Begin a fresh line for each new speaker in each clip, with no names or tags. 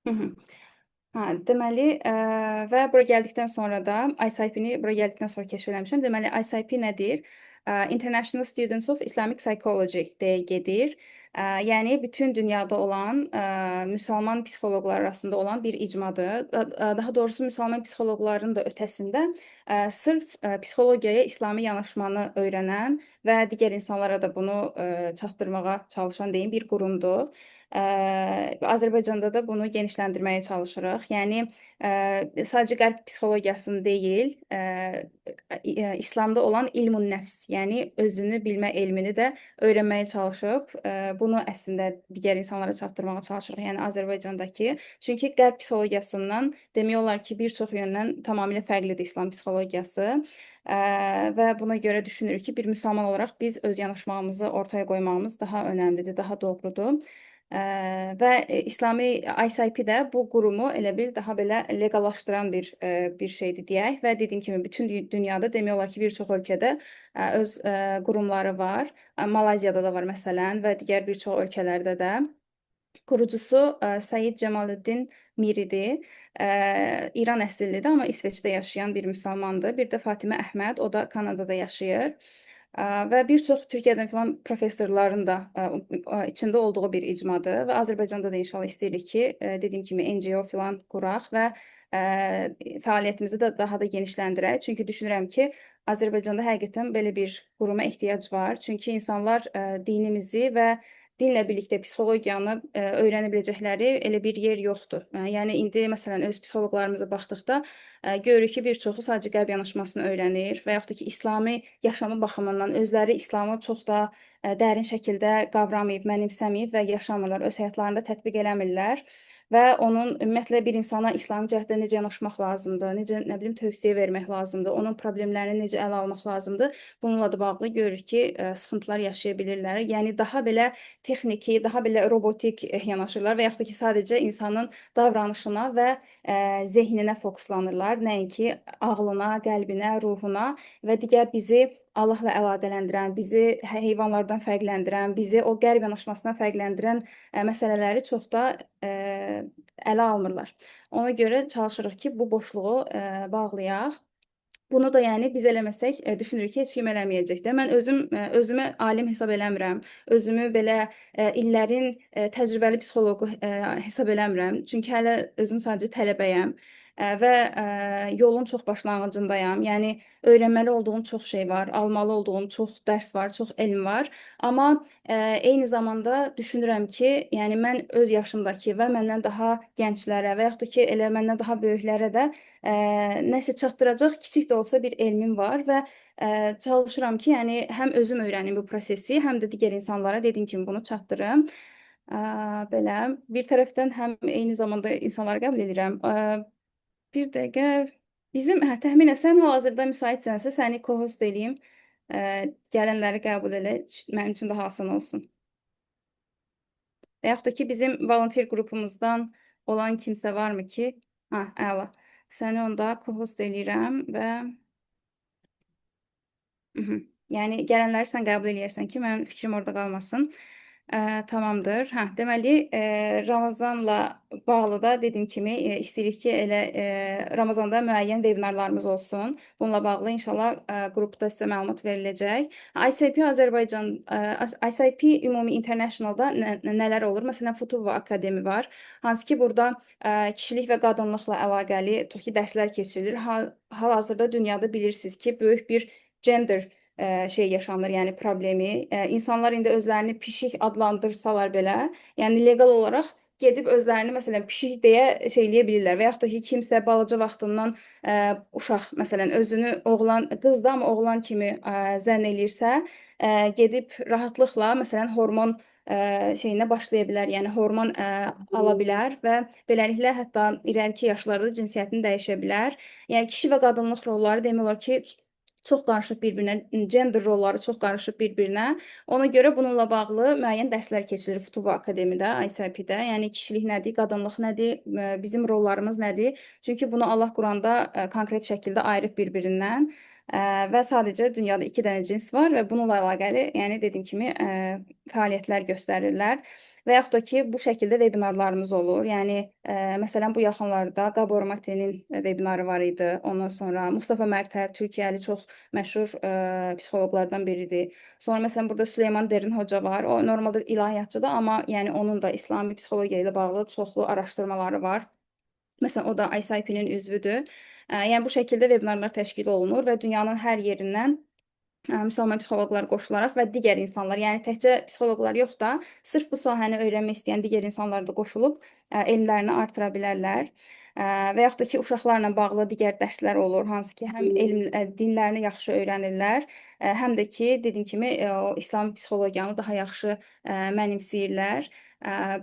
Hı -hı. Hə, deməli, və bura gəldikdən sonra da ISIP-ni bura gəldikdən sonra kəşf eləmişəm. Deməli, ISIP nədir? International Students of Islamic Psychology deyə gedir. Yəni bütün dünyada olan müsəlman psixoloqlar arasında olan bir icmadır. Daha doğrusu müsəlman psixoloqların da ötəsində sırf psixologiyaya İslami yanaşmanı öyrənən və digər insanlara da bunu çatdırmağa çalışan deyim bir qurumdur. Azərbaycanda da bunu genişləndirməyə çalışırıq. Yəni sadəcə qərb psixologiyasını deyil, İslamda olan ilmun nəfs, yəni özünü bilmə elmini də öyrənməyə çalışıb, bunu əslində digər insanlara çatdırmağa çalışırıq. Yəni Azərbaycandakı. Çünki qərb psixologiyasından demək olar ki, bir çox yöndən tamamilə fərqlidir İslam psixologiyası. Və buna görə düşünürük ki, bir müsəlman olaraq biz öz yanaşmamızı ortaya qoymağımız daha önəmlidir, daha doğrudur. Və İslami ISIP də bu qurumu elə bil daha belə leqallaşdıran bir şeydir deyək və dediyim kimi bütün dünyada demək olar ki, bir çox ölkədə öz qurumları var. Malayziyada da var məsələn və digər bir çox ölkələrdə də. Qurucusu Səid Cəmalüddin Miridir. İran əsillidir, amma İsveçdə yaşayan bir müsəlmandır. Bir də Fatimə Əhməd, o da Kanadada yaşayır. Və bir çox Türkiyədən filan professorların da içində olduğu bir icmadır və Azərbaycanda da inşallah istəyirik ki, dediyim kimi NGO filan quraq və fəaliyyətimizi də daha da genişləndirək. Çünki düşünürəm ki, Azərbaycanda həqiqətən belə bir quruma ehtiyac var. Çünki insanlar dinimizi və dinlə birlikdə psixologiyanı öyrənə biləcəkləri elə bir yer yoxdur. Yəni indi məsələn öz psixoloqlarımıza baxdıqda görürük ki, bir çoxu sadəcə qərb yanaşmasını öyrənir və yaxud da ki, İslami yaşamı baxımından özləri İslamı çox da dərin şəkildə qavramayıb, mənimsəməyib və yaşamırlar, öz həyatlarında tətbiq eləmirlər və onun ümumiyyətlə bir insana İslami cəhətdən necə yanaşmaq lazımdır, necə nə bilim tövsiyə vermək lazımdır, onun problemlərini necə ələ almaq lazımdır. Bununla da bağlı görürük ki, sıxıntılar yaşaya bilirlər. Yəni daha belə texniki, daha belə robotik yanaşırlar və yaxud da ki, sadəcə insanın davranışına və zehninə fokuslanırlar, nəinki ağlına, qəlbinə, ruhuna və digər bizi Allahla əlaqələndirən, bizi heyvanlardan fərqləndirən, bizi o qərb yanaşmasından fərqləndirən məsələləri çox da ələ almırlar. Ona görə çalışırıq ki, bu boşluğu bağlayaq. Bunu da yəni biz eləməsək, düşünürük ki, heç kim eləməyəcək də. Mən özüm özümü alim hesab eləmirəm. Özümü belə illərin təcrübəli psixoloqu hesab eləmirəm. Çünki hələ özüm sadəcə tələbəyəm və yolun çox başlanğıcındayam. Yəni öyrənməli olduğum çox şey var, almalı olduğum çox dərs var, çox elm var. Amma eyni zamanda düşünürəm ki, yəni mən öz yaşımdakı və məndən daha gənclərə və yaxud da ki, elə məndən daha böyüklərə də nəsə çatdıracaq kiçik də olsa bir elmim var və çalışıram ki, yəni həm özüm öyrənim bu prosesi, həm də digər insanlara dediyim kimi bunu çatdırım. Belə bir tərəfdən həm eyni zamanda insanları qəbul edirəm. Bir dəqiqə bizim hə, təxminən sən hal-hazırda müsaitsənsə səni co-host eləyim. Gələnləri qəbul elə, mənim üçün daha asan olsun. Və yaxud da ki, bizim volunteer qrupumuzdan olan kimsə varmı ki? Ha, əla. Səni onda co-host eləyirəm və Yəni gələnləri sən qəbul eləyərsən ki, mənim fikrim orada qalmasın. Tamamdır. Hə, deməli, Ramazanla bağlı da dediyim kimi istəyirik ki, elə Ramazanda müəyyən webinarlarımız olsun. Bununla bağlı inşallah qrupda sizə məlumat veriləcək. ICP Azərbaycan, ICP ümumi Internationalda nələr olur? Məsələn, Futuva Akademi var. Hansı ki, burada kişilik və qadınlıqla əlaqəli tutaq ki, dərslər keçirilir. Hal-hazırda dünyada bilirsiniz ki, böyük bir gender şey yaşanır, yəni problemi. İnsanlar indi özlərini pişik adlandırsalar belə, yəni leqal olaraq gedib özlərini məsələn pişik deyə şey eləyə bilirlər və yaxud da ki, kimsə balaca vaxtından uşaq məsələn özünü oğlan qızdır, amma oğlan kimi zənn eləyirsə, gedib rahatlıqla məsələn hormon şeyinə başlaya bilər, yəni hormon ala bilər və beləliklə hətta irəliki yaşlarda cinsiyyətini dəyişə bilər. Yəni kişi və qadınlıq rolları demək olar ki, çox qarışıb bir-birinə, gender rolları çox qarışıb bir-birinə. Ona görə bununla bağlı müəyyən dərslər keçirilir Futuva Akademidə, ICP-də. Yəni kişilik nədir, qadınlıq nədir, bizim rollarımız nədir? Çünki bunu Allah Quranda konkret şəkildə ayırıb bir-birindən. Və sadəcə dünyada 2 dənə cins var və bununla əlaqəli, yəni dediyim kimi fəaliyyətlər göstərirlər. Və yaxud da ki, bu şəkildə webinarlarımız olur. Yəni məsələn bu yaxınlarda Gabor Mate'nin webinarı var idi. Ondan sonra Mustafa Mərtər Türkiyəli çox məşhur psixoloqlardan biridir. Sonra məsələn burada Süleyman Derin hoca var. O normalda ilahiyyatçıdır, amma yəni onun da İslami psixologiya ilə bağlı çoxlu araşdırmaları var. Məsələn, o da ICIP-nin üzvüdür. Yəni bu şəkildə webinarlar təşkil olunur və dünyanın hər yerindən müsəlman psixoloqlar qoşularaq və digər insanlar, yəni təkcə psixoloqlar yox da, sırf bu sahəni öyrənmək istəyən digər insanlar da qoşulub elmlərini artıra bilərlər. Və yaxud da ki, uşaqlarla bağlı digər dərslər olur, hansı ki, həm elm, dinlərini yaxşı öyrənirlər, həm də ki, dediyim kimi, o İslami psixologiyanı daha yaxşı mənimsəyirlər.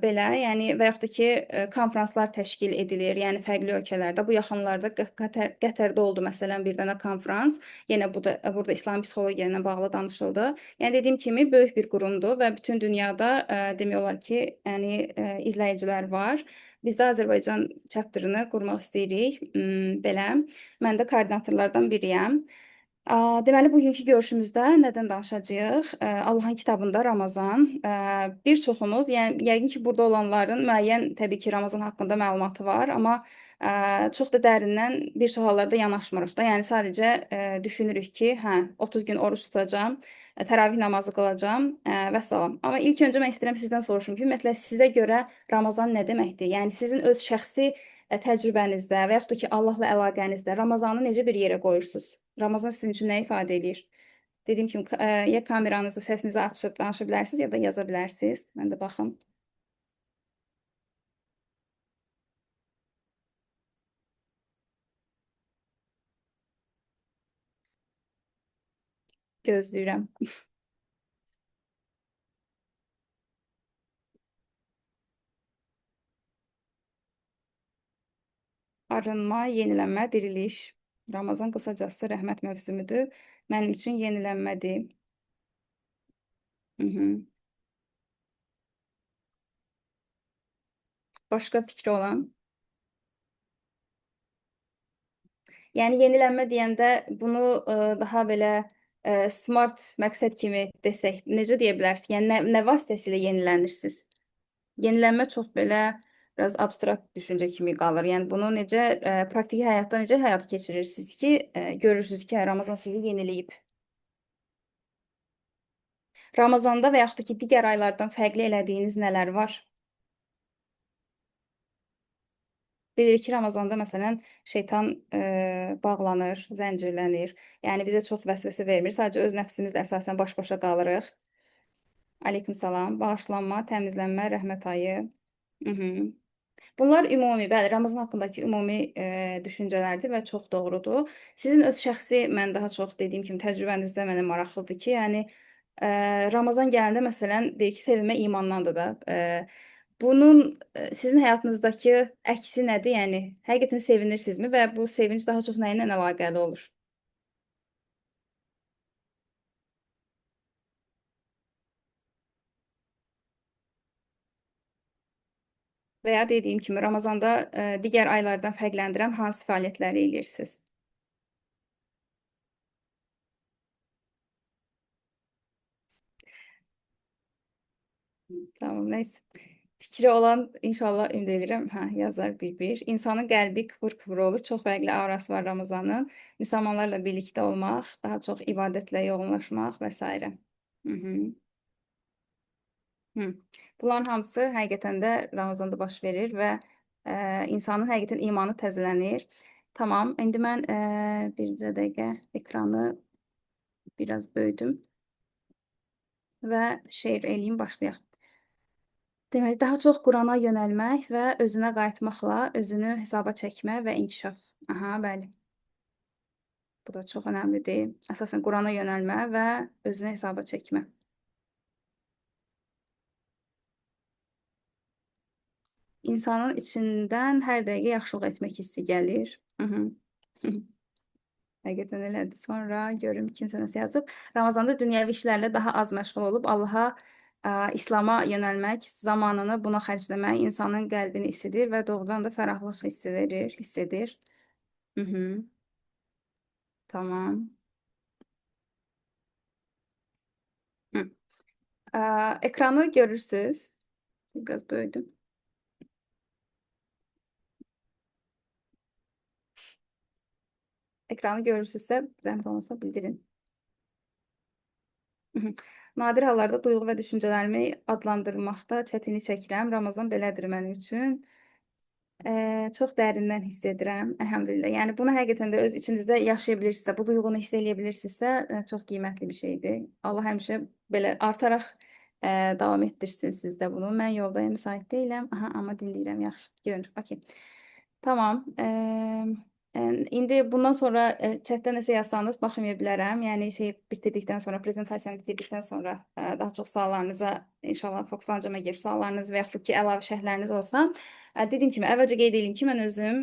Belə, yəni və yaxud da ki, konfranslar təşkil edilir, yəni fərqli ölkələrdə. Bu yaxınlarda Qətərdə oldu məsələn bir dənə konfrans. Yenə bu da burada İslam psixologiya ilə bağlı danışıldı. Yəni dediyim kimi böyük bir qurumdur və bütün dünyada demək olar ki, yəni izləyicilər var. Biz də Azərbaycan chapter'ını qurmaq istəyirik. Belə. Mən də koordinatorlardan biriyəm. Deməli, bugünkü görüşümüzdə nədən danışacağıq? Allahın kitabında Ramazan. Bir çoxumuz, yəni yəqin ki, burada olanların müəyyən təbii ki, Ramazan haqqında məlumatı var, amma çox da dərindən bir çox hallarda yanaşmırıq da. Yəni sadəcə düşünürük ki, hə, 30 gün oruc tutacağam, təravih namazı qılacağam vəssalam. Amma ilk öncə mən istəyirəm sizdən soruşum ki, ümumiyyətlə sizə görə Ramazan nə deməkdir? Yəni sizin öz şəxsi təcrübənizdə və yaxud da ki, Allahla əlaqənizdə Ramazanı necə bir yerə qoyursunuz? Ramazan sizin üçün nə ifadə eləyir? Dediyim kimi, ya kameranızı, səsinizi açıb danışa bilərsiniz, ya da yaza bilərsiniz. Mən də baxım. Gözləyirəm. Arınma, yenilənmə, diriliş. Ramazan qısacası rəhmət mövsümüdür. Mənim üçün yenilənmədir. Hı -hı. Başqa fikri olan? Yəni yenilənmə deyəndə bunu daha belə smart məqsəd kimi desək, necə deyə bilərsiniz? Yəni nə vasitəsilə yenilənirsiniz? Yenilənmə çox belə biraz abstrakt düşüncə kimi qalır. Yəni bunu necə praktiki həyatda necə həyata keçirirsiniz ki, görürsünüz ki, Ramazan sizi yeniləyib. Ramazanda və yaxud da ki, digər aylardan fərqli elədiyiniz nələr var? Bilirik ki, Ramazanda məsələn şeytan bağlanır, zəncirlənir. Yəni bizə çox vəsvəsə vermir. Sadəcə öz nəfsimizlə əsasən baş-başa qalırıq. Aleykümsalam. Bağışlanma, təmizlənmə, rəhmət ayı. Hı -hı. Bunlar ümumi, bəli, Ramazan haqqındakı ümumi düşüncələrdir və çox doğrudur. Sizin öz şəxsi, mən daha çox dediyim kimi təcrübənizdə mənə maraqlıdır ki, yəni Ramazan gələndə məsələn deyir ki, sevinmə imandandır da. Bunun sizin həyatınızdakı əksi nədir? Yəni həqiqətən sevinirsinizmi və bu sevinc daha çox nə ilə əlaqəli olur? Və ya dediyim kimi Ramazanda digər aylardan fərqləndirən hansı fəaliyyətləri eləyirsiniz? Tamam, neyse. Fikri olan inşallah ümid edirəm, hə, yazar bir-bir. İnsanın qəlbi kıpır-kıpır olur. Çox fərqli aurası var Ramazanın. Müsəlmanlarla birlikdə olmaq, daha çox ibadətlə yoğunlaşmaq və s. Hı -hı. Hı. Bunların hamısı həqiqətən də Ramazanda baş verir və insanın həqiqətən imanı təzələnir. Tamam, indi mən bircə dəqiqə ekranı biraz böyüdüm və share eləyim, başlayaq. Deməli, daha çox Qurana yönəlmək və özünə qayıtmaqla özünü hesaba çəkmə və inkişaf. Aha, bəli. Bu da çox önəmlidir. Əsasən Qurana yönəlmə və özünü hesaba çəkmə. İnsanın içindən hər dəqiqə yaxşılıq etmək hissi gəlir. Hı -hı. Həqiqətən elədir. Sonra görüm kimsə nəsə yazıb. Ramazanda dünyəvi işlərlə daha az məşğul olub Allaha, İslama yönəlmək, zamanını buna xərcləmək insanın qəlbini isidir və doğrudan da fərahlıq hissi verir, hiss edir. Hı -hı. Tamam. Hı. Ekranı görürsüz. Biraz böyüdüm. Ekranı görürsünüzsə, zəhmət olmasa bildirin. Nadir hallarda duyğu və düşüncələrimi adlandırmaqda çətinlik çəkirəm. Ramazan belədir mənim üçün. Çox dərindən hiss edirəm, əlhamdülillah. Yəni bunu həqiqətən də öz içinizdə yaşaya bilirsinizsə, bu duyğunu hiss eləyə bilirsinizsə, çox qiymətli bir şeydir. Allah həmişə belə artaraq davam etdirsin sizdə bunu. Mən yoldayım, müsait deyiləm. Aha, amma dinləyirəm, yaxşı. Görünür. Okay. Tamam. İndi bundan sonra chatdə nəsə yazsanız baxmaya bilərəm. Yəni şey bitirdikdən sonra, prezentasiyanı bitirdikdən sonra daha çox suallarınıza inşallah fokuslanacağam, əgər suallarınız və yaxud ki, əlavə şərhləriniz olsa. Dediyim kimi, əvvəlcə qeyd edeyim ki, mən özüm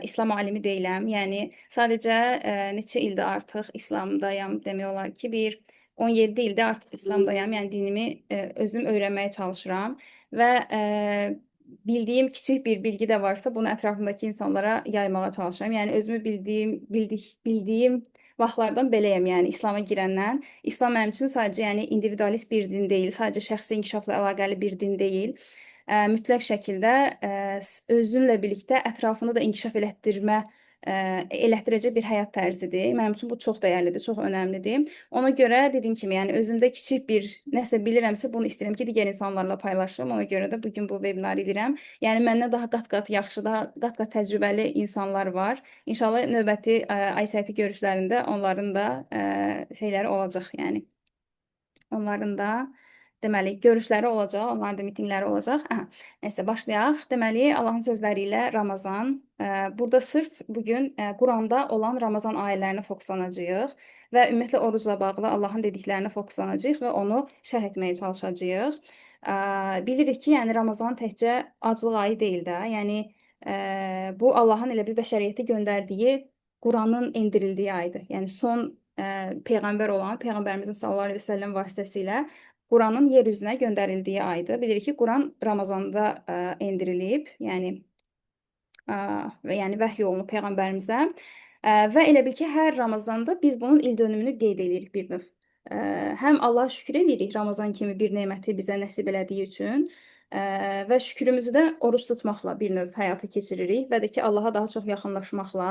İslam alimi deyiləm. Yəni sadəcə neçə ildir artıq İslamdayam demək olar ki, bir 17 ildir artıq İslamdayam. Yəni dinimi özüm öyrənməyə çalışıram və bildiyim kiçik bir bilgi də varsa, bunu ətrafımdakı insanlara yaymağa çalışıram. Yəni özümü bildiyim vaxtlardan beləyəm, yəni İslama girəndən. İslam mənim üçün sadəcə yəni individualist bir din deyil, sadəcə şəxsi inkişafla əlaqəli bir din deyil. Mütləq şəkildə özünlə birlikdə ətrafını da inkişaf elətdirəcək bir həyat tərzidir. Mənim üçün bu çox dəyərlidir, çox önəmlidir. Ona görə dediyim kimi, yəni özümdə kiçik bir nəsə bilirəmsə, bunu istəyirəm ki, digər insanlarla paylaşım. Ona görə də bugün bu webinarı edirəm. Yəni məndən daha qat-qat yaxşı, daha qat-qat təcrübəli insanlar var. İnşallah növbəti ICIP görüşlərində onların da şeyləri olacaq, yəni. Onların da deməli görüşləri olacaq, onların da mitinqləri olacaq. Aha, nəysə başlayaq. Deməli Allahın sözləri ilə Ramazan. Burada sırf bugün Quranda olan Ramazan ayələrinə fokuslanacağıq və ümumiyyətlə orucla bağlı Allahın dediklərinə fokuslanacağıq və onu şərh etməyə çalışacağıq. Bilirik ki, yəni Ramazan təkcə aclıq ayı deyil də. Yəni bu Allahın elə bir bəşəriyyətə göndərdiyi Quranın endirildiyi aydır. Yəni son peyğəmbər olan Peyğəmbərimizin sallallahu əleyhi və səlləm vasitəsilə Quranın yer üzünə göndərildiyi aydır. Bilirik ki, Quran Ramazanda endirilib, yəni və yəni vəhy olunub peyğəmbərimizə. Və elə bil ki, hər Ramazanda biz bunun il dönümünü qeyd edirik bir növ. Həm Allaha şükür edirik Ramazan kimi bir neməti bizə nəsib elədiyi üçün və şükrümüzü də oruc tutmaqla bir növ həyata keçiririk və də ki, Allaha daha çox yaxınlaşmaqla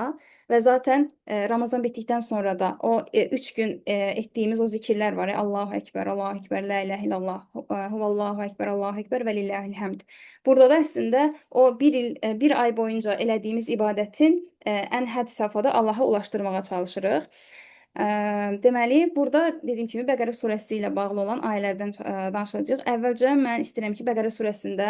və zaten Ramazan bitdikdən sonra da o 3 gün etdiyimiz o zikirlər var. Allahu Ekber, Allahu Ekber, la ilahe illallah, huvallahu ekber, Allahu ekber və lillahil həmd. Burada da əslində o bir il, bir ay boyunca elədiyimiz ibadətin ən hədd safhada Allaha ulaşdırmağa çalışırıq. Deməli, burada dediyim kimi Bəqərə surəsi ilə bağlı olan ayələrdən danışacağıq. Əvvəlcə mən istəyirəm ki, Bəqərə surəsində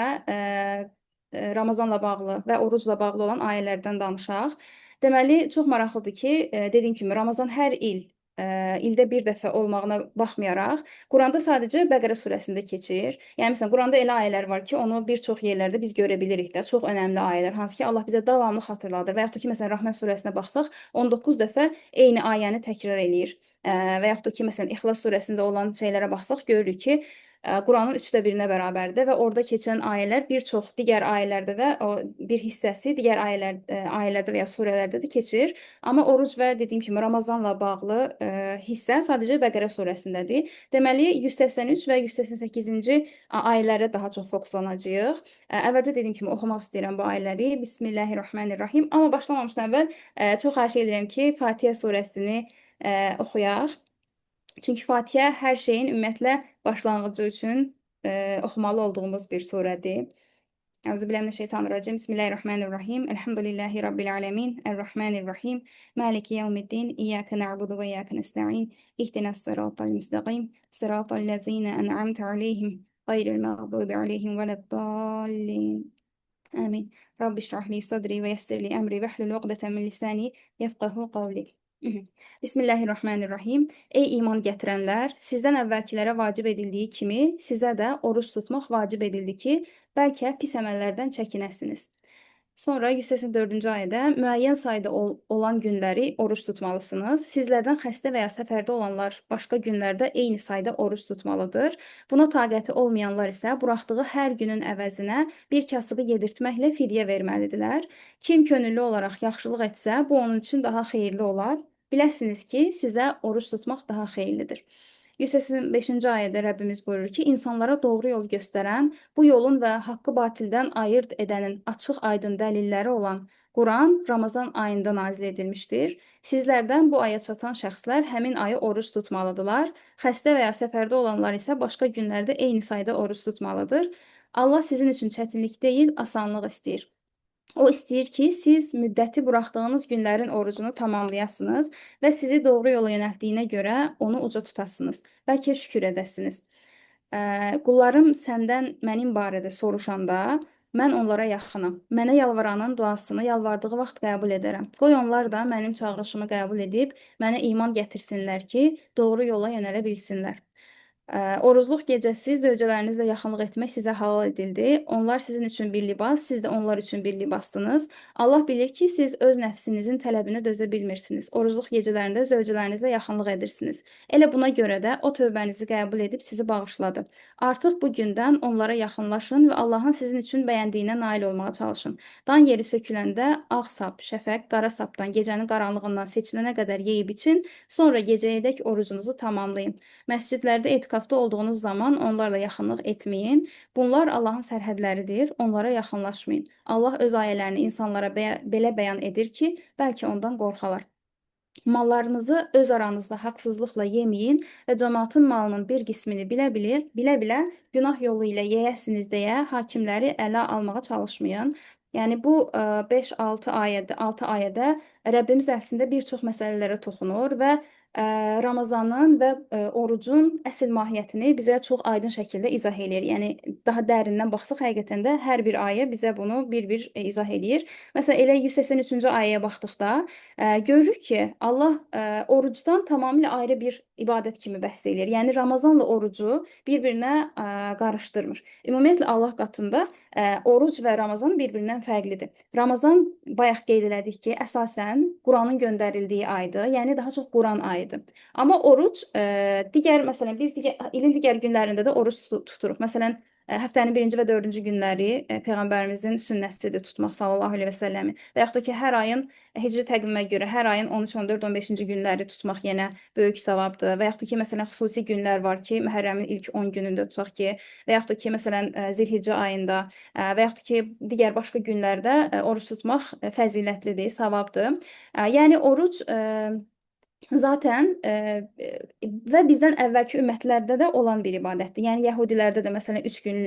Ramazanla bağlı və orucla bağlı olan ayələrdən danışaq. Deməli, çox maraqlıdır ki, dediyim kimi Ramazan hər il, ildə bir dəfə olmağına baxmayaraq, Quranda sadəcə Bəqərə surəsində keçir. Yəni, məsələn, Quranda elə ayələr var ki, onu bir çox yerlərdə biz görə bilirik də, çox önəmli ayələr, hansı ki, Allah bizə davamlı xatırladır. Və yaxud da ki, məsələn, Rahman surəsinə baxsaq, 19 dəfə eyni ayəni təkrar eləyir. Və yaxud da ki, məsələn, İxlas surəsində olan şeylərə baxsaq, görürük ki, Quranın 3də 1-inə bərabərdir və orada keçən ayələr bir çox digər ayələrdə də o bir hissəsi digər ayələrdə və ya surələrdə də keçir. Amma oruc və dediyim kimi Ramazanla bağlı hissə sadəcə Bəqərə surəsindədir. Deməli 183 və 188-ci ayələrə daha çox fokuslanacağıq. Əvvəlcə dediyim kimi oxumaq istəyirəm bu ayələri. Bismillahirrahmanirrahim. Amma başlamamışdan əvvəl çox xahiş edirəm ki, Fatihə surəsini oxuyaq. Çünki Fatihə hər şeyin ümumiyyətlə başlanğıcı üçün oxumalı olduğumuz bir surədir. Əuzübillahi mineşşeytanirracim. Bismillahirrahmanirrahim. Elhamdülillahi Rabbil alemin. Errahmanirrahim. Maliki yevmiddin. İyyake na'budu ve iyyake nesta'in. İhdinas sıratal müstaqim. Sıratal lezine en'amte aleyhim. Gayril mağdubi aleyhim veleddallin. Amin. Rabbi şrah li sadri ve yessir li emri ve hlul uqdeten min lisani yefqahu qavli. Bismillahirrahmanirrahim. Ey iman gətirənlər, sizdən əvvəlkilərə vacib edildiyi kimi sizə də oruc tutmaq vacib edildi ki, bəlkə pis əməllərdən çəkinəsiniz. Sonra 184-cü ayədə müəyyən sayda olan günləri oruc tutmalısınız. Sizlərdən xəstə və ya səfərdə olanlar başqa günlərdə eyni sayda oruc tutmalıdır. Buna taqəti olmayanlar isə buraxdığı hər günün əvəzinə bir kasıbı yedirtməklə fidyə verməlidirlər. Kim könüllü olaraq yaxşılıq etsə, bu onun üçün daha xeyirli olar. Biləsiniz ki, sizə oruc tutmaq daha xeyirlidir. 185-ci ayədə Rəbbimiz buyurur ki, insanlara doğru yol göstərən, bu yolun və haqqı batildən ayırd edənin açıq aydın dəlilləri olan Quran Ramazan ayında nazil edilmişdir. Sizlərdən bu aya çatan şəxslər həmin ayı oruc tutmalıdırlar. Xəstə və ya səfərdə olanlar isə başqa günlərdə eyni sayda oruc tutmalıdır. Allah sizin üçün çətinlik deyil, asanlıq istəyir. O istəyir ki, siz müddəti buraxdığınız günlərin orucunu tamamlayasınız və sizi doğru yola yönəltdiyinə görə onu uca tutasınız. Bəlkə şükür edəsiniz. Qullarım səndən mənim barədə soruşanda mən onlara yaxınam. Mənə yalvaranın duasını yalvardığı vaxt qəbul edərəm. Qoy onlar da mənim çağırışımı qəbul edib mənə iman gətirsinlər ki, doğru yola yönələ bilsinlər. Oruzluq gecəsi zövcələrinizlə yaxınlıq etmək sizə halal edildi. Onlar sizin üçün bir libas, siz də onlar üçün bir libassınız. Allah bilir ki, siz öz nəfsinizin tələbinə dözə bilmirsiniz. Oruzluq gecələrində zövcələrinizlə yaxınlıq edirsiniz. Elə buna görə də o tövbənizi qəbul edib sizi bağışladı. Artıq bu gündən onlara yaxınlaşın və Allahın sizin üçün bəyəndiyinə nail olmağa çalışın. Dan yeri söküləndə ağ sap, şəfəq, qara sapdan, gecənin qaranlığından seçilənə qədər yeyib için, sonra gecəyədək orucunuzu tamamlayın. Məscidlərdə etikafda olduğunuz zaman onlarla yaxınlıq etməyin. Bunlar Allahın sərhədləridir, onlara yaxınlaşmayın. Allah öz ayələrini insanlara belə bəyan edir ki, bəlkə ondan qorxalar. Mallarınızı öz aranızda haqsızlıqla yeməyin və cəmaatın malının bir qismini bilə-bilə günah yolu ilə yeyəsiniz deyə hakimləri ələ almağa çalışmayın. Yəni bu 5-6 ayədə, 6 ayədə Rəbbimiz əslində bir çox məsələlərə toxunur və Ramazanın və orucun əsl mahiyyətini bizə çox aydın şəkildə izah eləyir. Yəni daha dərindən baxsaq həqiqətən də hər bir ayə bizə bunu bir-bir izah eləyir. Məsələn, elə 183-cü ayəyə baxdıqda görürük ki, Allah orucdan tamamilə ayrı bir ibadət kimi bəhs eləyir. Yəni Ramazanla orucu bir-birinə qarışdırmır. Ümumiyyətlə Allah qatında oruc və Ramazan bir-birindən fərqlidir. Ramazan bayaq qeyd elədik ki, əsasən Quranın göndərildiyi aydır. Yəni daha çox Quran ayıdır. Amma oruc digər, məsələn, biz ilin digər günlərində də oruc tuturuq. Məsələn, həftənin birinci və dördüncü günləri Peyğəmbərimizin sünnəsidir tutmaq sallallahu əleyhi və səlləmi. Və yaxud da ki, hər ayın hicri təqvimə görə hər ayın 13, 14, 15-ci günləri tutmaq yenə böyük savabdır. Və yaxud da ki, məsələn, xüsusi günlər var ki, Məhərrəmin ilk 10 günündə tutaq ki, və yaxud da ki, məsələn, Zilhiccə ayında və yaxud da ki, digər başqa günlərdə oruc tutmaq fəzilətlidir, savabdır. Yəni oruc zaten və bizdən əvvəlki ümmətlərdə də olan bir ibadətdir. Yəni yəhudilərdə də məsələn 3 gün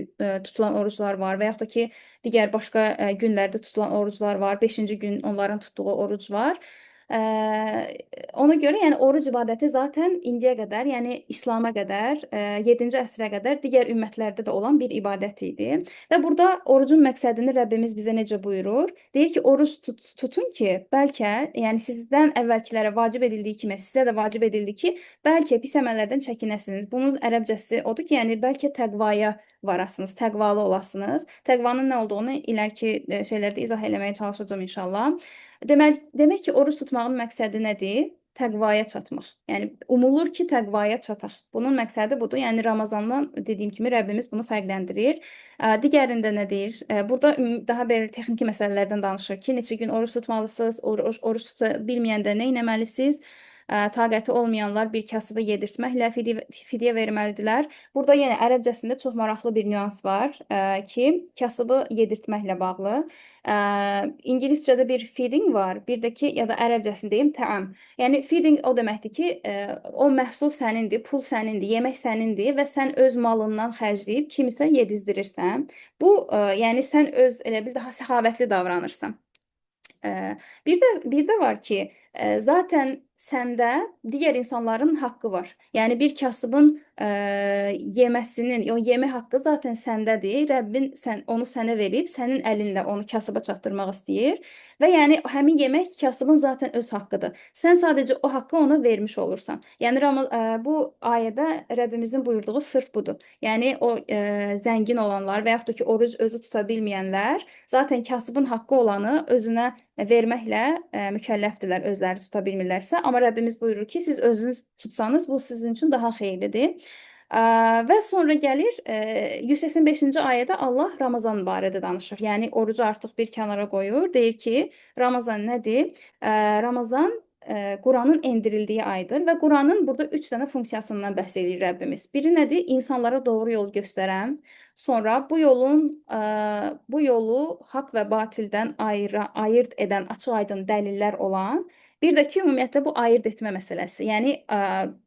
tutulan oruclar var və yaxud da ki, digər başqa günlərdə tutulan oruclar var. 5-ci gün onların tutduğu oruc var. Ona görə yəni oruc ibadəti zaten indiyə qədər, yəni İslam'a qədər, 7-ci əsrə qədər digər ümmətlərdə də olan bir ibadət idi. Və burada orucun məqsədini Rəbbimiz bizə necə buyurur? Deyir ki, oruc tutun ki, bəlkə, yəni sizdən əvvəlkilərə vacib edildiyi kimi sizə də vacib edildi ki, bəlkə pis əməllərdən çəkinəsiniz. Bunun ərəbcəsi odur ki, yəni bəlkə təqvaya varasınız, təqvalı olasınız. Təqvanın nə olduğunu ileriki şeylərdə izah eləməyə çalışacağam inşallah. Demək ki, oruc tutmağın məqsədi nədir? Təqvaya çatmaq. Yəni umulur ki, təqvaya çataq. Bunun məqsədi budur. Yəni Ramazandan dediyim kimi Rəbbimiz bunu fərqləndirir. Digərində nə deyir? Burada daha belə texniki məsələlərdən danışır ki, neçə gün oruc tutmalısınız, oruc tuta bilməyəndə nə etməlisiniz? Taqəti olmayanlar bir kasıbı yedirtməklə fidyə verməlidirlər. Burada yenə ərəbcəsində çox maraqlı bir nüans var ki, kasıbı yedirtməklə bağlı. İngiliscədə bir feeding var, bir də ki, ya da ərəbcəsini deyim, təam. Yəni feeding o deməkdir ki, o məhsul sənindir, pul sənindir, yemək sənindir və sən öz malından xərcləyib kimisə yedizdirirsən. Bu, yəni sən öz elə bil daha səxavətli davranırsan. Bir də var ki, zaten səndə digər insanların haqqı var. Yəni bir kasıbın yeməsinin, o yemə haqqı zaten səndədir. Rəbbin onu sənə verib, sənin əlinlə onu kasıba çatdırmaq istəyir və yəni həmin yemək kasıbın zaten öz haqqıdır. Sən sadəcə o haqqı ona vermiş olursan. Yəni bu ayədə Rəbbimizin buyurduğu sırf budur. Yəni o zəngin olanlar və yaxud da ki, oruc özü tuta bilməyənlər zaten kasıbın haqqı olanı özünə verməklə mükəlləfdirlər, özləri tuta bilmirlərsə. Amma Rəbbimiz buyurur ki, siz özünüz tutsanız bu sizin üçün daha xeyirlidir. Və sonra gəlir 185-ci ayədə Allah Ramazan barədə danışır. Yəni orucu artıq bir kənara qoyur. Deyir ki, Ramazan nədir? Ramazan Quranın endirildiyi aydır və Quranın burada 3 dənə funksiyasından bəhs edir Rəbbimiz. Biri nədir? İnsanlara doğru yol göstərən, sonra bu yolu haqq və batildən ayırt edən açıq-aydın dəlillər olan, bir də ki, ümumiyyətlə bu ayırt etmə məsələsi. Yəni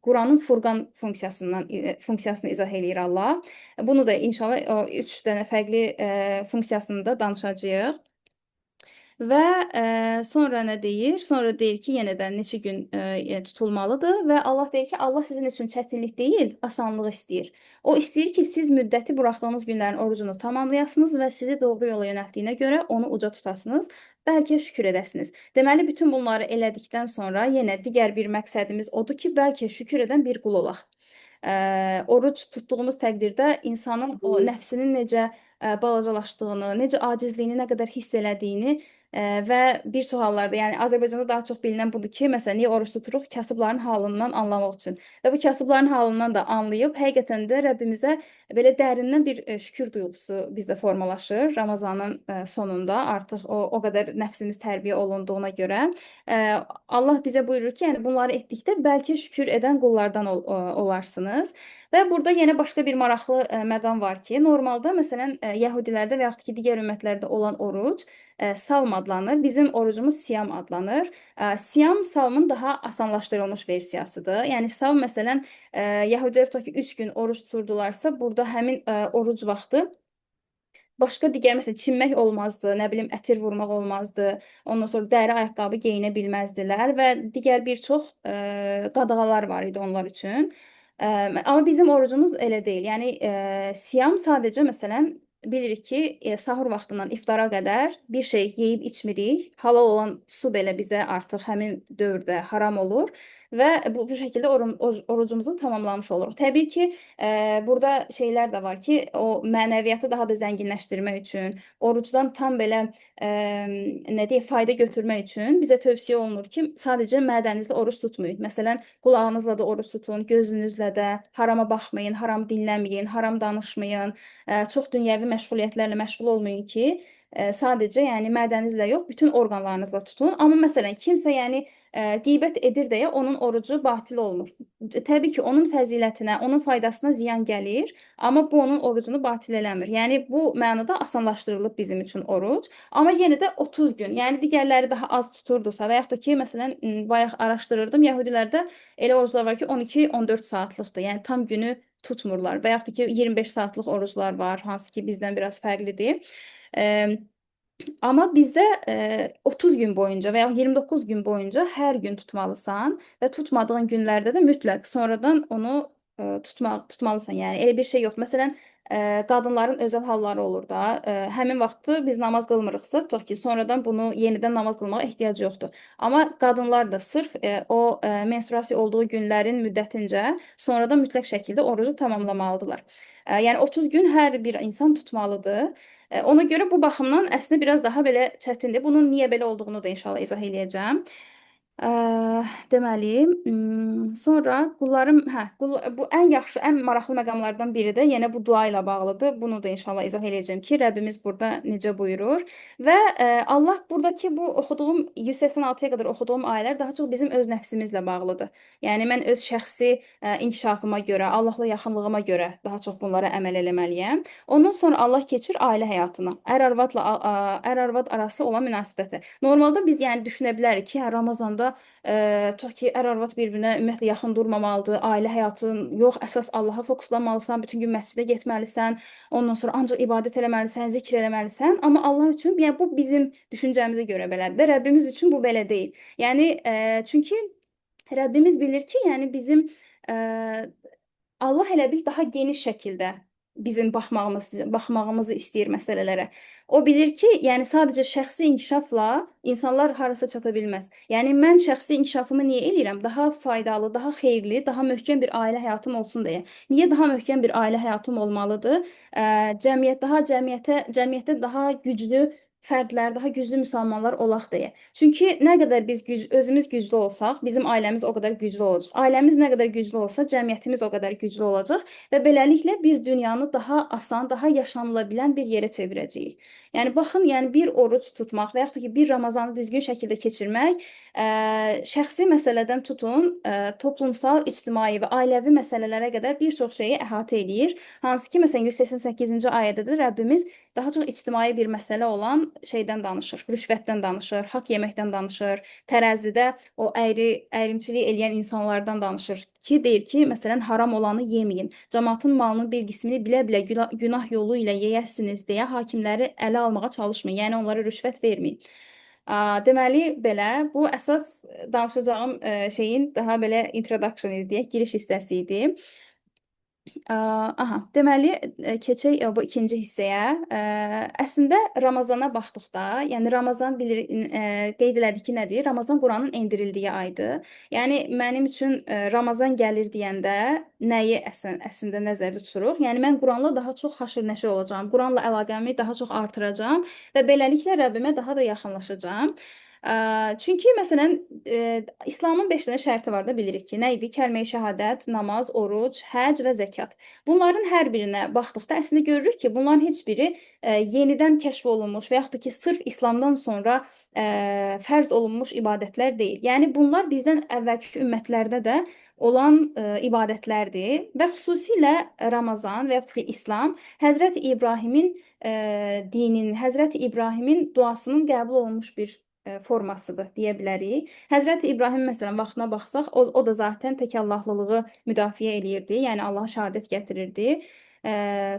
Quranın Furqan funksiyasını izah eləyir Allah. Bunu da inşallah o 3 dənə fərqli funksiyasını da danışacağıq. Və sonra nə deyir? Sonra deyir ki, yenə də neçə gün tutulmalıdır və Allah deyir ki, Allah sizin üçün çətinlik deyil, asanlıq istəyir. O istəyir ki, siz müddəti buraxdığınız günlərin orucunu tamamlayasınız və sizi doğru yola yönəltdiyinə görə onu uca tutasınız. Bəlkə şükür edəsiniz. Deməli, bütün bunları elədikdən sonra yenə digər bir məqsədimiz odur ki, bəlkə şükür edən bir qul olaq. Oruc tutduğumuz təqdirdə insanın o nəfsinin necə balacalaşdığını, necə acizliyini nə qədər hiss elədiyini və bir çox hallarda, yəni Azərbaycanda daha çox bilinən budur ki, məsələn, niyə oruc tuturuq? Kasıbların halından anlamaq üçün. Və bu kasıbların halından da anlayıb, həqiqətən də Rəbbimizə belə dərindən bir şükür duyğusu bizdə formalaşır. Ramazanın sonunda artıq o qədər nəfsimiz tərbiyə olunduğuna görə Allah bizə buyurur ki, yəni bunları etdikdə bəlkə şükür edən qullardan olarsınız. Və burada yenə başqa bir maraqlı məqam var ki, normalda məsələn Yəhudilərdə və yaxud ki, digər ümmətlərdə olan oruc savm adlanır. Bizim orucumuz siyam adlanır. Siyam savmın daha asanlaşdırılmış versiyasıdır. Yəni savm məsələn Yəhudilər tutaq ki, 3 gün oruc tuturdularsa, burada həmin oruc vaxtı başqa digər məsələn çimmək olmazdı, nə bilim ətir vurmaq olmazdı. Ondan sonra dəri ayaqqabı geyinə bilməzdilər və digər bir çox qadağalar var idi onlar üçün. Amma bizim orucumuz elə deyil. Yəni siyam sadəcə məsələn bilirik ki, sahur vaxtından iftara qədər bir şey yeyib içmirik. Halal olan su belə bizə artıq həmin dövrdə haram olur və bu şəkildə orucumuzu tamamlamış oluruq. Təbii ki, burada şeylər də var ki, o mənəviyyatı daha da zənginləşdirmək üçün, orucdan tam belə nə deyək, fayda götürmək üçün bizə tövsiyə olunur ki, sadəcə mədənizlə oruc tutmayın. Məsələn, qulağınızla da oruc tutun, gözünüzlə də, harama baxmayın, haram dinləməyin, haram danışmayın, çox dünyəvi məşğuliyyətlərlə məşğul olmayın ki, sadəcə yəni mədənizlə yox, bütün orqanlarınızla tutun. Amma məsələn, kimsə yəni qeybət edir deyə onun orucu batil olmur. Təbii ki, onun fəzilətinə, onun faydasına ziyan gəlir, amma bu onun orucunu batil eləmir. Yəni bu mənada asanlaşdırılıb bizim üçün oruc. Amma yenə də 30 gün, yəni digərləri daha az tuturdursa və yaxud da ki, məsələn, bayaq araşdırırdım, yəhudilərdə elə oruclar var ki, 12-14 saatlıqdır. Yəni tam günü tutmurlar və yaxud da ki, 25 saatlıq oruclar var, hansı ki bizdən biraz fərqlidir. Amma bizdə 30 gün boyunca və ya 29 gün boyunca hər gün tutmalısan və tutmadığın günlərdə də mütləq sonradan onu tutmalısan. Yəni elə bir şey yox. Məsələn, qadınların özəl halları olur da. Həmin vaxtı biz namaz qılmırıqsa, tutaq ki, sonradan bunu yenidən namaz qılmağa ehtiyac yoxdur. Amma qadınlar da sırf o menstruasiya olduğu günlərin müddətincə sonradan mütləq şəkildə orucu tamamlamalıdırlar. Yəni 30 gün hər bir insan tutmalıdır. Ona görə bu baxımdan əslində biraz daha belə çətindir. Bunun niyə belə olduğunu da inşallah izah eləyəcəm. Deməli, sonra qullarım, bu ən yaxşı, ən maraqlı məqamlardan biri də yenə bu dua ilə bağlıdır. Bunu da inşallah izah eləyəcəm ki, Rəbbimiz burada necə buyurur. Və Allah buradakı bu oxuduğum 186-ya qədər oxuduğum ayələr daha çox bizim öz nəfsimizlə bağlıdır. Yəni mən öz şəxsi inkişafıma görə, Allahla yaxınlığıma görə daha çox bunlara əməl eləməliyəm. Ondan sonra Allah keçir ailə həyatına, ər-arvad arası olan münasibətə. Normalda biz yəni düşünə bilərik ki, Ramazanda tutaq ki, ər-arvad bir-birinə ümumiyyətlə yaxın durmamalıdır, ailə həyatın yox, əsas Allaha fokuslanmalısan, bütün gün məscidə getməlisən, ondan sonra ancaq ibadət eləməlisən, zikr eləməlisən. Amma Allah üçün, yəni bu bizim düşüncəmizə görə belədir də, Rəbbimiz üçün bu belə deyil. Yəni çünki Rəbbimiz bilir ki, yəni bizim Allah elə bil daha geniş şəkildə bizim baxmağımızı istəyir məsələlərə. O bilir ki, yəni sadəcə şəxsi inkişafla insanlar harasa çata bilməz. Yəni mən şəxsi inkişafımı niyə eləyirəm? Daha faydalı, daha xeyirli, daha möhkəm bir ailə həyatım olsun deyə. Niyə daha möhkəm bir ailə həyatım olmalıdır? Cəmiyyətdə daha güclü fərdlər, daha güclü müsəlmanlar olaq deyə. Çünki nə qədər biz özümüz güclü olsaq, bizim ailəmiz o qədər güclü olacaq. Ailəmiz nə qədər güclü olsa, cəmiyyətimiz o qədər güclü olacaq və beləliklə biz dünyanı daha asan, daha yaşanıla bilən bir yerə çevirəcəyik. Yəni baxın, yəni bir oruc tutmaq və yaxud da ki, bir Ramazanı düzgün şəkildə keçirmək şəxsi məsələdən tutun, toplumsal, ictimai və ailəvi məsələlərə qədər bir çox şeyi əhatə eləyir. Hansı ki, məsələn 188-ci ayədə də Rəbbimiz daha çox ictimai bir məsələ olan şeydən danışır, rüşvətdən danışır, haqq yeməkdən danışır, tərəzidə o əyrimçilik eləyən insanlardan danışır ki, deyir ki, məsələn, haram olanı yeməyin, camaatın malının bir qismini bilə-bilə günah yolu ilə yeyəsiniz deyə hakimləri ələ almağa çalışmayın, yəni onlara rüşvət verməyin. Deməli, belə, bu əsas danışacağım şeyin daha belə introduction idi deyək, giriş hissəsi idi. Aha, deməli, keçək bu ikinci hissəyə. Əslində Ramazana baxdıqda, yəni Ramazan bilir, qeyd elədik ki, nədir? Ramazan Quranın endirildiyi aydır. Yəni mənim üçün Ramazan gəlir deyəndə nəyi əslində nəzərdə tuturuq? Yəni mən Quranla daha çox haşır-nəşir olacağam, Quranla əlaqəmi daha çox artıracağam və beləliklə Rəbbimə daha da yaxınlaşacağam. Çünki məsələn İslamın 5 dənə şərti var da bilirik ki, nə idi? Kəlmə-i şəhadət, namaz, oruc, həcc və zəkat. Bunların hər birinə baxdıqda əslində görürük ki, bunların heç biri yenidən kəşf olunmuş və yaxud da ki, sırf İslamdan sonra fərz olunmuş ibadətlər deyil. Yəni bunlar bizdən əvvəlki ümmətlərdə də olan ibadətlərdir və xüsusilə Ramazan və yaxud da ki, İslam Həzrəti İbrahimin dininin, Həzrəti İbrahimin duasının qəbul olunmuş bir formasıdır deyə bilərik. Həzrəti İbrahim məsələn vaxtına baxsaq, o da zaten tək Allahlılığı müdafiə eləyirdi, yəni Allaha şəhadət gətirirdi.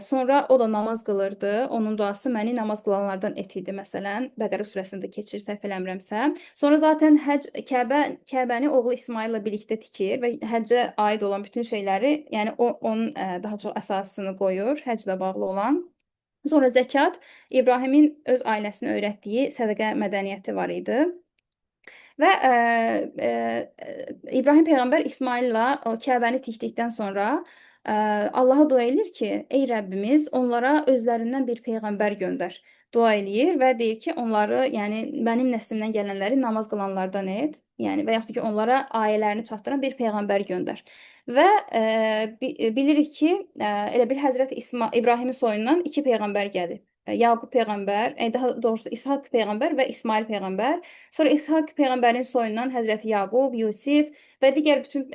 Sonra o da namaz qılırdı. Onun duası məni namaz qılanlardan et idi məsələn. Bəqərə surəsində keçir, səhv eləmirəmsə. Sonra zaten həcc Kəbəni oğlu İsmaillə birlikdə tikir və həccə aid olan bütün şeyləri, yəni onun daha çox əsasını qoyur, həcclə bağlı olan. Sonra zəkat, İbrahimin öz ailəsinə öyrətdiyi sədəqə mədəniyyəti var idi. Və İbrahim peyğəmbər İsmaillə o Kəbəni tikdikdən sonra Allaha dua eləyir ki, ey Rəbbimiz, onlara özlərindən bir peyğəmbər göndər. Dua eləyir və deyir ki, onları, yəni mənim nəslimdən gələnləri namaz qılanlardan et, yəni və yaxud da ki, onlara ayələrini çatdıran bir peyğəmbər göndər. Və bilirik ki, elə bil Həzrəti İbrahimin soyundan iki peyğəmbər gəlib. Yaqub peyğəmbər, daha doğrusu İshaq peyğəmbər və İsmail peyğəmbər. Sonra İshaq peyğəmbərin soyundan Həzrəti Yaqub, Yusif və digər bütün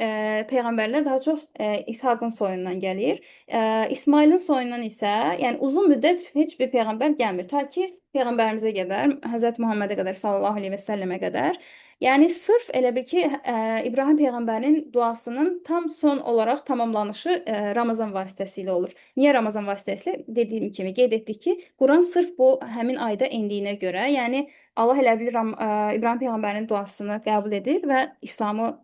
peyğəmbərlər daha çox İshaqın soyundan gəlir. İsmailin soyundan isə, yəni uzun müddət heç bir peyğəmbər gəlmir. Ta ki peyğəmbərimizə qədər, Həzrəti Muhammedə qədər, sallallahu əleyhi və səlləmə qədər. Yəni sırf elə bil ki, İbrahim peyğəmbərin duasının tam son olaraq tamamlanışı Ramazan vasitəsilə olur. Niyə Ramazan vasitəsilə? Dediyim kimi qeyd etdik ki, Quran sırf bu həmin ayda endiyinə görə, yəni Allah elə bilir İbrahim peyğəmbərin duasını qəbul edir və İslamı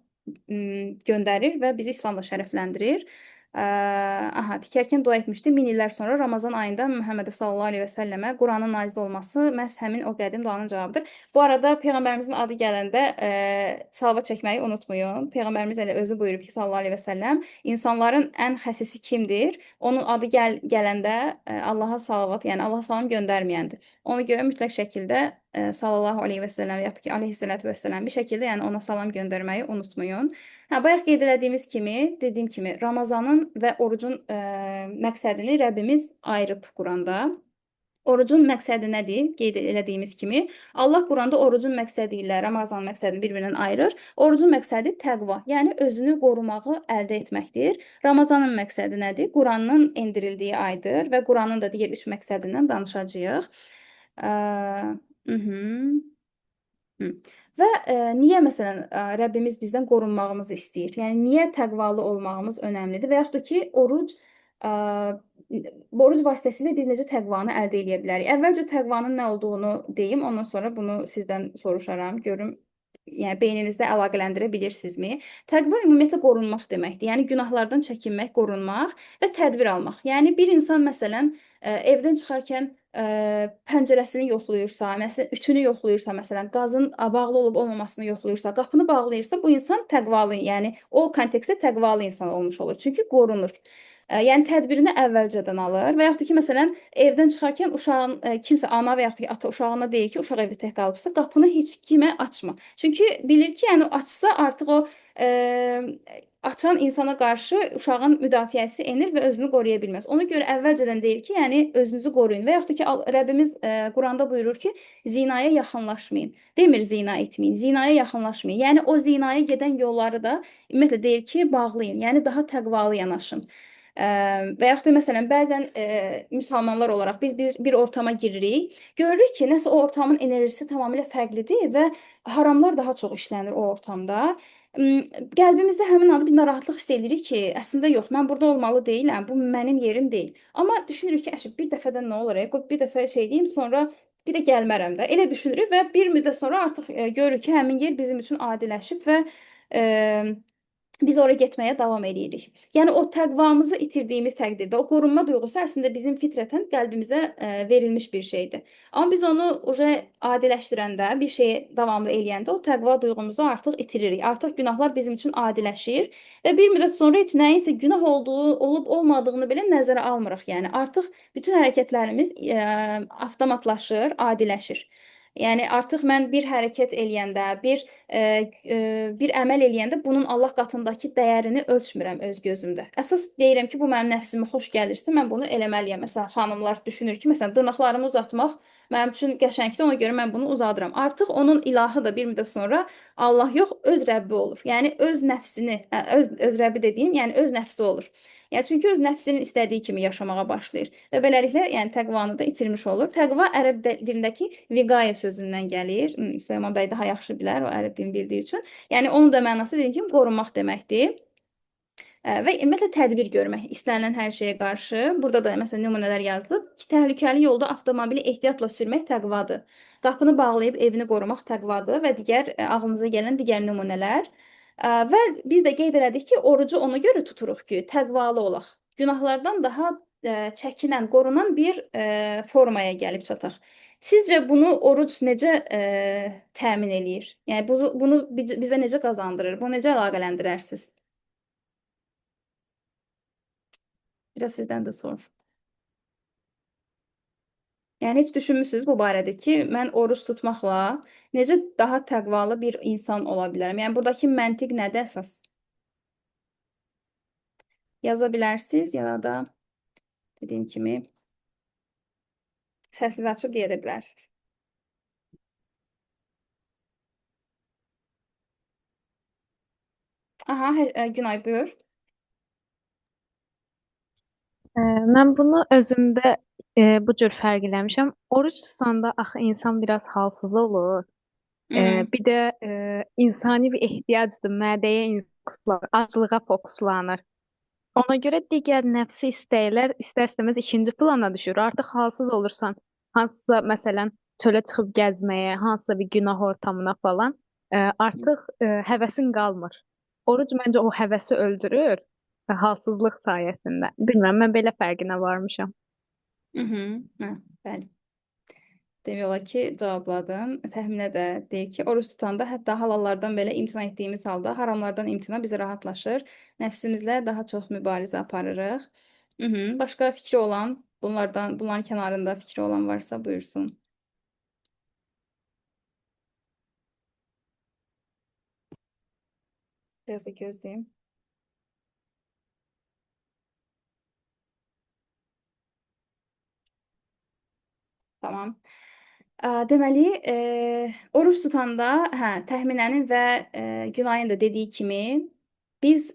göndərir və bizi İslamla şərəfləndirir. Aha, tikərkən dua etmişdi. 1000 illər sonra Ramazan ayında Məhəmmədə sallallahu əleyhi və səlləmə Quranın nazil olması məhz həmin o qədim duanın cavabıdır. Bu arada Peyğəmbərimizin adı gələndə salavat çəkməyi unutmayın. Peyğəmbərimiz elə özü buyurub ki, sallallahu əleyhi və səlləm, insanların ən xəsisi kimdir? Onun adı gələndə Allaha salavat, yəni Allaha salam göndərməyəndir. Ona görə mütləq şəkildə sallallahu əleyhi və səlləm və yaxud ki, əleyhissalatu vəssalam bir şəkildə yəni ona salam göndərməyi unutmayın. Hə, bayaq qeyd elədiyimiz kimi, dediyim kimi Ramazanın və orucun məqsədini Rəbbimiz ayırıb Quranda. Orucun məqsədi nədir? Qeyd elədiyimiz kimi, Allah Quranda orucun məqsədi ilə Ramazanın məqsədini bir-birindən ayırır. Orucun məqsədi təqva, yəni özünü qorumağı əldə etməkdir. Ramazanın məqsədi nədir? Quranın endirildiyi aydır və Quranın da digər üç məqsədindən danışacağıq. Və niyə məsələn Rəbbimiz bizdən qorunmağımızı istəyir? Yəni niyə təqvalı olmağımız önəmlidir? Və yaxud da ki, oruc oruc vasitəsilə biz necə təqvanı əldə edə bilərik? Əvvəlcə təqvanın nə olduğunu deyim, ondan sonra bunu sizdən soruşaram, görüm yəni beyninizdə əlaqələndirə bilirsinizmi? Təqva ümumiyyətlə qorunmaq deməkdir. Yəni günahlardan çəkinmək, qorunmaq və tədbir almaq. Yəni bir insan məsələn evdən çıxarkən pəncərəsini yoxlayırsa, məsələn ütünü yoxlayırsa, məsələn qazın bağlı olub olmamasını yoxlayırsa, qapını bağlayırsa, bu insan təqvalı, yəni o kontekstdə təqvalı insan olmuş olur. Çünki qorunur. Yəni tədbirini əvvəlcədən alır və yaxud da ki, məsələn, evdən çıxarkən uşağın kimsə ana və yaxud da ki, ata uşağına deyir ki, uşaq evdə tək qalıbsa, qapını heç kimə açma. Çünki bilir ki, yəni açsa artıq o e, açan insana qarşı uşağın müdafiəsi enir və özünü qoruya bilməz. Ona görə əvvəlcədən deyir ki, yəni özünüzü qoruyun və yaxud da ki, Rəbbimiz Quranda buyurur ki, zinaya yaxınlaşmayın. Demir zina etməyin, zinaya yaxınlaşmayın. Yəni o zinaya gedən yolları da ümumiyyətlə deyir ki, bağlayın. Yəni daha təqvalı yanaşın. Və yaxud da məsələn bəzən müsəlmanlar olaraq biz bir ortama giririk, görürük ki, nəsə o ortamın enerjisi tamamilə fərqlidir və haramlar daha çox işlənir o ortamda. Qəlbimizdə həmin anda bir narahatlıq hiss edirik ki, əslində yox, mən burada olmalı deyiləm, bu mənim yerim deyil. Amma düşünürük ki, əşi, bir dəfədən nə olur, qoy bir dəfə şey eləyim, sonra bir də gəlmərəm də. Elə düşünürük və bir müddət sonra artıq görürük ki, həmin yer bizim üçün adiləşib və e, biz ora getməyə davam eləyirik. Yəni o təqvamızı itirdiyimiz təqdirdə o qorunma duyğusu əslində bizim fitrətən qəlbimizə verilmiş bir şeydir. Amma biz onu uje adiləşdirəndə, bir şeyi davamlı eləyəndə o təqva duyğumuzu artıq itiririk. Artıq günahlar bizim üçün adiləşir və bir müddət sonra heç nəyinsə günah olduğu, olub olmadığını belə nəzərə almırıq. Yəni artıq bütün hərəkətlərimiz avtomatlaşır, adiləşir. Yəni artıq mən bir hərəkət eləyəndə, bir əməl eləyəndə bunun Allah qatındakı dəyərini ölçmürəm öz gözümdə. Əsas deyirəm ki, bu mənim nəfsimə xoş gəlirsə, mən bunu eləməliyəm. Məsələn, xanımlar düşünür ki, məsələn, dırnaqlarımı uzatmaq mənim üçün qəşəngdir, ona görə mən bunu uzadıram. Artıq onun ilahı da bir müddət sonra Allah yox, öz Rəbbi olur. Yəni öz nəfsini, öz Rəbbi dediyim, yəni öz nəfsi olur. Yəni çünki öz nəfsinin istədiyi kimi yaşamağa başlayır və beləliklə, yəni təqvanı da itirmiş olur. Təqva ərəb dilindəki viqayə sözündən gəlir. Süleyman bəy daha yaxşı bilər, o ərəb dilini bildiyi üçün. Yəni onun da mənası dediyim kimi qorunmaq deməkdir. Və ümumiyyətlə tədbir görmək istənilən hər şeyə qarşı. Burada da məsələn nümunələr yazılıb ki, təhlükəli yolda avtomobili ehtiyatla sürmək təqvadır. Qapını bağlayıb evini qorumaq təqvadır və digər ağlınıza gələn digər nümunələr. Və biz də qeyd elədik ki, orucu ona görə tuturuq ki, təqvalı olaq. Günahlardan daha çəkinən, qorunan bir formaya gəlib çataq. Sizcə bunu oruc necə təmin eləyir? Yəni bunu bizə necə qazandırır? Bunu necə əlaqələndirərsiniz? Biraz sizdən də soruşum. Yəni heç düşünmüsünüz bu barədə ki, mən oruc tutmaqla necə daha təqvalı bir insan ola bilərəm? Yəni buradakı məntiq nədir əsas? Yaza bilərsiniz ya da dediyim kimi səsinizi açıb deyə də bilərsiniz. Aha, Günay buyur.
Mən bunu özümdə bu cür fərq eləmişəm. Oruc tutanda axı insan biraz halsız olur. Bir də insani bir ehtiyacdır. Mədəyə fokuslanır, aclığa fokuslanır. Ona görə digər nəfsi istəklər istər-istəməz ikinci plana düşür. Artıq halsız olursan, hansısa məsələn çölə çıxıb gəzməyə, hansısa bir günah ortamına falan, artıq həvəsin qalmır. Oruc məncə o həvəsi öldürür halsızlıq sayəsində. Bilmirəm, mən belə fərqinə varmışam.
Hə, bəli. Demək olar ki, cavabladın. Təxminə də deyir ki, oruc tutanda hətta halallardan belə imtina etdiyimiz halda haramlardan imtina bizə rahatlaşır. Nəfsimizlə daha çox mübarizə aparırıq. Başqa fikri olan, bunların kənarında fikri olan varsa buyursun. Biraz da gözləyim. Tamam. Deməli, oruc tutanda, hə, Təxminənin və Günayın da dediyi kimi biz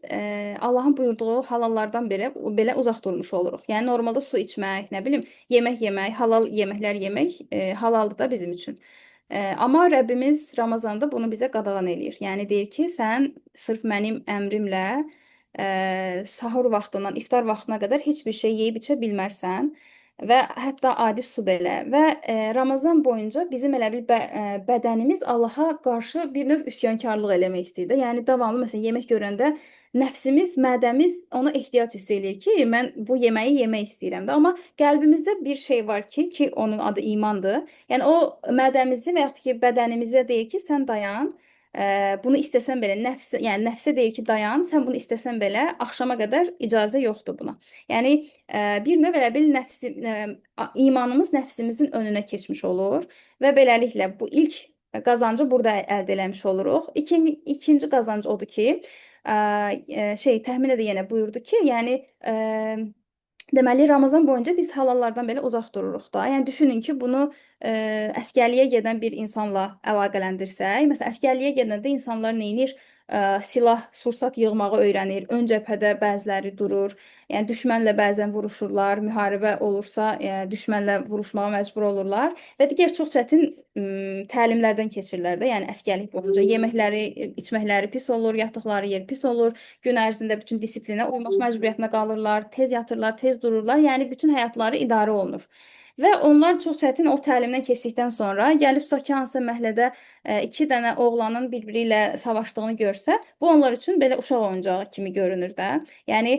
Allahın buyurduğu halallardan belə uzaq durmuş oluruq. Yəni normalda su içmək, nə bilim, yemək yemək, halal yeməklər yemək halaldır da bizim üçün. Amma Rəbbimiz Ramazanda bunu bizə qadağan eləyir. Yəni deyir ki, sən sırf mənim əmrimlə sahur vaxtından iftar vaxtına qədər heç bir şey yeyib içə bilmərsən. Və hətta adi su belə və Ramazan boyunca bizim elə bil bədənimiz Allaha qarşı bir növ üsyankarlıq eləmək istəyir də. Yəni davamlı məsələn yemək görəndə nəfsimiz, mədəmiz ona ehtiyac hiss eləyir ki, mən bu yeməyi yemək istəyirəm də. Amma qəlbimizdə bir şey var ki, onun adı imandır. Yəni o mədəmizi və yaxud ki, bədənimizə deyir ki, sən dayan. Bunu istəsən belə nəfs, yəni nəfsə deyir ki, dayan, sən bunu istəsən belə axşama qədər icazə yoxdur buna. Yəni bir növ elə bil nəfsi, imanımız nəfsimizin önünə keçmiş olur və beləliklə bu ilk qazancı burada əldə eləmiş oluruq. İkinci qazanc odur ki, Təxminə də yenə buyurdu ki, yəni deməli Ramazan boyunca biz halallardan belə uzaq dururuq da. Yəni düşünün ki, bunu əsgərliyə gedən bir insanla əlaqələndirsək, məsələn, əsgərliyə gedəndə insanlar nə edir? Silah, sursat yığmağı öyrənir. Ön cəbhədə bəziləri durur. Yəni düşmənlə bəzən vuruşurlar, müharibə olursa, düşmənlə vuruşmağa məcbur olurlar və digər çox çətin təlimlərdən keçirlər də. Yəni əsgərlik boyunca yeməkləri, içməkləri pis olur, yatdıqları yer pis olur. Gün ərzində bütün disiplinə uymaq məcburiyyətinə qalırlar, tez yatırlar, tez dururlar. Yəni bütün həyatları idarə olunur. Və onlar çox çətin o təlimdən keçdikdən sonra gəlib tutaq ki, hansısa məhəllədə iki dənə oğlanın bir-biri ilə savaşdığını görsə, bu onlar üçün belə uşaq oyuncağı kimi görünür də. Yəni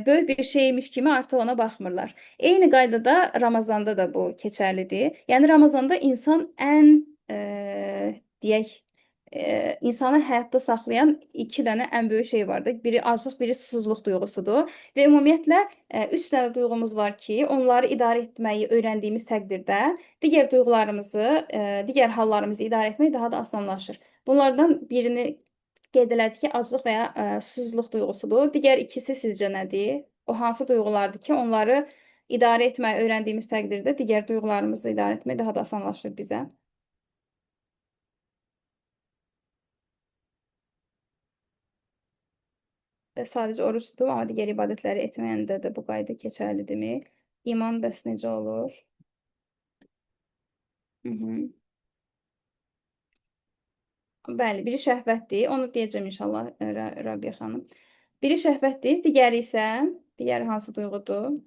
böyük bir şeymiş kimi artıq ona baxmırlar. Eyni qaydada Ramazanda da bu keçərlidir. Yəni Ramazanda insan ən deyək insanı həyatda saxlayan iki dənə ən böyük şey vardır. Biri aclıq, biri susuzluq duyğusudur. Və ümumiyyətlə üç dənə duyğumuz var ki, onları idarə etməyi öyrəndiyimiz təqdirdə digər duyğularımızı, digər hallarımızı idarə etmək daha da asanlaşır. Bunlardan birini qeyd elədik ki, aclıq və ya susuzluq duyğusudur. Digər ikisi sizcə nədir? O hansı duyğulardır ki, onları idarə etməyi öyrəndiyimiz təqdirdə digər duyğularımızı idarə etmək daha da asanlaşır bizə. Və sadəcə oruç tutub, amma digər ibadətləri etməyəndə də bu qayda keçərlidirmi? İman bəs necə olur? Hı -hı. Bəli, biri şəhvətdir. Onu deyəcəm inşallah Rabiyə xanım. Biri şəhvətdir, digəri isə, digəri hansı duyğudur?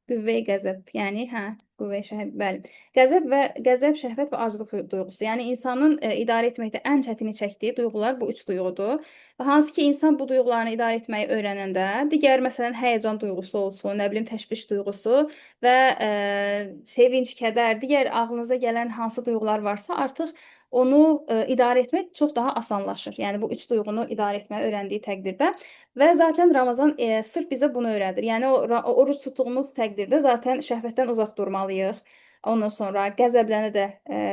Qüvvə-i qəzəb. Yəni, hə, qüvvə-i şəhvət, bəli. Qəzəb və qəzəb, şəhvət və aclıq duyğusu. Yəni insanın idarə etməkdə ən çətini çəkdiyi duyğular bu üç duyğudur. Və hansı ki insan bu duyğularını idarə etməyi öyrənəndə, digər məsələn həyəcan duyğusu olsun, nə bilim təşviş duyğusu və sevinc, kədər, digər ağlınıza gələn hansı duyğular varsa, artıq onu idarə etmək çox daha asanlaşır. Yəni bu üç duyğunu idarə etməyi öyrəndiyi təqdirdə və zaten Ramazan sırf bizə bunu öyrədir. Yəni o oruc tutduğumuz təqdirdə zaten şəhvətdən uzaq durmalıyıq. Ondan sonra qəzəblənə də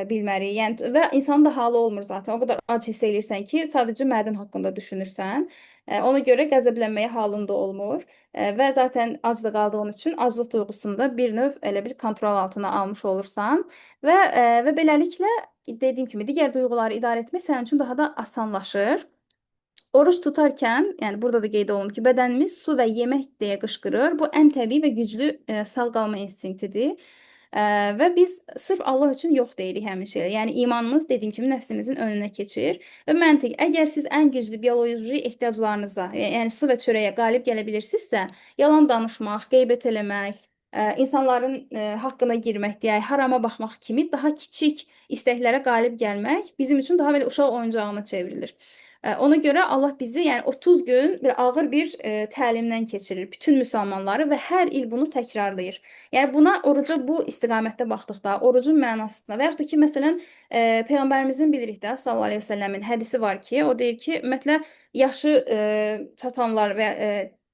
bilməliyik. Yəni və insanın da halı olmur zaten. O qədər ac hiss eləyirsən ki, sadəcə mədən haqqında düşünürsən. Ona görə qəzəblənməyə halın da olmur. Və zaten ac da qaldığın üçün aclıq duyğusunu da bir növ elə bir kontrol altına almış olursan və beləliklə dediyim kimi digər duyğuları idarə etmək sənin üçün daha da asanlaşır. Oruç tutarkən, yəni burada da qeyd olunub ki, bədənimiz su və yemək deyə qışqırır. Bu ən təbii və güclü sağ qalma instinktidir. Və biz sırf Allah üçün yox deyirik həmin şeyə. Yəni imanımız dediyim kimi nəfsimizin önünə keçir. Və məntiq, əgər siz ən güclü bioloji ehtiyaclarınıza, yəni su və çörəyə qalib gələ bilirsinizsə, yalan danışmaq, qeybət eləmək, insanların haqqına girmək deyək, harama baxmaq kimi daha kiçik istəklərə qalib gəlmək bizim üçün daha belə uşaq oyuncağına çevrilir. Ona görə Allah bizi yəni 30 gün bir ağır bir təlimdən keçirir bütün müsəlmanları və hər il bunu təkrarlayır. Yəni buna oruca bu istiqamətdə baxdıqda, orucun mənasına və yaxud da ki, məsələn, peyğəmbərimizin bilirik də sallallahu əleyhi və səlləmin hədisi var ki, o deyir ki, ümumiyyətlə yaşı çatanlar və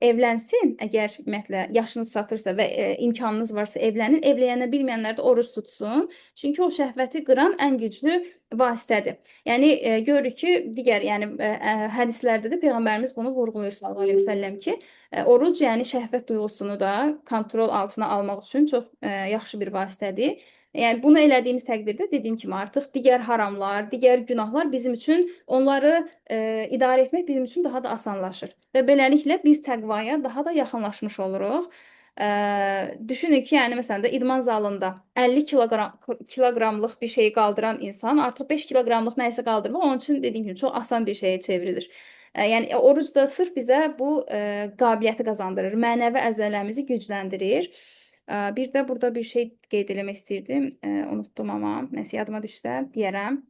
evlənsin, əgər ümumiyyətlə yaşınız çatırsa və imkanınız varsa evlənin, evlənə bilməyənlər də oruc tutsun. Çünki o şəhvəti qıran ən güclü vasitədir. Yəni görürük ki, digər yəni hədislərdə də peyğəmbərimiz bunu vurğulayır sallallahu əleyhi və səlləm ki, oruc yəni şəhvət duyğusunu da kontrol altına almaq üçün çox yaxşı bir vasitədir. Yəni bunu elədiyimiz təqdirdə dediyim kimi artıq digər haramlar, digər günahlar bizim üçün onları idarə etmək bizim üçün daha da asanlaşır. Və beləliklə biz təqvaya daha da yaxınlaşmış oluruq. Düşünün ki, yəni məsələn də idman zalında 50 kiloqramlıq bir şeyi qaldıran insan artıq 5 kiloqramlıq nəyisə qaldırmaq onun üçün dediyim kimi çox asan bir şeyə çevrilir. Yəni oruc da sırf bizə bu qabiliyyəti qazandırır, mənəvi əzələlərimizi gücləndirir. Bir də burada bir şey qeyd eləmək istəyirdim. Unutdum amma nəsə yadıma düşsə deyərəm.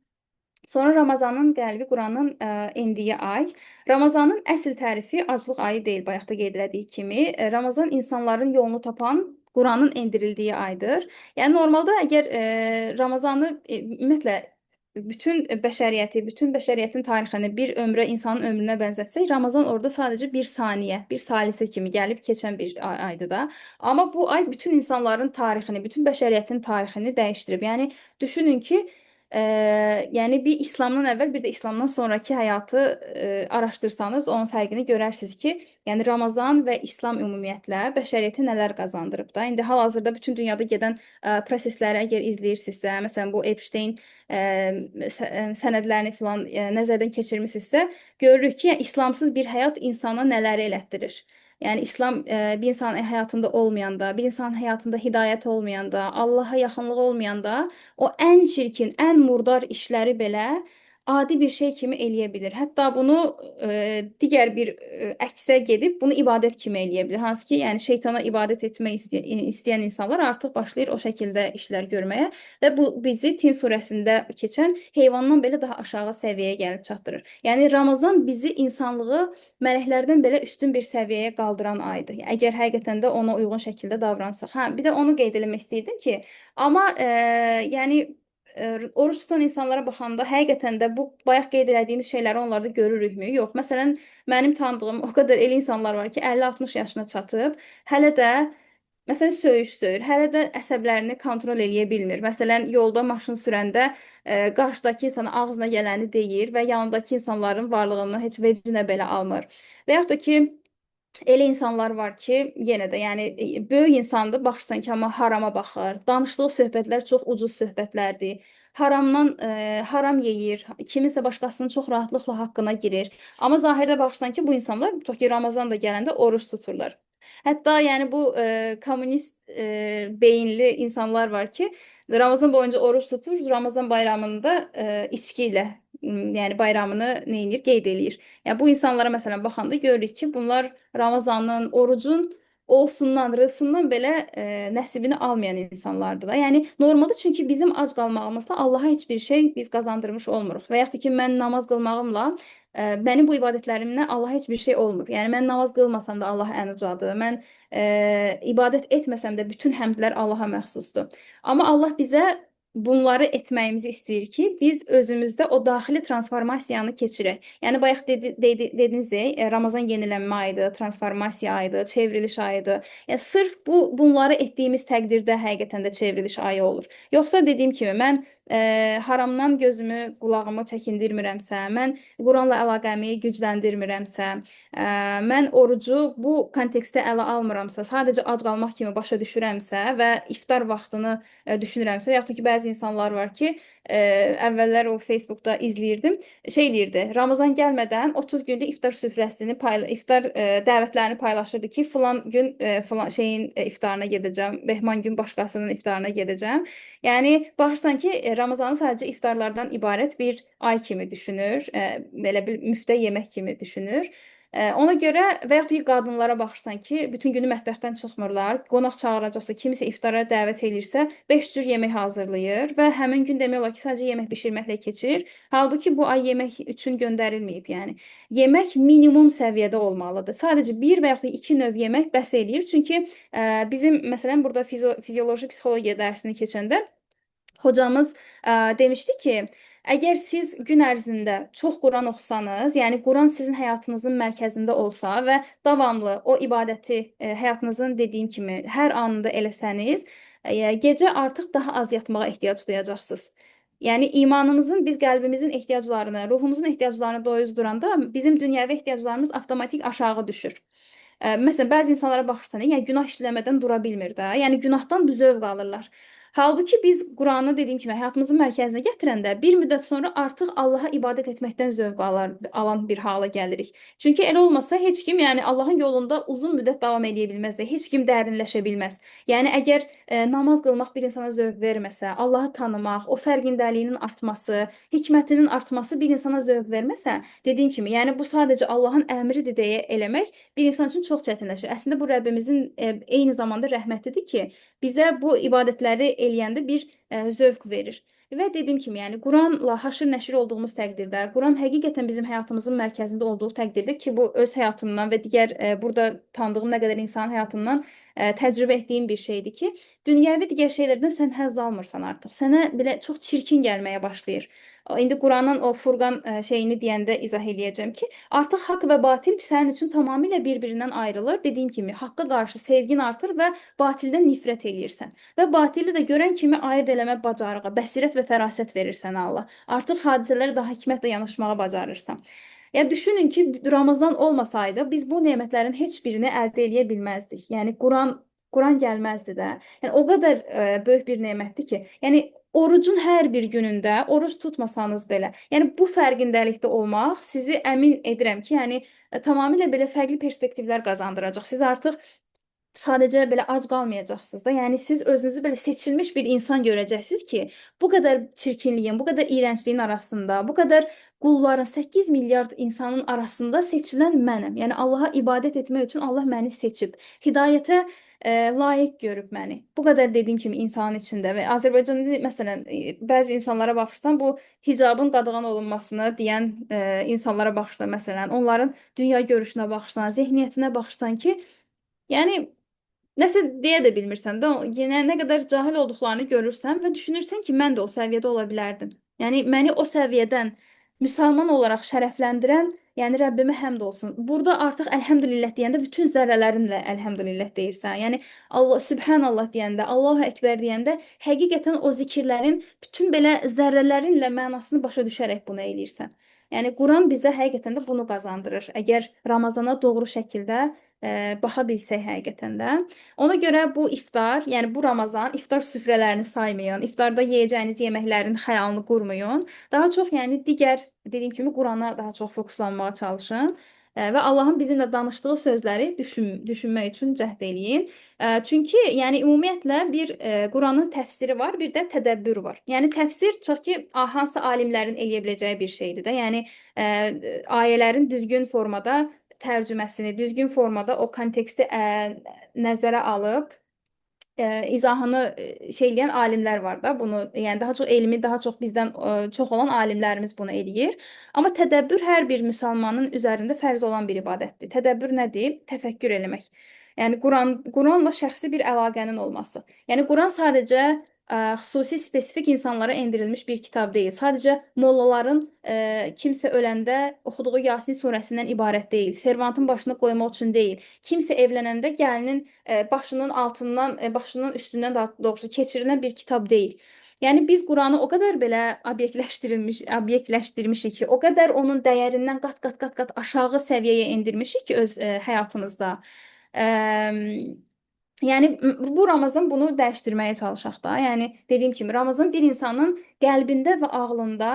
Sonra Ramazanın qəlbi Quranın endiyi ay. Ramazanın əsl tərifi aclıq ayı deyil, bayaq da qeyd elədiyi kimi. Ramazan insanların yolunu tapan Quranın endirildiyi aydır. Yəni normalda əgər Ramazanı ümumiyyətlə bütün bəşəriyyəti, bütün bəşəriyyətin tarixini bir ömrə, insanın ömrünə bənzətsək, Ramazan orada sadəcə bir saniyə, bir salisə kimi gəlib keçən bir aydır da. Amma bu ay bütün insanların tarixini, bütün bəşəriyyətin tarixini dəyişdirib. Yəni düşünün ki, yəni bir İslamdan əvvəl, bir də İslamdan sonrakı həyatı araşdırsanız, onun fərqini görərsiniz ki, yəni Ramazan və İslam ümumiyyətlə bəşəriyyətə nələr qazandırıb da. İndi hal-hazırda bütün dünyada gedən prosesləri əgər izləyirsinizsə, məsələn bu Epstein sənədlərini filan nəzərdən keçirmisinizsə, görürük ki, yəni, İslamsız bir həyat insana nələri elətdirir. Yəni İslam bir insanın həyatında olmayanda, bir insanın həyatında hidayət olmayanda, Allaha yaxınlıq olmayanda, o ən çirkin, ən murdar işləri belə adi bir şey kimi eləyə bilir. Hətta bunu digər bir əksə gedib bunu ibadət kimi eləyə bilir. Hansı ki, yəni şeytana ibadət etmək istəyən insanlar artıq başlayır o şəkildə işlər görməyə və bu bizi Tin surəsində keçən heyvandan belə daha aşağı səviyyəyə gəlib çatdırır. Yəni Ramazan bizi insanlığı mələklərdən belə üstün bir səviyyəyə qaldıran aydır. Əgər həqiqətən də ona uyğun şəkildə davransaq. Hə, bir də onu qeyd eləmək istəyirdim ki, amma yəni oruc tutan insanlara baxanda həqiqətən də bu bayaq qeyd elədiyimiz şeyləri onlarda görürükmü? Yox. Məsələn, mənim tanıdığım o qədər elə insanlar var ki, 50-60 yaşına çatıb, hələ də məsələn söyüş söyür, hələ də əsəblərini kontrol eləyə bilmir. Məsələn, yolda maşın sürəndə qarşıdakı insana ağzına gələni deyir və yanındakı insanların varlığını heç vecinə belə almır. Və yaxud da ki, elə insanlar var ki, yenə də yəni böyük insandır, baxırsan ki, amma harama baxır. Danışdığı söhbətlər çox ucuz söhbətlərdir. Haramdan haram yeyir, kiminsə başqasının çox rahatlıqla haqqına girir. Amma zahirdə baxırsan ki, bu insanlar tutaq ki, Ramazan da gələndə oruc tuturlar. Hətta yəni bu kommunist beyinli insanlar var ki, Ramazan boyunca oruç tutur, Ramazan bayramında içki ilə yəni bayramını nə edir, qeyd eləyir. Yəni bu insanlara məsələn baxanda görürük ki, bunlar Ramazanın, orucun olsundan, rısından belə nəsibini almayan insanlardır da. Yəni normalda çünki bizim ac qalmağımızla Allaha heç bir şey biz qazandırmış olmuruq. Və yaxud da ki, mən namaz qılmağımla mənim bu ibadətlərimlə Allaha heç bir şey olmur. Yəni mən namaz qılmasam da Allah ən ucadır. Mən ibadət etməsəm də bütün həmdlər Allaha məxsusdur. Amma Allah bizə bunları etməyimizi istəyir ki, biz özümüzdə o daxili transformasiyanı keçirək. Yəni bayaq dediniz, Ramazan yenilənmə ayıdır, transformasiya ayıdır, çevriliş ayıdır. Yəni sırf bunları etdiyimiz təqdirdə həqiqətən də çevriliş ayı olur. Yoxsa dediyim kimi mən haramdan gözümü, qulağımı çəkindirmirəmsə, mən Quranla əlaqəmi gücləndirmirəmsə, mən orucu bu kontekstdə ələ almıramsa, sadəcə ac qalmaq kimi başa düşürəmsə və iftar vaxtını düşünürəmsə, yaxud da ki, bəzi insanlar var ki, əvvəllər o Facebookda izləyirdim, şey eləyirdi, Ramazan gəlmədən 30 gündə iftar süfrəsini, iftar dəvətlərini paylaşırdı ki, filan gün filan şeyin iftarına gedəcəm, Behman gün başqasının iftarına gedəcəm. Yəni baxırsan ki, Ramazanı sadəcə iftarlardan ibarət bir ay kimi düşünür, belə bir müftə yemək kimi düşünür. Ona görə və yaxud da ki, qadınlara baxırsan ki, bütün günü mətbəxdən çıxmırlar. Qonaq çağıracaqsa, kimisə iftara dəvət eləyirsə, 5 cür yemək hazırlayır və həmin gün demək olar ki, sadəcə yemək bişirməklə keçir. Halbuki bu ay yemək üçün göndərilməyib, yəni. Yemək minimum səviyyədə olmalıdır. Sadəcə bir və yaxud da 2 növ yemək bəs eləyir. Çünki bizim məsələn burada fizioloji psixologiya dərsini keçəndə hocamız demişdi ki, əgər siz gün ərzində çox Quran oxusanız, yəni Quran sizin həyatınızın mərkəzində olsa və davamlı o ibadəti həyatınızın dediyim kimi hər anında eləsəniz, gecə artıq daha az yatmağa ehtiyac duyacaqsınız. Yəni imanımızın, biz qəlbimizin ehtiyaclarını, ruhumuzun ehtiyaclarını doyuzduranda bizim dünyəvi ehtiyaclarımız avtomatik aşağı düşür. Məsələn, bəzi insanlara baxırsan, yəni günah işləmədən dura bilmir də. Yəni günahdan zövq alırlar. Halbuki biz Quranı dediyim kimi həyatımızın mərkəzinə gətirəndə bir müddət sonra artıq Allaha ibadət etməkdən zövq alan bir hala gəlirik. Çünki elə olmasa heç kim, yəni Allahın yolunda uzun müddət davam edə bilməz, heç kim dərinləşə bilməz. Yəni əgər namaz qılmaq bir insana zövq verməsə, Allahı tanımaq, o fərqindəliyinin artması, hikmətinin artması bir insana zövq verməsə, dediyim kimi, yəni bu sadəcə Allahın əmridir deyə eləmək bir insan üçün çox çətinləşir. Əslində bu Rəbbimizin eyni zamanda rəhmətidir ki, bizə bu ibadətləri eləyəndə bir zövq verir. Və dediyim kimi, yəni Quranla haşır nəşir olduğumuz təqdirdə, Quran həqiqətən bizim həyatımızın mərkəzində olduğu təqdirdə ki, bu öz həyatımdan və digər burada tanıdığım nə qədər insanın həyatından təcrübə etdiyim bir şeydir ki, dünyəvi digər şeylərdən sən həzz almırsan artıq. Sənə belə çox çirkin gəlməyə başlayır. İndi Quranın o Furqan şeyini deyəndə izah eləyəcəm ki, artıq haqq və batil sənin üçün tamamilə bir-birindən ayrılır. Dediyim kimi, haqqa qarşı sevgin artır və batildən nifrət eləyirsən. Və batili də görən kimi ayırd eləmə bacarığı, bəsirət və fərasət verir sənə Allah. Artıq hadisələrə daha hikmətlə yanaşmağı bacarırsan. Yəni düşünün ki, Ramazan olmasaydı biz bu nemətlərin heç birini əldə eləyə bilməzdik. Yəni Quran gəlməzdi də. Yəni o qədər böyük bir nemətdir ki, yəni orucun hər bir günündə oruc tutmasanız belə, yəni bu fərqindəlikdə olmaq sizi əmin edirəm ki, yəni tamamilə belə fərqli perspektivlər qazandıracaq. Siz artıq sadəcə belə ac qalmayacaqsınız da. Yəni siz özünüzü belə seçilmiş bir insan görəcəksiniz ki, bu qədər çirkinliyin, bu qədər iyrəncliyin arasında, bu qədər qulların 8 milyard insanın arasında seçilən mənəm. Yəni Allaha ibadət etmək üçün Allah məni seçib. Hidayətə layiq görüb məni. Bu qədər dediyim kimi insanın içində və Azərbaycanda məsələn bəzi insanlara baxırsan, bu hicabın qadağan olunmasını deyən insanlara baxırsan məsələn, onların dünya görüşünə baxırsan, zehniyyətinə baxırsan ki, yəni nəsə deyə də bilmirsən də, yenə nə qədər cahil olduqlarını görürsən və düşünürsən ki, mən də o səviyyədə ola bilərdim. Yəni məni o səviyyədən müsəlman olaraq şərəfləndirən, yəni Rəbbimə həmd olsun. Burada artıq əlhəmdülillah deyəndə bütün zərrələrinlə əlhəmdülillah deyirsən. Yəni Allah Sübhanallah deyəndə, Allahu Əkbər deyəndə həqiqətən o zikirlərin bütün belə zərrələrinlə mənasını başa düşərək bunu eləyirsən. Yəni Quran bizə həqiqətən də bunu qazandırır. Əgər Ramazana doğru şəkildə baxa bilsək həqiqətən də. Ona görə bu iftar, yəni bu Ramazan iftar süfrələrini saymayın, iftarda yeyəcəyiniz yeməklərin xəyalını qurmayın. Daha çox yəni digər dediyim kimi Qurana daha çox fokuslanmağa çalışın. Və Allahın bizimlə danışdığı sözləri düşünmək üçün cəhd eləyin. Çünki yəni ümumiyyətlə bir Quranın təfsiri var, bir də tədəbbür var. Yəni təfsir tutaq ki, hansısa alimlərin eləyə biləcəyi bir şeydir də. Yəni ayələrin düzgün formada tərcüməsini, düzgün formada o konteksti nəzərə alıb izahını şey eləyən alimlər var da bunu, yəni daha çox elmi, daha çox bizdən çox olan alimlərimiz bunu eləyir. Amma tədəbbür hər bir müsəlmanın üzərində fərz olan bir ibadətdir. Tədəbbür nədir? Təfəkkür eləmək. Yəni Quranla şəxsi bir əlaqənin olması. Yəni Quran sadəcə xüsusi spesifik insanlara endirilmiş bir kitab deyil. Sadəcə mollaların kimsə öləndə oxuduğu Yasin surəsindən ibarət deyil. Servantın başını qoymaq üçün deyil. Kimsə evlənəndə gəlinin başının altından, başının üstündən daha doğrusu keçirilən bir kitab deyil. Yəni biz Quranı o qədər belə obyektləşdirmişik ki, o qədər onun dəyərindən qat-qat aşağı səviyyəyə endirmişik ki, öz həyatımızda. Yəni bu Ramazan bunu dəyişdirməyə çalışaq da. Yəni dediyim kimi Ramazan bir insanın qəlbində və ağlında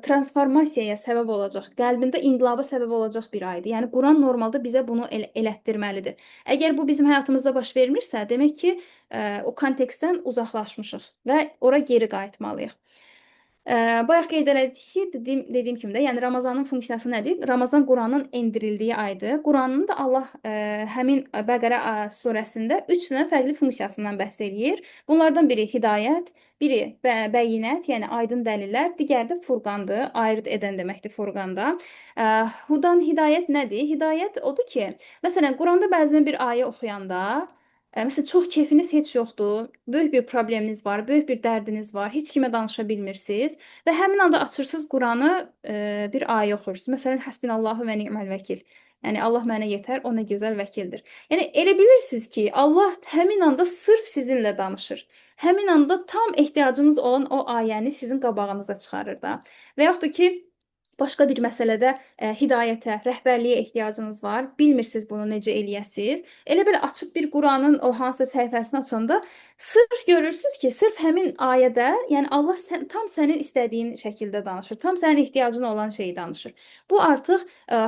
transformasiyaya səbəb olacaq, qəlbində inqilaba səbəb olacaq bir aydır. Yəni Quran normalda bizə bunu elətdirməlidir. Əgər bu bizim həyatımızda baş vermirsə, demək ki, o kontekstdən uzaqlaşmışıq və ora geri qayıtmalıyıq. Bayaq qeyd elədik ki, dediyim kimi də, yəni Ramazanın funksiyası nədir? Ramazan Quranın endirildiyi aydır. Quranın da Allah həmin Bəqərə surəsində 3 dənə fərqli funksiyasından bəhs eləyir. Bunlardan biri hidayət, biri bəyinət, yəni aydın dəlillər, digəri də furqandır, ayırd edən deməkdir furqanda. Hudan hidayət nədir? Hidayət odur ki, məsələn, Quranda bəzən bir ayə oxuyanda, məsələn, çox kefiniz heç yoxdur, böyük bir probleminiz var, böyük bir dərdiniz var, heç kimə danışa bilmirsiniz və həmin anda açırsınız Quranı, bir ayə oxuyursunuz. Məsələn, Həsbinallahu və ni'məl vəkil. Yəni Allah mənə yetər, o nə gözəl vəkildir. Yəni elə bilirsiniz ki, Allah həmin anda sırf sizinlə danışır. Həmin anda tam ehtiyacınız olan o ayəni sizin qabağınıza çıxarır da. Və yaxud da ki, başqa bir məsələdə hidayətə, rəhbərliyə ehtiyacınız var, bilmirsiniz bunu necə eləyəsiniz. Elə belə açıb bir Quranın o hansısa səhifəsini açanda sırf görürsünüz ki, sırf həmin ayədə, yəni Allah tam sənin istədiyin şəkildə danışır, tam sənin ehtiyacın olan şeyi danışır. Bu artıq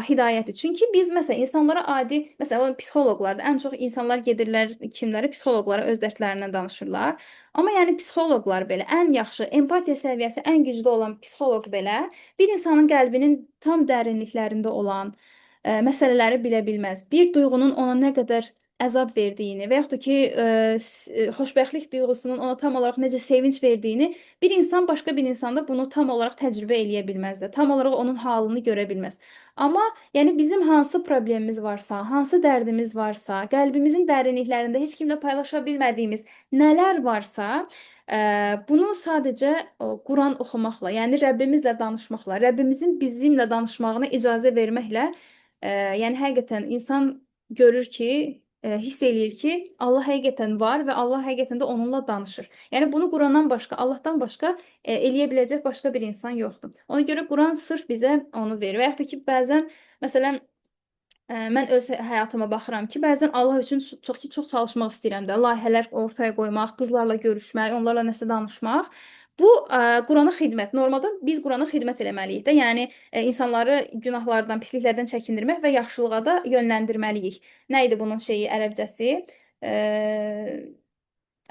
hidayətdir. Çünki biz məsələn insanlara adi, məsələn psixoloqlarda ən çox insanlar gedirlər kimlərə? Psixoloqlara öz dərdlərindən danışırlar. Amma yəni psixoloqlar belə ən yaxşı, empatiya səviyyəsi ən güclü olan psixoloq belə bir insanın qəlbinin tam dərinliklərində olan məsələləri bilə bilməz. Bir duyğunun ona nə qədər əzab verdiyini və yaxud da ki, xoşbəxtlik duyğusunun ona tam olaraq necə sevinç verdiyini bir insan başqa bir insanda bunu tam olaraq təcrübə eləyə bilməz də. Tam olaraq onun halını görə bilməz. Amma yəni bizim hansı problemimiz varsa, hansı dərdimiz varsa, qəlbimizin dərinliklərində heç kimlə paylaşa bilmədiyimiz nələr varsa, bunu sadəcə Quran oxumaqla, yəni Rəbbimizlə danışmaqla, Rəbbimizin bizimlə danışmağına icazə verməklə, yəni həqiqətən insan görür ki, hiss eləyir ki, Allah həqiqətən var və Allah həqiqətən də onunla danışır. Yəni bunu Qurandan başqa, Allahdan başqa eləyə biləcək başqa bir insan yoxdur. Ona görə Quran sırf bizə onu verir. Və yaxud da ki, bəzən məsələn mən öz həyatıma baxıram ki, bəzən Allah üçün çox çalışmaq istəyirəm də, layihələr ortaya qoymaq, qızlarla görüşmək, onlarla nəsə danışmaq. Bu Qurana xidmət. Normalda biz Qurana xidmət eləməliyik də. Yəni insanları günahlardan, pisliklərdən çəkindirmək və yaxşılığa da yönləndirməliyik. Nə idi bunun şeyi ərəbcəsi? E,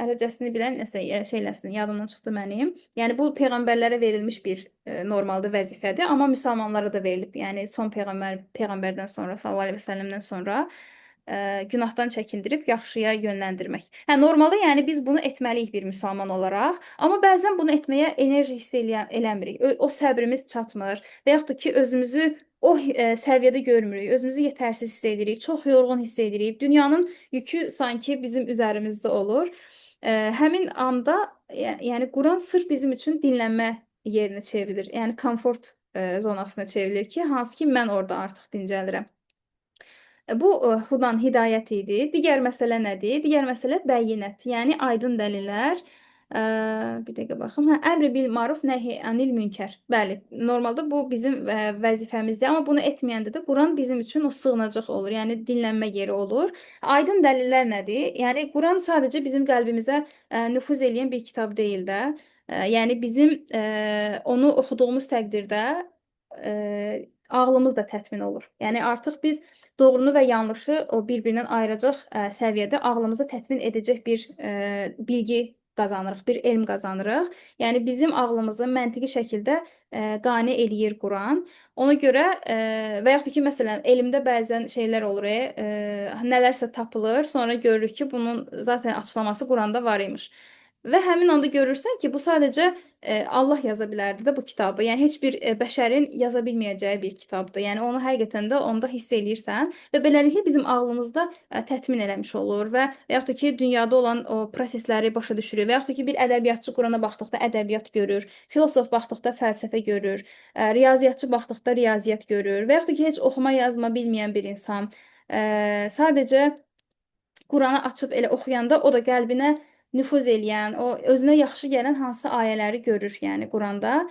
Ərəbcəsini bilən nəsə şey eləsin, yadımdan çıxdı mənim. Yəni bu peyğəmbərlərə verilmiş bir normalda vəzifədir, amma müsəlmanlara da verilib. Yəni son peyğəmbərdən sonra, sallallahu əleyhi və səlləmdən sonra günahdan çəkindirib yaxşıya yönləndirmək. Hə, normalda yəni biz bunu etməliyik bir müsəlman olaraq, amma bəzən bunu etməyə enerji hiss eləmirik. O səbrimiz çatmır və yaxud da ki, özümüzü o səviyyədə görmürük, özümüzü yetərsiz hiss edirik, çox yorğun hiss edirik. Dünyanın yükü sanki bizim üzərimizdə olur. Həmin anda yəni Quran sırf bizim üçün dinlənmə yerinə çevrilir. Yəni komfort zonasına çevrilir ki, hansı ki mən orada artıq dincəlirəm. Bu hudan hidayət idi. Digər məsələ nədir? Digər məsələ bəyyinət, yəni aydın dəlillər. Bir dəqiqə baxım. Hə, əmr bil maruf, nəhy anil münkər. Bəli, normalda bu bizim vəzifəmizdir, amma bunu etməyəndə də Quran bizim üçün o sığınacaq olur, yəni dinlənmə yeri olur. Aydın dəlillər nədir? Yəni Quran sadəcə bizim qəlbimizə nüfuz eləyən bir kitab deyil də. Yəni bizim onu oxuduğumuz təqdirdə ağlımız da təmin olur. Yəni artıq biz doğrunu və yanlışı o bir-birindən ayıracaq səviyyədə ağlımızı təmin edəcək bir bilgi qazanırıq, bir elm qazanırıq. Yəni bizim ağlımızı məntiqi şəkildə qane eləyir Quran. Ona görə və yaxud da ki, məsələn, elmdə bəzən şeylər olur, nələrsə tapılır, sonra görürük ki, bunun zaten açıqlaması Quranda var imiş. Və həmin anda görürsən ki, bu sadəcə Allah yaza bilərdi də bu kitabı. Yəni heç bir bəşərin yaza bilməyəcəyi bir kitabdır. Yəni onu həqiqətən də onda hiss eləyirsən və beləliklə bizim ağlımızda tətmin eləmiş olur və yaxud da ki, dünyada olan o prosesləri başa düşürük və yaxud da ki, bir ədəbiyyatçı Qurana baxdıqda ədəbiyyat görür, filosof baxdıqda fəlsəfə görür, riyaziyyatçı baxdıqda riyaziyyat görür və yaxud da ki, heç oxuma yazma bilməyən bir insan sadəcə Quranı açıb elə oxuyanda o da qəlbinə nüfuz eləyən, o özünə yaxşı gələn hansı ayələri görür, yəni Quranda.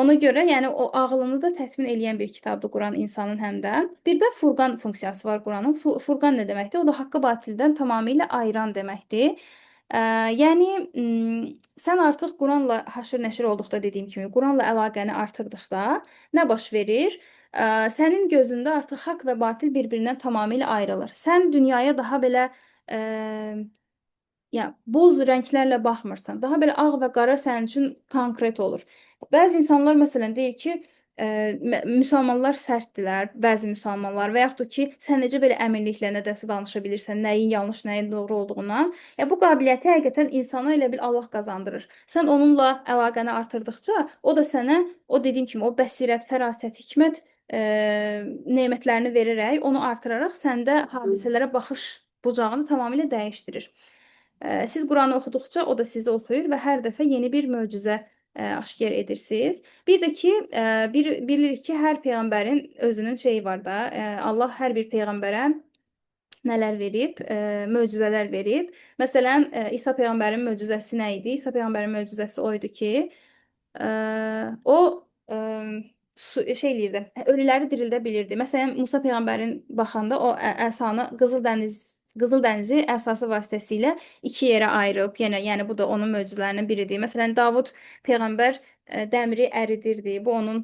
Ona görə, yəni o ağlını da təmin eləyən bir kitabdır Quran insanın həm də. Bir də Furqan funksiyası var Quranın. Furqan nə deməkdir? O da haqqı batildən tamamilə ayıran deməkdir. Yəni sən artıq Quranla haşır nəşir olduqda, dediyim kimi, Quranla əlaqəni artırdıqda nə baş verir? Sənin gözündə artıq haqq və batil bir-birindən tamamilə ayrılır. Sən dünyaya daha belə ya boz rənglərlə baxmırsan. Daha belə ağ və qara sənin üçün konkret olur. Bəzi insanlar məsələn deyir ki, müsəlmanlar sərtdirlər, bəzi müsəlmanlar və yaxud da ki, sən necə belə əminliklə nədənsə danışa bilirsən, nəyin yanlış, nəyin doğru olduğundan. Ya bu qabiliyyəti həqiqətən insana elə bil Allah qazandırır. Sən onunla əlaqəni artırdıqca, o da sənə o dediyim kimi o bəsirət, fərasət, hikmət nemətlərini verərək, onu artıraraq səndə hadisələrə baxış bucağını tamamilə dəyişdirir. Siz Quranı oxuduqca o da sizi oxuyur və hər dəfə yeni bir möcüzə aşkar edirsiniz. Bir də ki, bilirik ki, hər peyğəmbərin özünün şeyi var da. Allah hər bir peyğəmbərə nələr verib, möcüzələr verib. Məsələn, İsa peyğəmbərin möcüzəsi nə idi? İsa peyğəmbərin möcüzəsi o idi ki, o şey eləyirdi, ölüləri dirildə bilirdi. Məsələn, Musa peyğəmbərin baxanda o əsanı Qızıl Dənizi əsası vasitəsilə iki yerə ayırıb. Yəni bu da onun möcüzələrindən biridir. Məsələn, Davud peyğəmbər dəmiri əridirdi. Bu onun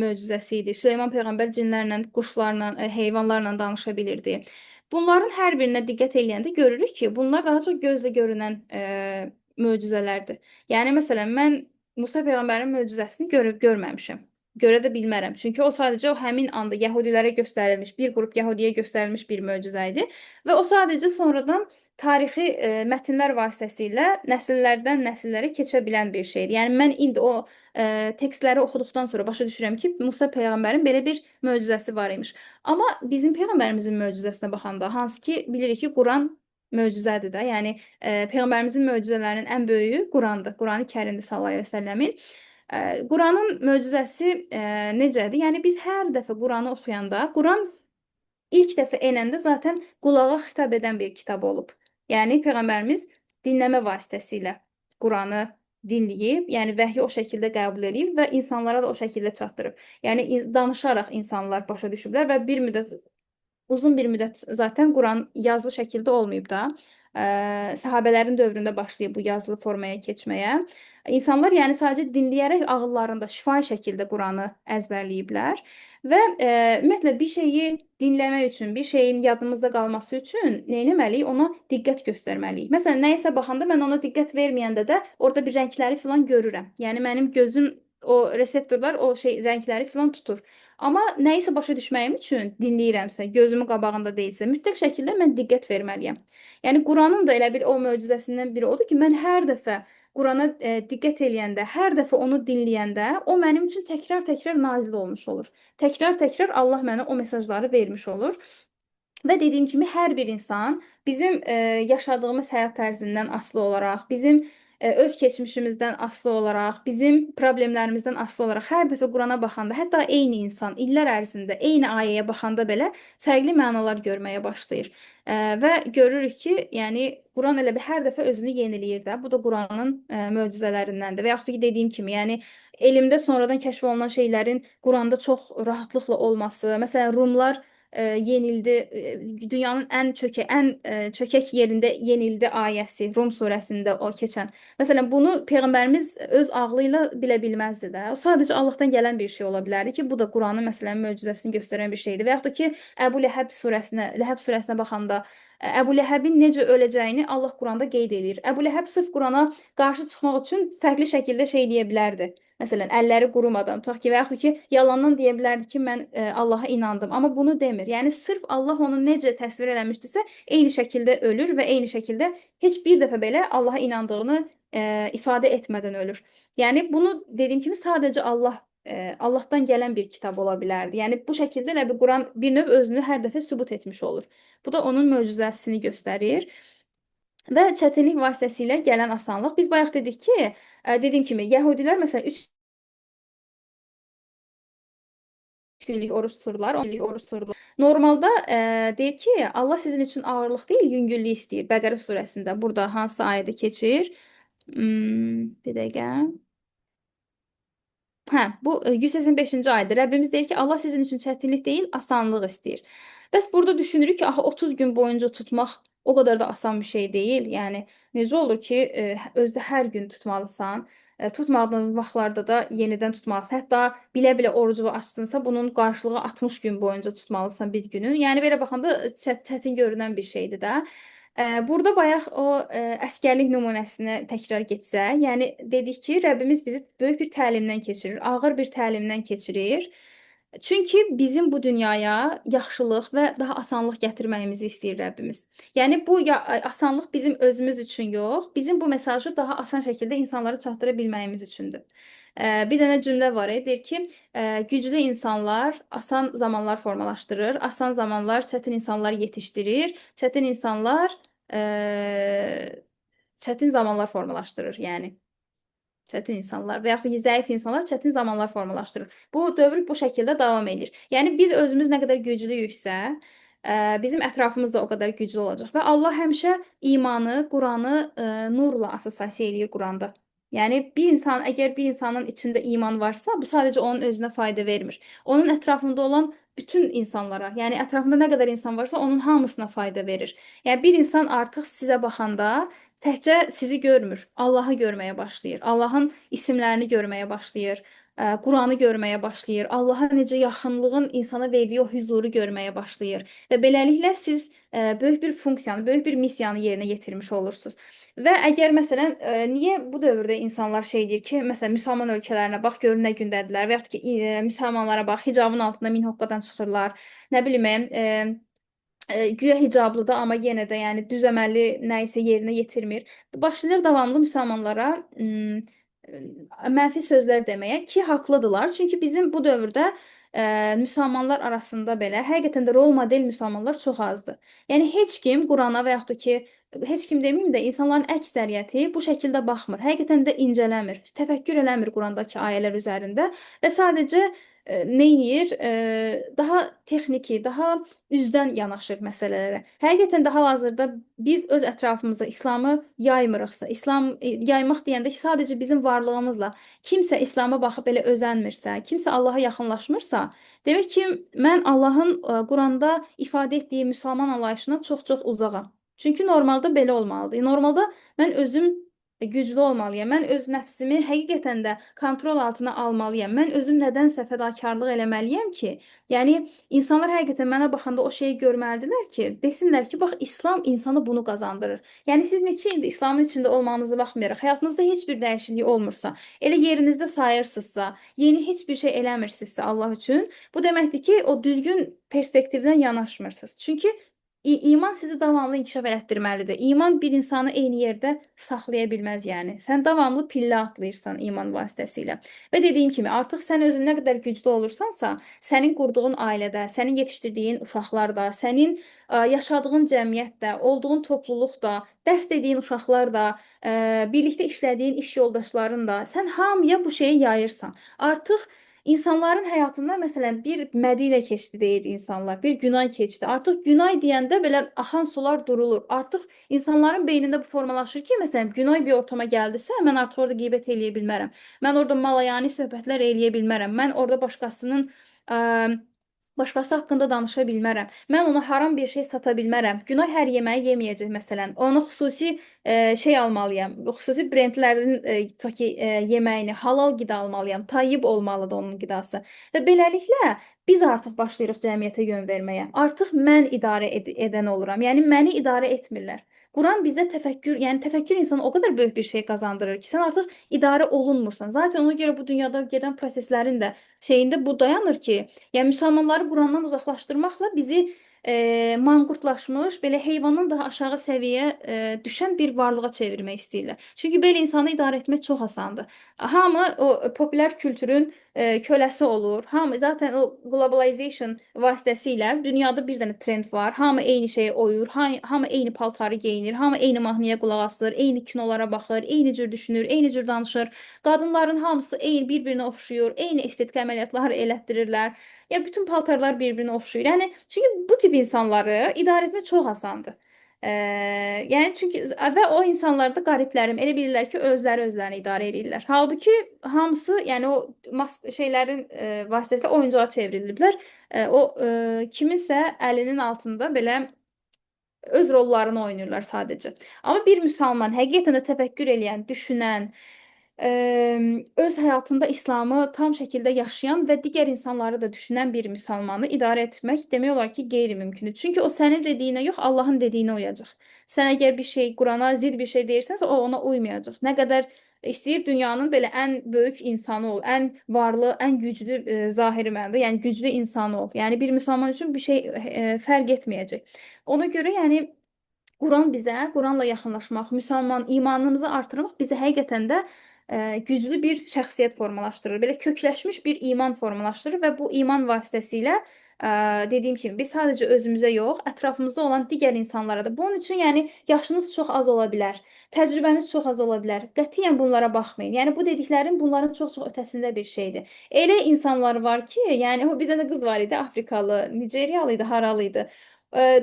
möcüzəsi idi. Süleyman peyğəmbər cinlərlə, quşlarla, heyvanlarla danışa bilirdi. Bunların hər birinə diqqət eləyəndə görürük ki, bunlar daha çox gözlə görünən möcüzələrdir. Yəni məsələn, mən Musa peyğəmbərin möcüzəsini görüb görməmişəm. Görə də bilmərəm. Çünki o sadəcə o həmin anda yəhudilərə göstərilmiş, bir qrup yəhudiyə göstərilmiş bir möcüzə idi və o sadəcə sonradan tarixi mətnlər vasitəsilə nəsillərdən nəsillərə keçə bilən bir şeydir. Yəni mən indi o tekstləri oxuduqdan sonra başa düşürəm ki, Musa peyğəmbərin belə bir möcüzəsi var imiş. Amma bizim peyğəmbərimizin möcüzəsinə baxanda, hansı ki bilirik ki, Quran möcüzədir də. Yəni peyğəmbərimizin möcüzələrinin ən böyüyü Qurandır. Qurani-Kərimdir sallallahu əleyhi və səlləmin. Quranın möcüzəsi necədir? Yəni biz hər dəfə Quranı oxuyanda, Quran ilk dəfə enəndə zaten qulağa xitab edən bir kitab olub. Yəni peyğəmbərimiz dinləmə vasitəsilə Quranı dinləyib, yəni vəhyi o şəkildə qəbul eləyib və insanlara da o şəkildə çatdırıb. Yəni danışaraq insanlar başa düşüblər və bir müddət, uzun bir müddət zaten Quran yazılı şəkildə olmayıb da. Səhabələrin dövründə başlayıb bu yazılı formaya keçməyə. İnsanlar yəni sadəcə dinləyərək ağıllarında şifahi şəkildə Quranı əzbərləyiblər və ümumiyyətlə bir şeyi dinləmək üçün, bir şeyin yadımızda qalması üçün nə etməliyik? Ona diqqət göstərməliyik. Məsələn, nəyisə baxanda mən ona diqqət verməyəndə də orada bir rəngləri filan görürəm. Yəni mənim gözüm o reseptorlar o şey rəngləri filan tutur. Amma nəyisə başa düşməyim üçün dinləyirəmsə, gözümün qabağında deyilsə, mütləq şəkildə mən diqqət verməliyəm. Yəni Quranın da elə bir o möcüzəsindən biri odur ki, mən hər dəfə Qurana diqqət eləyəndə, hər dəfə onu dinləyəndə, o mənim üçün təkrar-təkrar nazil olmuş olur. Təkrar-təkrar Allah mənə o mesajları vermiş olur. Və dediyim kimi hər bir insan bizim yaşadığımız həyat tərzindən asılı olaraq, bizim öz keçmişimizdən asılı olaraq, bizim problemlərimizdən asılı olaraq hər dəfə Qurana baxanda, hətta eyni insan illər ərzində eyni ayəyə baxanda belə fərqli mənalar görməyə başlayır. Və görürük ki, yəni Quran elə bir hər dəfə özünü yeniləyir də. Bu da Quranın möcüzələrindəndir. Və yaxud da ki, dediyim kimi, yəni elmdə sonradan kəşf olunan şeylərin Quranda çox rahatlıqla olması, məsələn, Rumlar yenildi, dünyanın ən çökək yerində yenildi ayəsi Rum surəsində o keçən. Məsələn, bunu peyğəmbərimiz öz ağlı ilə bilə bilməzdi də. O sadəcə Allahdan gələn bir şey ola bilərdi ki, bu da Quranın məsələn möcüzəsini göstərən bir şeydir. Və yaxud da ki, Əbu Ləhəb surəsinə, Ləhəb surəsinə baxanda Əbu Ləhəbin necə öləcəyini Allah Quranda qeyd eləyir. Əbu Ləhəb sırf Qurana qarşı çıxmaq üçün fərqli şəkildə şey deyə bilərdi. Məsələn, əlləri qurumadan, tutaq ki, və yaxud ki, yalandan deyə bilərdi ki, mən Allaha inandım. Amma bunu demir. Yəni, sırf Allah onu necə təsvir eləmişdisə, eyni şəkildə ölür və eyni şəkildə heç bir dəfə belə Allaha inandığını ifadə etmədən ölür. Yəni, bunu dediyim kimi sadəcə Allahdan gələn bir kitab ola bilərdi. Yəni, bu şəkildə elə bir Quran bir növ özünü hər dəfə sübut etmiş olur. Bu da onun möcüzəsini göstərir. Və çətinlik vasitəsilə gələn asanlıq. Biz bayaq dedik ki, dediyim kimi, yəhudilər məsələn 3 günlük oruç tuturlar, 10 günlük oruç tuturlar. Normalda deyir ki, Allah sizin üçün ağırlıq deyil, yüngüllük istəyir. Bəqərə surəsində burada hansı ayədə keçir? Bir dəqiqə. Hə, bu 185-ci ayədir. Rəbbimiz deyir ki, Allah sizin üçün çətinlik deyil, asanlıq istəyir. Bəs burada düşünürük ki, axı 30 gün boyunca tutmaq o qədər də asan bir şey deyil. Yəni, necə olur ki, özdə hər gün tutmalısan, tutmadığın vaxtlarda da yenidən tutmalısan. Hətta bilə-bilə orucu açdınsa, bunun qarşılığı 60 gün boyunca tutmalısan bir günün. Yəni, belə baxanda çətin görünən bir şeydir də. Burada bayaq o əsgərlik nümunəsinə təkrar getsə, yəni dedik ki, Rəbbimiz bizi böyük bir təlimdən keçirir, ağır bir təlimdən keçirir. Çünki bizim bu dünyaya yaxşılıq və daha asanlıq gətirməyimizi istəyir Rəbbimiz. Yəni bu asanlıq bizim özümüz üçün yox, bizim bu mesajı daha asan şəkildə insanlara çatdıra bilməyimiz üçündür. Bir dənə cümlə var, deyir ki, güclü insanlar asan zamanlar formalaşdırır, asan zamanlar çətin insanlar yetişdirir, çətin insanlar çətin zamanlar formalaşdırır, yəni. Çətin insanlar və yaxud da zəif insanlar çətin zamanlar formalaşdırır. Bu dövr bu şəkildə davam edir. Yəni biz özümüz nə qədər güclüyüksə, bizim ətrafımız da o qədər güclü olacaq. Və Allah həmişə imanı, Quranı nurla assosiasiya eləyir Quranda. Yəni bir insan, əgər bir insanın içində iman varsa, bu sadəcə onun özünə fayda vermir. Onun ətrafında olan bütün insanlara, yəni ətrafında nə qədər insan varsa, onun hamısına fayda verir. Yəni bir insan artıq sizə baxanda təkcə sizi görmür, Allahı görməyə başlayır. Allahın isimlərini görməyə başlayır. Quranı görməyə başlayır. Allaha necə yaxınlığın insana verdiyi o hüzuru görməyə başlayır. Və beləliklə siz böyük bir funksiyanı, böyük bir missiyanı yerinə yetirmiş olursunuz. Və əgər məsələn, niyə bu dövrdə insanlar şey deyir ki, məsələn, müsəlman ölkələrinə bax, görün nə gündədirlər və yaxud ki, müsəlmanlara bax, hicabın altında min hoqqadan çıxırlar. Nə bilim, güya hicablıdır, amma yenə də yəni düz əməlli nə isə yerinə yetirmir. Başlayır davamlı müsəlmanlara mənfi sözlər deməyə ki, haqlıdırlar. Çünki bizim bu dövrdə müsəlmanlar arasında belə həqiqətən də rol model müsəlmanlar çox azdır. Yəni heç kim Qurana və yaxud da ki, heç kim deməyim də insanların əksəriyyəti bu şəkildə baxmır. Həqiqətən də incələmir, təfəkkür eləmir Qurandakı ayələr üzərində və sadəcə nə eləyir? Daha texniki, daha üzdən yanaşır məsələlərə. Həqiqətən də hal-hazırda biz öz ətrafımıza İslamı yaymırıqsa, İslam yaymaq deyəndə sadəcə bizim varlığımızla kimsə İslama baxıb belə özənmirsə, kimsə Allaha yaxınlaşmırsa, demək ki, mən Allahın Quranda ifadə etdiyi müsəlman anlayışından çox-çox uzağam. Çünki normalda belə olmalıdır. Normalda mən özüm güclü olmalıyam. Mən öz nəfsimi həqiqətən də kontrol altına almalıyam. Mən özüm nədənsə fədakarlıq eləməliyəm ki, yəni insanlar həqiqətən mənə baxanda o şeyi görməlidirlər ki, desinlər ki, bax İslam insanı bunu qazandırır. Yəni siz neçə ildir İslamın içində olmağınıza baxmayaraq həyatınızda heç bir dəyişiklik olmursa, elə yerinizdə sayırsınızsa, yeni heç bir şey eləmirsinizsə Allah üçün, bu deməkdir ki, o düzgün perspektivdən yanaşmırsınız. Çünki İman sizi davamlı inkişaf elətdirməlidir. İman bir insanı eyni yerdə saxlaya bilməz yəni. Sən davamlı pillə atlayırsan iman vasitəsilə. Və dediyim kimi, artıq sən özün nə qədər güclü olursansa, sənin qurduğun ailədə, sənin yetişdirdiyin uşaqlarda, sənin yaşadığın cəmiyyətdə, olduğun topluluqda, dərs dediyin uşaqlar da, birlikdə işlədiyin iş yoldaşların da, sən hamıya bu şeyi yayırsan. Artıq İnsanların həyatında məsələn bir Mədinə keçdi deyir insanlar, bir Günay keçdi. Artıq Günay deyəndə belə axan sular durulur. Artıq insanların beynində bu formalaşır ki, məsələn Günay bir ortama gəldisə, mən artıq orada qeybət eləyə bilmərəm. Mən orada malayani söhbətlər eləyə bilmərəm. Mən orada başqasının başqası haqqında danışa bilmərəm. Mən ona haram bir şey sata bilmərəm. Günay hər yeməyi yeməyəcək məsələn. Ona xüsusi şey almalıyam. Xüsusi brendlərin tutaq ki, yeməyini, halal qida almalıyam. Tayyib olmalıdır onun qidası. Və beləliklə biz artıq başlayırıq cəmiyyətə yön verməyə. Artıq mən idarə edən oluram. Yəni məni idarə etmirlər. Quran bizə təfəkkür, yəni təfəkkür insana o qədər böyük bir şey qazandırır ki, sən artıq idarə olunmursan. Zaten ona görə bu dünyada gedən proseslərin də şeyində bu dayanır ki, yəni müsəlmanları Qurandan uzaqlaşdırmaqla bizi manqurtlaşmış, belə heyvandan daha aşağı səviyyə düşən bir varlığa çevirmək istəyirlər. Çünki belə insanı idarə etmək çox asandır. Hamı o populyar kültürün köləsi olur. Hamı zaten o globalization vasitəsilə dünyada bir dənə trend var. Hamı eyni şeyə oyur, hamı eyni paltarı geyinir, hamı eyni mahnıya qulaq asır, eyni kinolara baxır, eyni cür düşünür, eyni cür danışır. Qadınların hamısı eyni bir-birinə oxşuyur, eyni estetik əməliyyatlar elətdirirlər. Ya bütün paltarlar bir-birinə oxşuyur. Yəni çünki bu tip insanları idarə etmək çox asandır. Yəni çünki və o insanlar da qariblərim elə bilirlər ki, özləri özlərini idarə edirlər. Halbuki hamısı yəni o mask şeylərin vasitəsilə oyuncağa çevriliblər. O kiminsə əlinin altında belə öz rollarını oynayırlar sadəcə. Amma bir müsəlman həqiqətən də təfəkkür eləyən, düşünən, öz həyatında İslamı tam şəkildə yaşayan və digər insanları da düşünən bir müsəlmanı idarə etmək demək olar ki, qeyri-mümkündür. Çünki o sənin dediyinə yox, Allahın dediyinə uyacaq. Sən əgər bir şey Qurana zidd bir şey deyirsənsə, o ona uymayacaq. Nə qədər istəyir dünyanın belə ən böyük insanı ol, ən varlı, ən güclü zahiri mənada, yəni güclü insanı ol. Yəni bir müsəlman üçün bir şey fərq etməyəcək. Ona görə yəni Quran bizə, Quranla yaxınlaşmaq, müsəlman imanımızı artırmaq bizə həqiqətən də güclü bir şəxsiyyət formalaşdırır. Belə kökləşmiş bir iman formalaşdırır və bu iman vasitəsilə dediyim kimi biz sadəcə özümüzə yox, ətrafımızda olan digər insanlara da. Bunun üçün yəni yaşınız çox az ola bilər, təcrübəniz çox az ola bilər. Qətiyyən bunlara baxmayın. Yəni bu dediklərim bunların çox-çox ötəsində bir şeydir. Elə insanlar var ki, yəni o bir dənə qız var idi, Afrikalı, Nigeriyalı idi, haralı idi.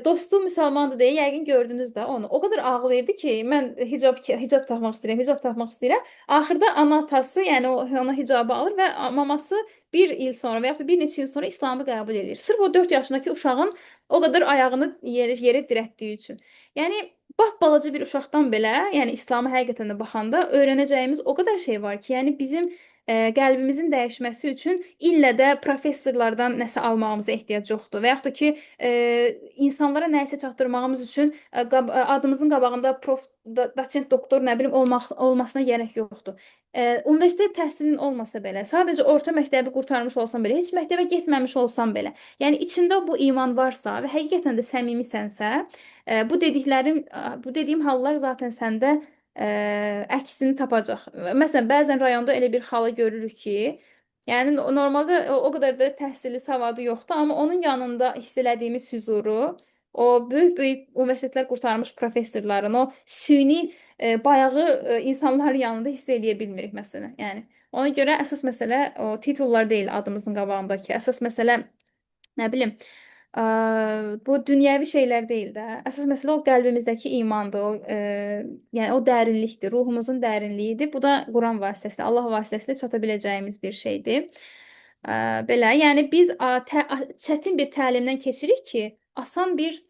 Dostu müsəlmandır deyə yəqin gördünüz də onu. O qədər ağlayırdı ki, mən hicab taxmaq istəyirəm, hicab taxmaq istəyirəm. Axırda ana atası, yəni o ona hicabı alır və maması bir il sonra və yaxud da bir neçə il sonra İslamı qəbul edir. Sırf o 4 yaşındakı uşağın o qədər ayağını yerə dirətdiyi üçün. Yəni bax balaca bir uşaqdan belə, yəni İslama həqiqətən də baxanda öyrənəcəyimiz o qədər şey var ki, yəni bizim qəlbimizin dəyişməsi üçün illə də professorlardan nəsə almağımıza ehtiyac yoxdur. Və yaxud da ki, insanlara nəyisə çatdırmağımız üçün adımızın qabağında prof, doçent, doktor, nə bilim olmasına gərək yoxdur. Universitet təhsilin olmasa belə, sadəcə orta məktəbi qurtarmış olsan belə, heç məktəbə getməmiş olsan belə, yəni içində bu iman varsa və həqiqətən də səmimisənsə, bu dediklərim, bu dediyim hallar zaten səndə əksini tapacaq. Məsələn, bəzən rayonda elə bir xala görürük ki, yəni normalda o qədər də təhsili, savadı yoxdur, amma onun yanında hiss elədiyimiz hüzuru, o böyük-böyük universitetlər qurtarmış professorların, o süni bayağı insanların yanında hiss eləyə bilmirik məsələn. Yəni ona görə əsas məsələ o titullar deyil adımızın qabağındakı. Əsas məsələ nə bilim, bu dünyəvi şeylər deyil də. Əsas məsələ o qəlbimizdəki imandır, o yəni o dərinlikdir, ruhumuzun dərinliyidir. Bu da Quran vasitəsilə, Allah vasitəsilə çata biləcəyimiz bir şeydir. Belə, yəni biz çətin bir təlimdən keçirik ki, asan bir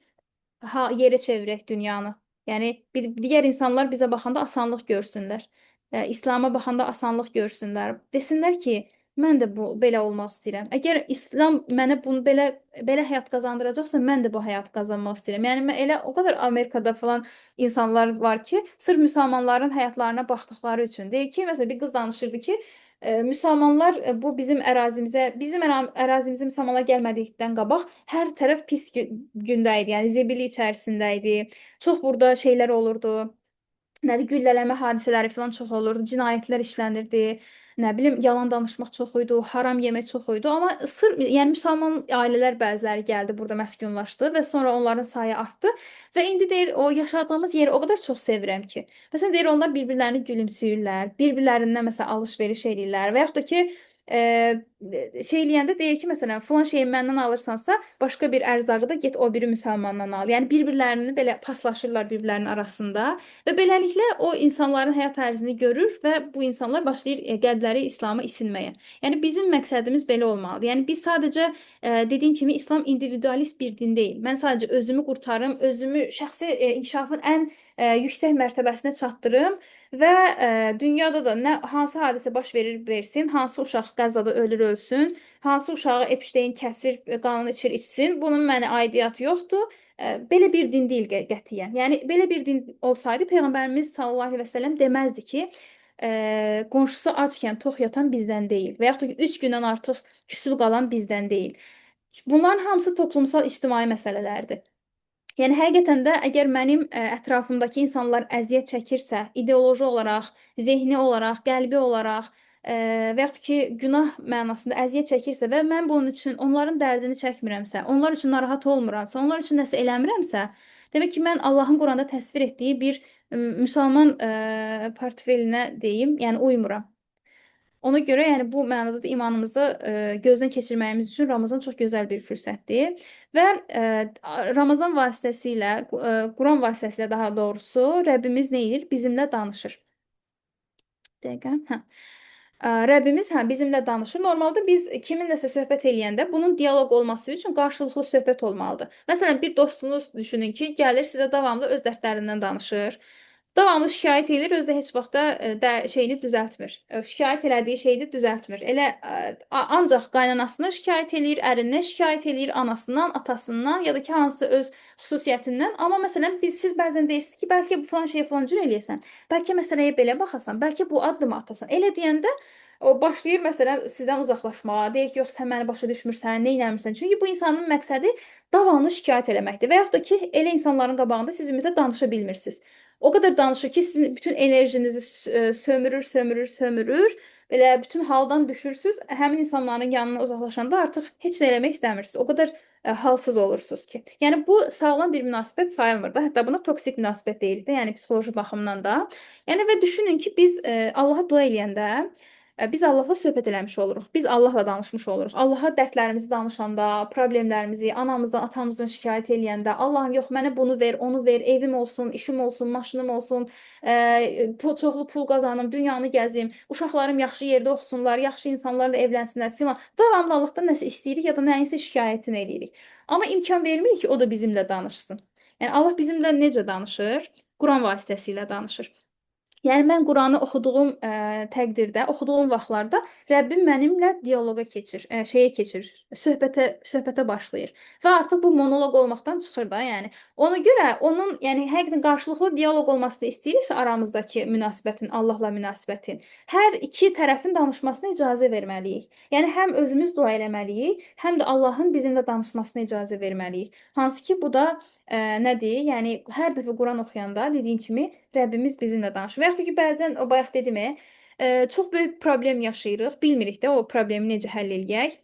yerə çevirək dünyanı. Yəni digər insanlar bizə baxanda asanlıq görsünlər. İslama baxanda asanlıq görsünlər. Desinlər ki, mən də bu belə olmaq istəyirəm. Əgər İslam mənə bunu belə həyat qazandıracaqsa, mən də bu həyatı qazanmaq istəyirəm. Yəni mən elə o qədər Amerikada falan insanlar var ki, sırf müsəlmanların həyatlarına baxdıqları üçün deyir ki, məsələn bir qız danışırdı ki, müsəlmanlar bu bizim ərazimizə, bizim ərazimizə müsəlmanlar gəlmədikdən qabaq hər tərəf pis gündə idi. Yəni zibili içərisində idi. Çox burada şeylər olurdu. Nədir, güllələmə hadisələri falan çox olurdu, cinayətlər işlənirdi, nə bilim, yalan danışmaq çox idi, haram yemək çox idi. Amma sırf, yəni müsəlman ailələr bəziləri gəldi, burada məskunlaşdı və sonra onların sayı artdı. Və indi deyir, o yaşadığımız yeri o qədər çox sevirəm ki. Məsələn, deyir, onlar bir-birlərini gülümsüyürlər, bir-birlərindən məsələn alış-veriş eləyirlər və yaxud da ki, şey eləyəndə deyir ki, məsələn, filan şeyi məndən alırsansa, başqa bir ərzağı da get o biri müsəlmandan al. Yəni bir-birlərini belə paslaşırlar bir-birlərinin arasında və beləliklə o insanların həyat tərzini görür və bu insanlar başlayır qəlbləri İslama isinməyə. Yəni bizim məqsədimiz belə olmalıdır. Yəni biz sadəcə dediyim kimi İslam individualist bir din deyil. Mən sadəcə özümü qurtarım, özümü şəxsi inkişafın ən yüksək mərtəbəsinə çatdırım və dünyada da nə hansı hadisə baş verir versin, hansı uşaq Qəzzada ölür ölsün, hansı uşağı Epstein kəsir, qanını içir içsin, bunun mənə aidiyyatı yoxdur. Belə bir din deyil qətiyyən. Yəni belə bir din olsaydı Peyğəmbərimiz sallallahu əleyhi və səlləm deməzdi ki, qonşusu açkən tox yatan bizdən deyil və yaxud da ki, 3 gündən artıq küsül qalan bizdən deyil. Bunların hamısı toplumsal ictimai məsələlərdir. Yəni həqiqətən də əgər mənim ətrafımdakı insanlar əziyyət çəkirsə, ideoloji olaraq, zehni olaraq, qəlbi olaraq və yaxud ki, günah mənasında əziyyət çəkirsə və mən bunun üçün onların dərdini çəkmirəmsə, onlar üçün narahat olmuramsa, onlar üçün nəsə eləmirəmsə, demək ki, mən Allahın Quranda təsvir etdiyi bir müsəlman portfelinə deyim, yəni uymuram. Ona görə yəni bu mənada da imanımızı gözdən keçirməyimiz üçün Ramazan çox gözəl bir fürsətdir. Və Ramazan vasitəsilə, Quran vasitəsilə daha doğrusu Rəbbimiz nə edir? Bizimlə danışır. Dəqiqə. Hə. Rəbbimiz bizimlə danışır. Normalda biz kiminləsə söhbət eləyəndə bunun dialoq olması üçün qarşılıqlı söhbət olmalıdır. Məsələn, bir dostunuz düşünün ki, gəlir sizə davamlı öz dərdlərindən danışır. Davamlı şikayət edir, özü də heç vaxt da şeyini düzəltmir. Şikayət elədiyi şeyi düzəltmir. Elə ancaq qaynanasından şikayət eləyir, ərindən şikayət eləyir, anasından, atasından ya da ki, hansı öz xüsusiyyətindən. Amma məsələn, siz bəzən deyirsiniz ki, bəlkə bu falan şeyi falan cür eləyəsən, bəlkə məsələyə belə baxasan, bəlkə bu addımı atasan. Elə deyəndə o başlayır məsələn sizdən uzaqlaşmağa, deyir ki, yox sən məni başa düşmürsən, nə eləmirsən. Çünki bu insanın məqsədi davamlı şikayət eləməkdir. Və yaxud da ki, elə insanların qabağında siz ümumiyyətlə danışa bilmirsiniz. O qədər danışır ki, sizin bütün enerjinizi sömürür, sömürür, sömürür. Belə bütün haldan düşürsüz. Həmin insanların yanına uzaqlaşanda artıq heç nə eləmək istəmirsiniz. O qədər halsız olursunuz ki. Yəni bu sağlam bir münasibət sayılmır da. Hətta buna toksik münasibət deyirik də, yəni psixoloji baxımdan da. Yəni və düşünün ki, biz Allaha dua eləyəndə Biz Allahla söhbət eləmiş oluruq. Biz Allahla danışmış oluruq. Allaha dərdlərimizi danışanda, problemlərimizi, anamızdan, atamızdan şikayət eləyəndə, Allahım yox mənə bunu ver, onu ver, evim olsun, işim olsun, maşınım olsun, çoxlu pul qazanım, dünyanı gəzim, uşaqlarım yaxşı yerdə oxusunlar, yaxşı insanlarla evlənsinlər filan. Davamlı Allahdan nəsə istəyirik ya da nəyinsə şikayətini eləyirik. Amma imkan vermirik ki, o da bizimlə danışsın. Yəni Allah bizimlə necə danışır? Quran vasitəsilə danışır. Yəni mən Quranı oxuduğum təqdirdə, oxuduğum vaxtlarda Rəbbim mənimlə dialoqa keçir, şeyə keçir, söhbətə başlayır. Və artıq bu monoloq olmaqdan çıxır da, yəni. Ona görə onun, yəni həqiqətən qarşılıqlı dialoq olmasını istəyiriksə aramızdakı münasibətin, Allahla münasibətin, hər iki tərəfin danışmasına icazə verməliyik. Yəni həm özümüz dua eləməliyik, həm də Allahın bizimlə danışmasına icazə verməliyik. Hansı ki, bu da nədir? Yəni hər dəfə Quran oxuyanda dediyim kimi Rəbbimiz bizimlə danışır. Və yaxud da ki, bəzən o bayaq dedim, çox böyük problem yaşayırıq, bilmirik də o problemi necə həll eləyək.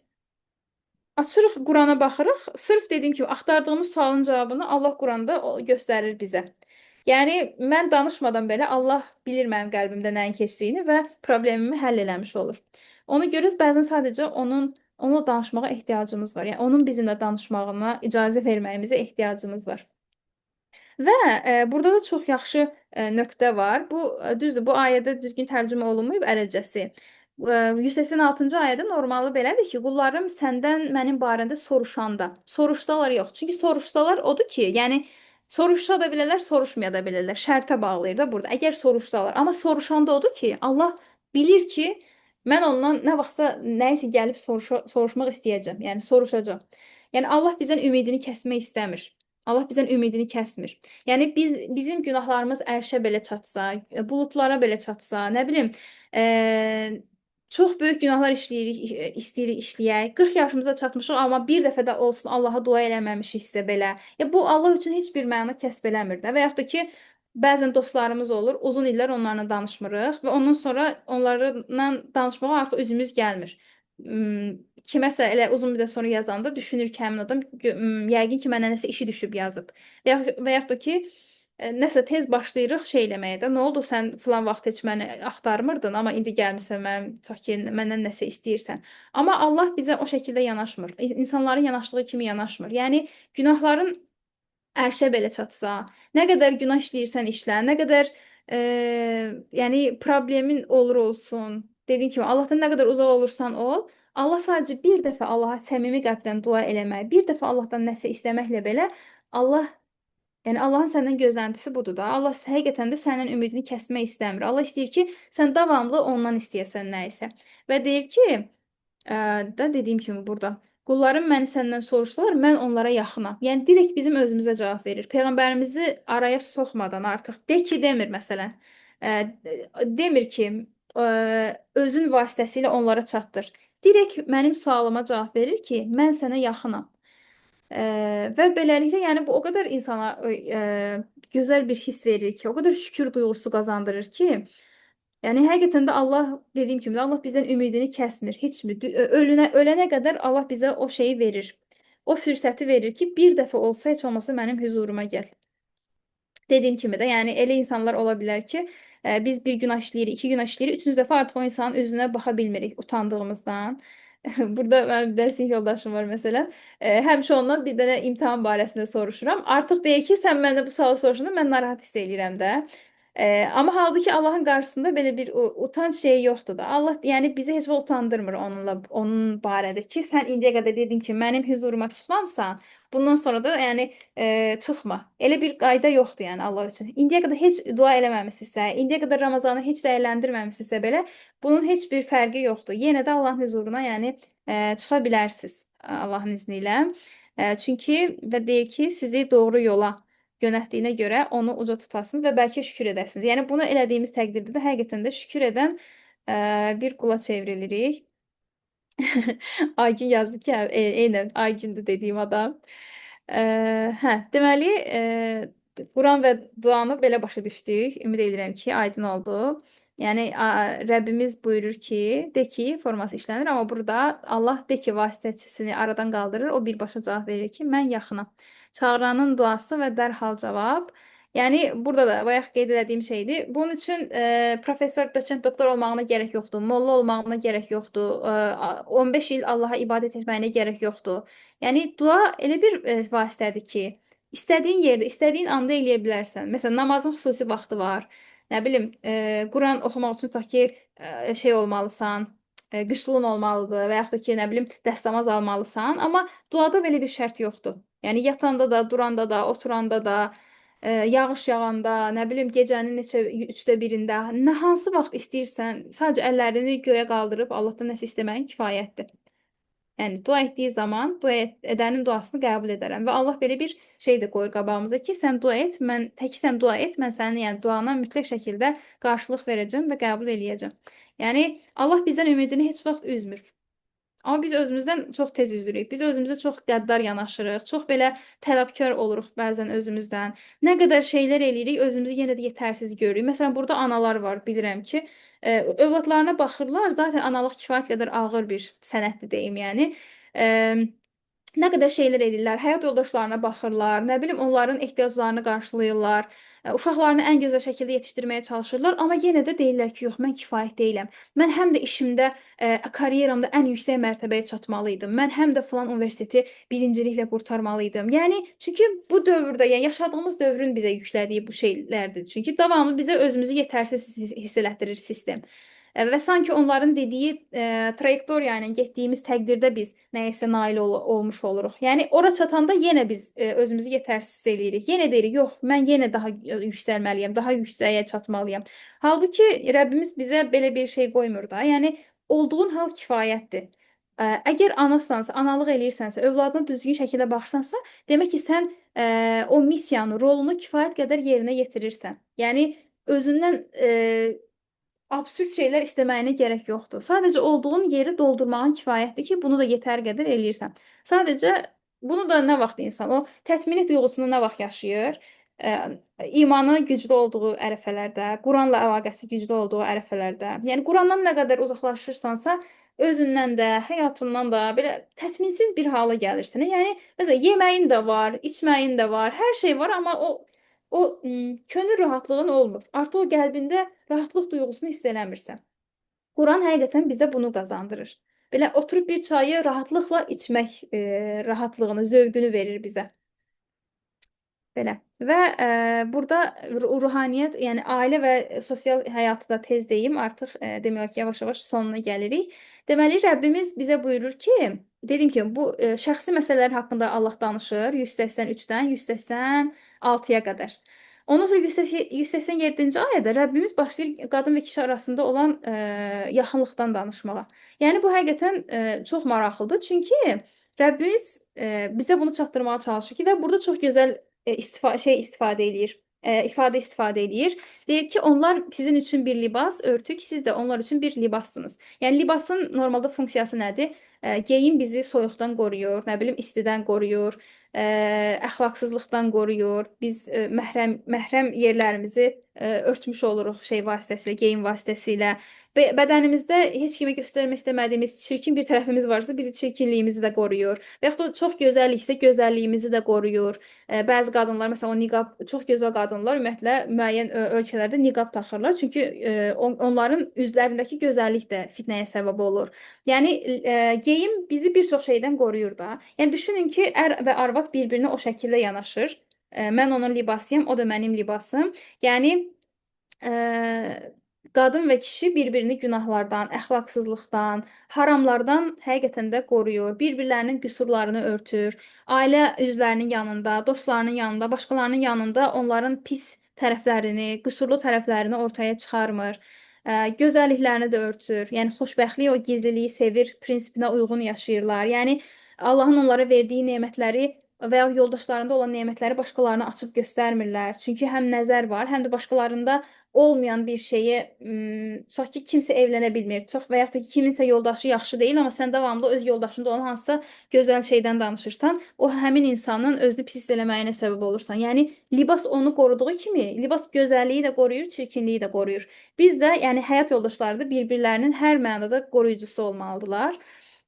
Açırıq Qurana baxırıq. Sırf dediyim kimi axtardığımız sualın cavabını Allah Quranda göstərir bizə. Yəni mən danışmadan belə Allah bilir mənim qəlbimdə nəyin keçdiyini və problemimi həll eləmiş olur. Ona görə bəzən sadəcə onunla danışmağa ehtiyacımız var. Yəni onun bizimlə danışmağına icazə verməyimizə ehtiyacımız var. Və burada da çox yaxşı nöqtə var. Bu düzdür, bu ayədə düzgün tərcümə olunmayıb ərəbcəsi. 186-cı ayədə normalı belədir ki, qullarım səndən mənim barəmdə soruşanda, soruşsalar yox. Çünki soruşsalar odur ki, yəni soruşsa da bilərlər, soruşmaya da bilərlər. Şərtə bağlayır da burada. Əgər soruşsalar, amma soruşanda odur ki, Allah bilir ki, mən ondan nə vaxtsa nəyisə gəlib soruşmaq istəyəcəm. Yəni soruşacağam. Yəni Allah bizdən ümidini kəsmək istəmir. Allah bizdən ümidini kəsmir. Yəni bizim günahlarımız ərşə belə çatsa, buludlara belə çatsa, nə bilim, çox böyük günahlar işləyirik, istəyirik işləyək. 40 yaşımıza çatmışıq, amma bir dəfə də olsun Allaha dua eləməmişiksə belə. Ya bu Allah üçün heç bir məna kəsb eləmir də. Və yaxud da ki, bəzən dostlarımız olur, uzun illər onlarla danışmırıq və ondan sonra onlarla danışmağa artıq üzümüz gəlmir. Kiməsə elə uzun müddət sonra yazanda düşünür ki, həmin adam yəqin ki, mənə nəsə işi düşüb yazıb. Və yaxud da ki, nəsə tez başlayırıq şey eləməyə də. Nə oldu sən filan vaxt heç məni axtarmırdın, amma indi gəlmisən mənim, tutaq ki, məndən nəsə istəyirsən. Amma Allah bizə o şəkildə yanaşmır. İnsanların yanaşdığı kimi yanaşmır. Yəni günahların ərşə belə çatsa, nə qədər günah işləyirsən işlə, nə qədər yəni problemin olur olsun. Dediyim kimi Allahdan nə qədər uzaq olursan ol, Allah sadəcə bir dəfə Allaha səmimi qəlbdən dua eləmək, bir dəfə Allahdan nəsə istəməklə belə Allah, yəni Allahın səndən gözləntisi budur da. Allah həqiqətən də səndən ümidini kəsmək istəmir. Allah istəyir ki, sən davamlı ondan istəyəsən nə isə. Və deyir ki, da dediyim kimi burada, qullarım məni səndən soruşsalar, mən onlara yaxınam. Yəni direkt bizim özümüzə cavab verir. Peyğəmbərimizi araya soxmadan artıq de ki demir məsələn. Demir ki, özün vasitəsilə onlara çatdır. Direkt mənim sualıma cavab verir ki, mən sənə yaxınam. Və beləliklə, yəni bu o qədər insana gözəl bir hiss verir ki, o qədər şükür duyğusu qazandırır ki, yəni həqiqətən də Allah dediyim kimi də Allah bizdən ümidini kəsmir. Heç mi ölənə qədər Allah bizə o şeyi verir. O fürsəti verir ki, bir dəfə olsa heç olmasa mənim hüzuruma gəl. Dediyim kimi də, yəni elə insanlar ola bilər ki, biz bir günah işləyirik, iki günah işləyirik, üçüncü dəfə artıq o insanın üzünə baxa bilmirik utandığımızdan. Burada mənim bir sinif yoldaşım var məsələn. Həmişə ondan bir dənə imtahan barəsində soruşuram. Artıq deyir ki, sən məndən bu sualı soruşanda mən narahat hiss eləyirəm də. Amma halbuki Allahın qarşısında belə bir utanc şeyi yoxdur da. Allah yəni bizi heç vaxt utandırmır onunla, onun barədə ki, sən indiyə qədər dedin ki, mənim hüzuruma çıxmamısan, bundan sonra da yəni çıxma. Elə bir qayda yoxdur yəni Allah üçün. İndiyə qədər heç dua eləməmisinizsə, indiyə qədər Ramazanı heç dəyərləndirməmisinizsə belə, bunun heç bir fərqi yoxdur. Yenə də Allahın hüzuruna yəni çıxa bilərsiniz Allahın izni ilə. Çünki və deyir ki, sizi doğru yola yönəltdiyinə görə onu uca tutasınız və bəlkə şükür edəsiniz. Yəni bunu elədiyimiz təqdirdə də həqiqətən də şükür edən bir qula çevrilirik. Aygün yazdı ki, eynən Aygündür dediyim adam. Hə, deməli, Quran və duanı belə başa düşdük. Ümid edirəm ki, aydın oldu. Yəni Rəbbimiz buyurur ki, de ki forması işlənir, amma burada Allah de ki vasitəçisini aradan qaldırır. O birbaşa cavab verir ki, mən yaxınam. Çağıranın duası və dərhal cavab. Yəni burada da bayaq qeyd etdiyim şeydir. Bunun üçün professor, doçent, doktor olmağına gərək yoxdur, molla olmağına gərək yoxdur, 15 il Allaha ibadət etməyinə gərək yoxdur. Yəni dua elə bir vasitədir ki, istədiyin yerdə, istədiyin anda eləyə bilərsən. Məsələn, namazın xüsusi vaxtı var. Nə bilim, Quran oxumaq üçün tutaq ki, şey olmalısan, qüslun olmalıdır və yaxud da ki, nə bilim, dəstəmaz almalısan. Amma duada belə bir şərt yoxdur. Yəni yatanda da, duranda da, oturanda da, yağış yağanda, nə bilim, gecənin neçə üçdə birində, nə hansı vaxt istəyirsən, sadəcə əllərini göyə qaldırıb Allahdan nəsə istəməyin kifayətdir. Yəni dua etdiyi zaman dua edənin duasını qəbul edərəm və Allah belə bir şey də qoyur qabağımıza ki, sən dua et, mən tək sən dua et, mən sənin yəni duana mütləq şəkildə qarşılıq verəcəm və qəbul eləyəcəm. Yəni Allah bizdən ümidini heç vaxt üzmür. Amma biz özümüzdən çox tez üzürük. Biz özümüzə çox qəddar yanaşırıq. Çox belə tələbkar oluruq bəzən özümüzdən. Nə qədər şeylər eləyirik, özümüzü yenə də yetərsiz görürük. Məsələn, burada analar var, bilirəm ki, övladlarına baxırlar. Zaten analıq kifayət qədər ağır bir sənətdir deyim, yəni. E, Nə qədər şeylər edirlər, həyat yoldaşlarına baxırlar, nə bilim onların ehtiyaclarını qarşılayırlar, uşaqlarını ən gözəl şəkildə yetişdirməyə çalışırlar, amma yenə də deyirlər ki, yox, mən kifayət deyiləm. Mən həm də işimdə, karyeramda ən yüksək mərtəbəyə çatmalıydım. Mən həm də filan universiteti birinciliklə qurtarmalıydım. Yəni çünki bu dövrdə, yəni yaşadığımız dövrün bizə yüklədiyi bu şeylərdir. Çünki davamlı bizə özümüzü yetərsiz hiss elətdirir sistem. Və sanki onların dediyi trayektoriya ilə getdiyimiz təqdirdə biz nəyisə nail olmuş oluruq. Yəni ora çatanda yenə biz özümüzü yetərsiz eləyirik. Yenə deyirik, yox, mən yenə daha yüksəlməliyəm, daha yüksəyə çatmalıyam. Halbuki Rəbbimiz bizə belə bir şey qoymur da. Yəni olduğun hal kifayətdir. Əgər anasansa, analıq eləyirsənsə, övladına düzgün şəkildə baxırsansa, demək ki, sən o missiyanı, rolunu kifayət qədər yerinə yetirirsən. Yəni özündən absürd şeylər istəməyinə gərək yoxdur. Sadəcə olduğun yeri doldurmağın kifayətdir ki, bunu da yetər qədər eləyirsən. Sadəcə bunu da nə vaxt insan o təsminlik duyğusunu nə vaxt yaşayır? İmanı güclü olduğu ərəfələrdə, Quranla əlaqəsi güclü olduğu ərəfələrdə. Yəni Qurandan nə qədər uzaqlaşırsansa, özündən də, həyatından da belə təminsiz bir hala gəlirsən. Yəni məsələn yeməyin də var, içməyin də var, hər şey var, amma o könül rahatlığın olmur. Artıq o qəlbində rahatlıq duyğusunu hiss eləmirsən. Quran həqiqətən bizə bunu qazandırır. Belə oturub bir çayı rahatlıqla içmək rahatlığını, zövqünü verir bizə. Belə. Və burada ruhaniyyət, yəni ailə və sosial həyatı da tez deyim, artıq demək olar ki, yavaş-yavaş sonuna gəlirik. Deməli, Rəbbimiz bizə buyurur ki, dediyim kimi, bu şəxsi məsələlər haqqında Allah danışır 183-dən 186-ya qədər. Ondan sonra 187-ci ayədə Rəbbimiz başlayır qadın və kişi arasında olan yaxınlıqdan danışmağa. Yəni bu həqiqətən çox maraqlıdır. Çünki Rəbbimiz bizə bunu çatdırmağa çalışır ki, və burada çox gözəl istifadə eləyir. İfadə istifadə eləyir. Deyir ki, onlar sizin üçün bir libas, örtük, siz də onlar üçün bir libassınız. Yəni libasın normalda funksiyası nədir? Geyim bizi soyuqdan qoruyur, nə bilim istidən qoruyur, əxlaqsızlıqdan qoruyur. Biz məhrəm yerlərimizi örtmüş oluruq şey vasitəsilə, geyim vasitəsilə. Bədənimizdə heç kimə göstərmək istəmədiyimiz çirkin bir tərəfimiz varsa, bizi çirkinliyimizi də qoruyur. Və yaxud da çox gözəlliksə, gözəlliyimizi də qoruyur. Bəzi qadınlar, məsələn, o niqab, çox gözəl qadınlar ümumiyyətlə müəyyən ölkələrdə niqab taxırlar. Çünki onların üzlərindəki gözəllik də fitnəyə səbəb olur. Yəni geyim bizi bir çox şeydən qoruyur da. Yəni düşünün ki, ər və arvad bir-birinə o şəkildə yanaşır. Mən onun libasıyam, o da mənim libasım. Yəni qadın və kişi bir-birini günahlardan, əxlaqsızlıqdan, haramlardan həqiqətən də qoruyur. Bir-birlərinin qüsurlarını örtür. Ailə üzvlərinin yanında, dostlarının yanında, başqalarının yanında onların pis tərəflərini, qüsurlu tərəflərini ortaya çıxarmır. Gözəlliklərini də örtür. Yəni xoşbəxtlik o gizliliyi sevir prinsipinə uyğun yaşayırlar. Yəni Allahın onlara verdiyi nemətləri və ya yoldaşlarında olan nemətləri başqalarına açıb göstərmirlər. Çünki həm nəzər var, həm də başqalarında olmayan bir şeyi, tutaq ki, kimsə evlənə bilmir, çox və yaxud da ki, kiminsə yoldaşı yaxşı deyil, amma sən davamlı öz yoldaşında olan hansısa gözəl şeydən danışırsan, o həmin insanın özünü pis hiss eləməyinə səbəb olursan. Yəni libas onu qoruduğu kimi, libas gözəlliyi də qoruyur, çirkinliyi də qoruyur. Biz də, yəni həyat yoldaşları da bir-birlərinin hər mənada qoruyucusu olmalıdırlar.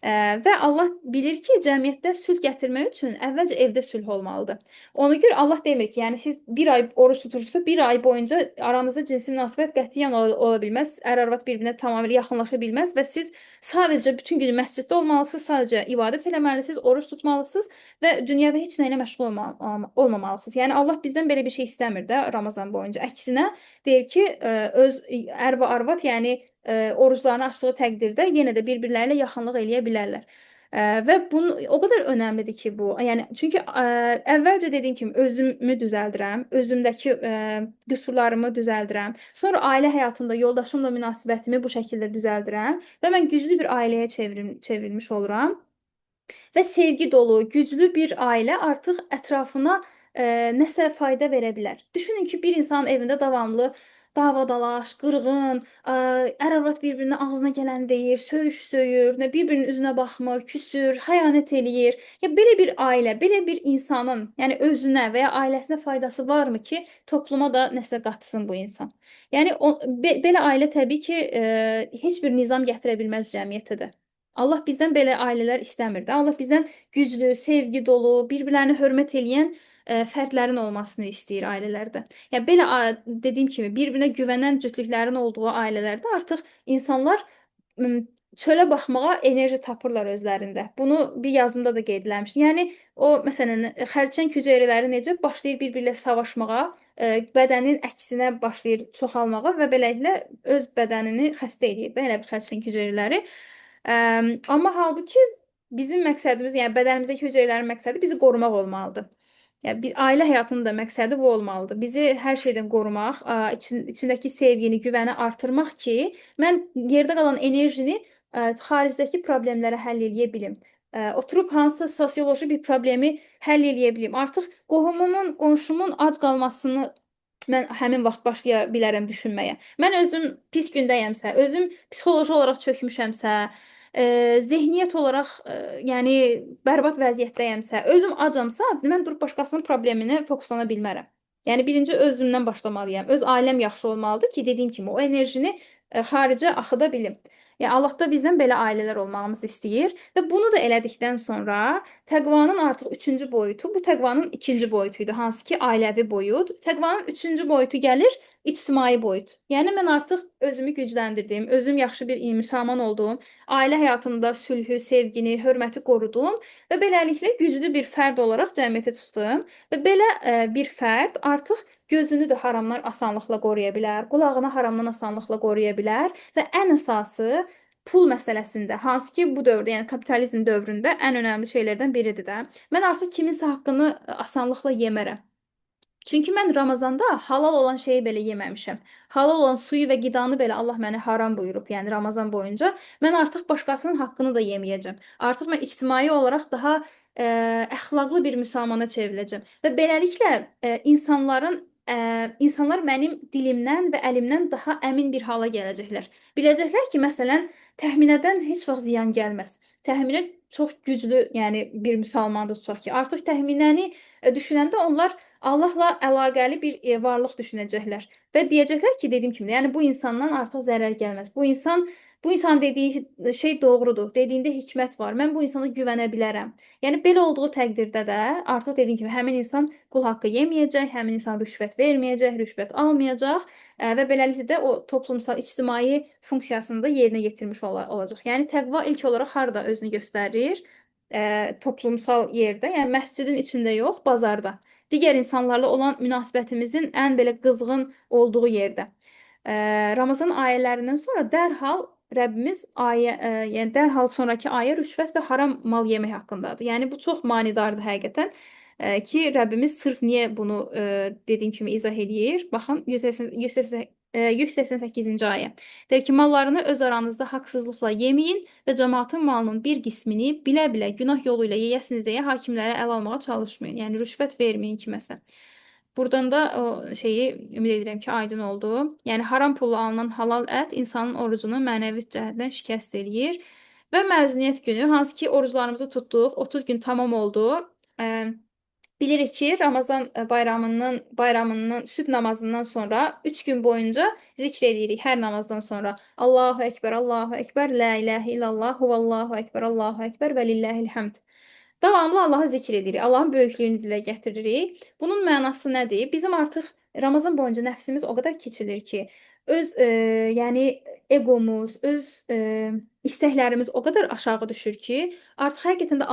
Və Allah bilir ki, cəmiyyətdə sülh gətirmək üçün əvvəlcə evdə sülh olmalıdır. Ona görə Allah demir ki, yəni siz bir ay oruc tutursunuzsa, bir ay boyunca aranızda cinsi münasibət qətiyyən ola bilməz. Ər-arvad bir-birinə tamamilə yaxınlaşa bilməz və siz sadəcə bütün günü məsciddə olmalısınız, sadəcə ibadət eləməlisiniz, oruc tutmalısınız və dünyəvi heç nə ilə məşğul olmamalısınız. Yəni Allah bizdən belə bir şey istəmir də Ramazan boyunca. Əksinə deyir ki, öz ər və arvad, yəni oruclarını açdığı təqdirdə yenə də bir-birləri ilə yaxınlıq eləyə bilərlər. Və bunu o qədər önəmlidir ki bu. Yəni çünki əvvəlcə dediyim kimi özümü düzəldirəm, özümdəki qüsurlarımı düzəldirəm. Sonra ailə həyatımda yoldaşımla münasibətimi bu şəkildə düzəldirəm və mən güclü bir ailəyə çevrilmiş oluram. Və sevgi dolu, güclü bir ailə artıq ətrafına nəsə fayda verə bilər. Düşünün ki, bir insanın evində davamlı dava-dalaş, qırğın, ər-arvad bir-birinə ağzına gələni deyir, söyüş söyür, nə bir-birinin üzünə baxmır, küsür, xəyanət eləyir. Ya belə bir ailə, belə bir insanın, yəni özünə və ya ailəsinə faydası varmı ki, topluma da nəsə qatsın bu insan? Yəni belə ailə təbii ki, heç bir nizam gətirə bilməz cəmiyyətə də. Allah bizdən belə ailələr istəmir də. Allah bizdən güclü, sevgi dolu, bir-birlərini hörmət eləyən fərdlərin olmasını istəyir ailələrdə. Yəni belə dediyim kimi bir-birinə güvənən cütlüklərin olduğu ailələrdə artıq insanlar çölə baxmağa enerji tapırlar özlərində. Bunu bir yazımda da qeyd eləmişdim. Yəni o məsələn xərçəng hüceyrələri necə başlayır bir-biri ilə savaşmağa, bədənin əksinə başlayır çoxalmağa və beləliklə öz bədənini xəstə eləyir də elə bir xərçəng hüceyrələri. Amma halbuki bizim məqsədimiz, yəni bədənimizdəki hüceyrələrin məqsədi bizi qorumaq olmalıdır. Yəni bir ailə həyatının da məqsədi bu olmalıdır. Bizi hər şeydən qorumaq, içindəki sevgini, güvəni artırmaq ki, mən yerdə qalan enerjini xaricdəki problemləri həll eləyə bilim. Oturub hansısa sosioloji bir problemi həll eləyə bilim. Artıq qohumumun, qonşumun ac qalmasını mən həmin vaxt başlaya bilərəm düşünməyə. Mən özüm pis gündəyəmsə, özüm psixoloji olaraq çökmüşəmsə, zehniyyət olaraq, yəni bərbad vəziyyətdəyəmsə, özüm acamsa, mən durub başqasının probleminə fokuslana bilmərəm. Yəni birinci özümdən başlamalıyam. Öz ailəm yaxşı olmalıdır ki, dediyim kimi o enerjini xaricə axıda bilim. Yəni Allah da bizdən belə ailələr olmağımızı istəyir və bunu da elədikdən sonra təqvanın artıq üçüncü boyutu, bu təqvanın ikinci boyutu idi, hansı ki ailəvi boyut. Təqvanın üçüncü boyutu gəlir ictimai boyut. Yəni mən artıq özümü gücləndirdim, özüm yaxşı bir müsəlman oldum, ailə həyatımda sülhü, sevgini, hörməti qorudum və beləliklə güclü bir fərd olaraq cəmiyyətə çıxdım və belə bir fərd artıq gözünü də haramdan asanlıqla qoruya bilər, qulağını haramdan asanlıqla qoruya bilər və ən əsası pul məsələsində, hansı ki bu dövrdə, yəni kapitalizm dövründə ən önəmli şeylərdən biridir də. Mən artıq kiminsə haqqını asanlıqla yemərəm. Çünki mən Ramazanda halal olan şeyi belə yeməmişəm. Halal olan suyu və qidanı belə Allah məni haram buyurub, yəni Ramazan boyunca. Mən artıq başqasının haqqını da yeməyəcəm. Artıq mən ictimai olaraq daha əxlaqlı bir müsəlmana çevriləcəm. Və beləliklə insanlar mənim dilimdən və əlimdən daha əmin bir hala gələcəklər. Biləcəklər ki, məsələn, Təxminədən heç vaxt ziyan gəlməz. Təxminə çox güclü, yəni bir müsəlmandır tutaq ki, artıq Təxminəni düşünəndə onlar Allahla əlaqəli bir varlıq düşünəcəklər və deyəcəklər ki, dediyim kimi, yəni bu insandan artıq zərər gəlməz. Bu insan dediyi şey doğrudur. Dediyində hikmət var. Mən bu insana güvənə bilərəm. Yəni belə olduğu təqdirdə də artıq dediyim kimi həmin insan qul haqqı yeməyəcək, həmin insan rüşvət verməyəcək, rüşvət almayacaq və beləliklə də o toplumsal ictimai funksiyasını da yerinə yetirmiş olacaq. Yəni təqva ilk olaraq harda özünü göstərir? Toplumsal yerdə, yəni məscidin içində yox, bazarda. Digər insanlarla olan münasibətimizin ən belə qızğın olduğu yerdə. Ramazan ayələrindən sonra dərhal Rəbbimiz ayə, yəni dərhal sonrakı ayə rüşvət və haram mal yemək haqqındadır. Yəni bu çox manidardır həqiqətən. Ki Rəbbimiz sırf niyə bunu dediyim kimi izah eləyir? Baxın 188-ci ayə. Deyir ki, mallarını öz aranızda haqsızlıqla yeməyin və cəmaatın malının bir qismini bilə-bilə günah yolu ilə yeyəsiniz deyə hakimlərə əl almağa çalışmayın. Yəni rüşvət verməyin kiməsə. Buradan da o şeyi ümid edirəm ki, aydın oldu. Yəni haram pulla alınan halal ət insanın orucunu mənəvi cəhətdən şikəst eləyir. Və məzuniyyət günü, hansı ki oruclarımızı tutduq, 30 gün tamam oldu. Bilirik ki, Ramazan bayramının sübh namazından sonra 3 gün boyunca zikr edirik hər namazdan sonra. Allahu Ekber, Allahu Ekber, la ilahe illallah, huvallahu ekber, Allahu ekber və lillahil hamd. Davamlı Allahı zikr edirik, Allahın böyüklüyünü dilə gətiririk. Bunun mənası nədir? Bizim artıq Ramazan boyunca nəfsimiz o qədər keçilir ki, öz yəni eqomuz, öz istəklərimiz o qədər aşağı düşür ki, artıq həqiqətən də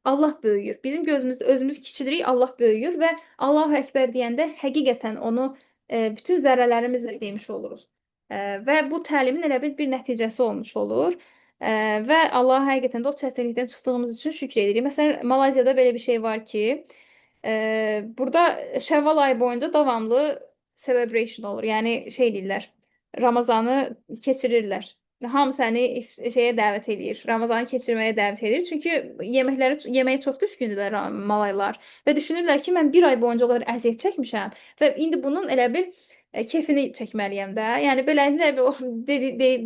Allah böyüyür. Bizim gözümüzdə özümüz kiçilirik, Allah böyüyür və Allahu Əkbər deyəndə həqiqətən onu bütün zərrələrimizlə demiş oluruq. Və bu təlimin elə bir nəticəsi olmuş olur. Və Allah həqiqətən də o çətinlikdən çıxdığımız üçün şükr edirik. Məsələn, Malayziyada belə bir şey var ki, burada Şəvval ayı boyunca davamlı celebration olur. Yəni şey deyirlər, Ramazanı keçirirlər. Hamı səni şeyə dəvət eləyir. Ramazanı keçirməyə dəvət edir. Çünki yeməyə çox düşkündürlər malaylar və düşünürlər ki, mən bir ay boyunca o qədər əziyyət çəkmişəm və indi bunun elə bir kefini çəkməliyəm də. Yəni beləliklə bir o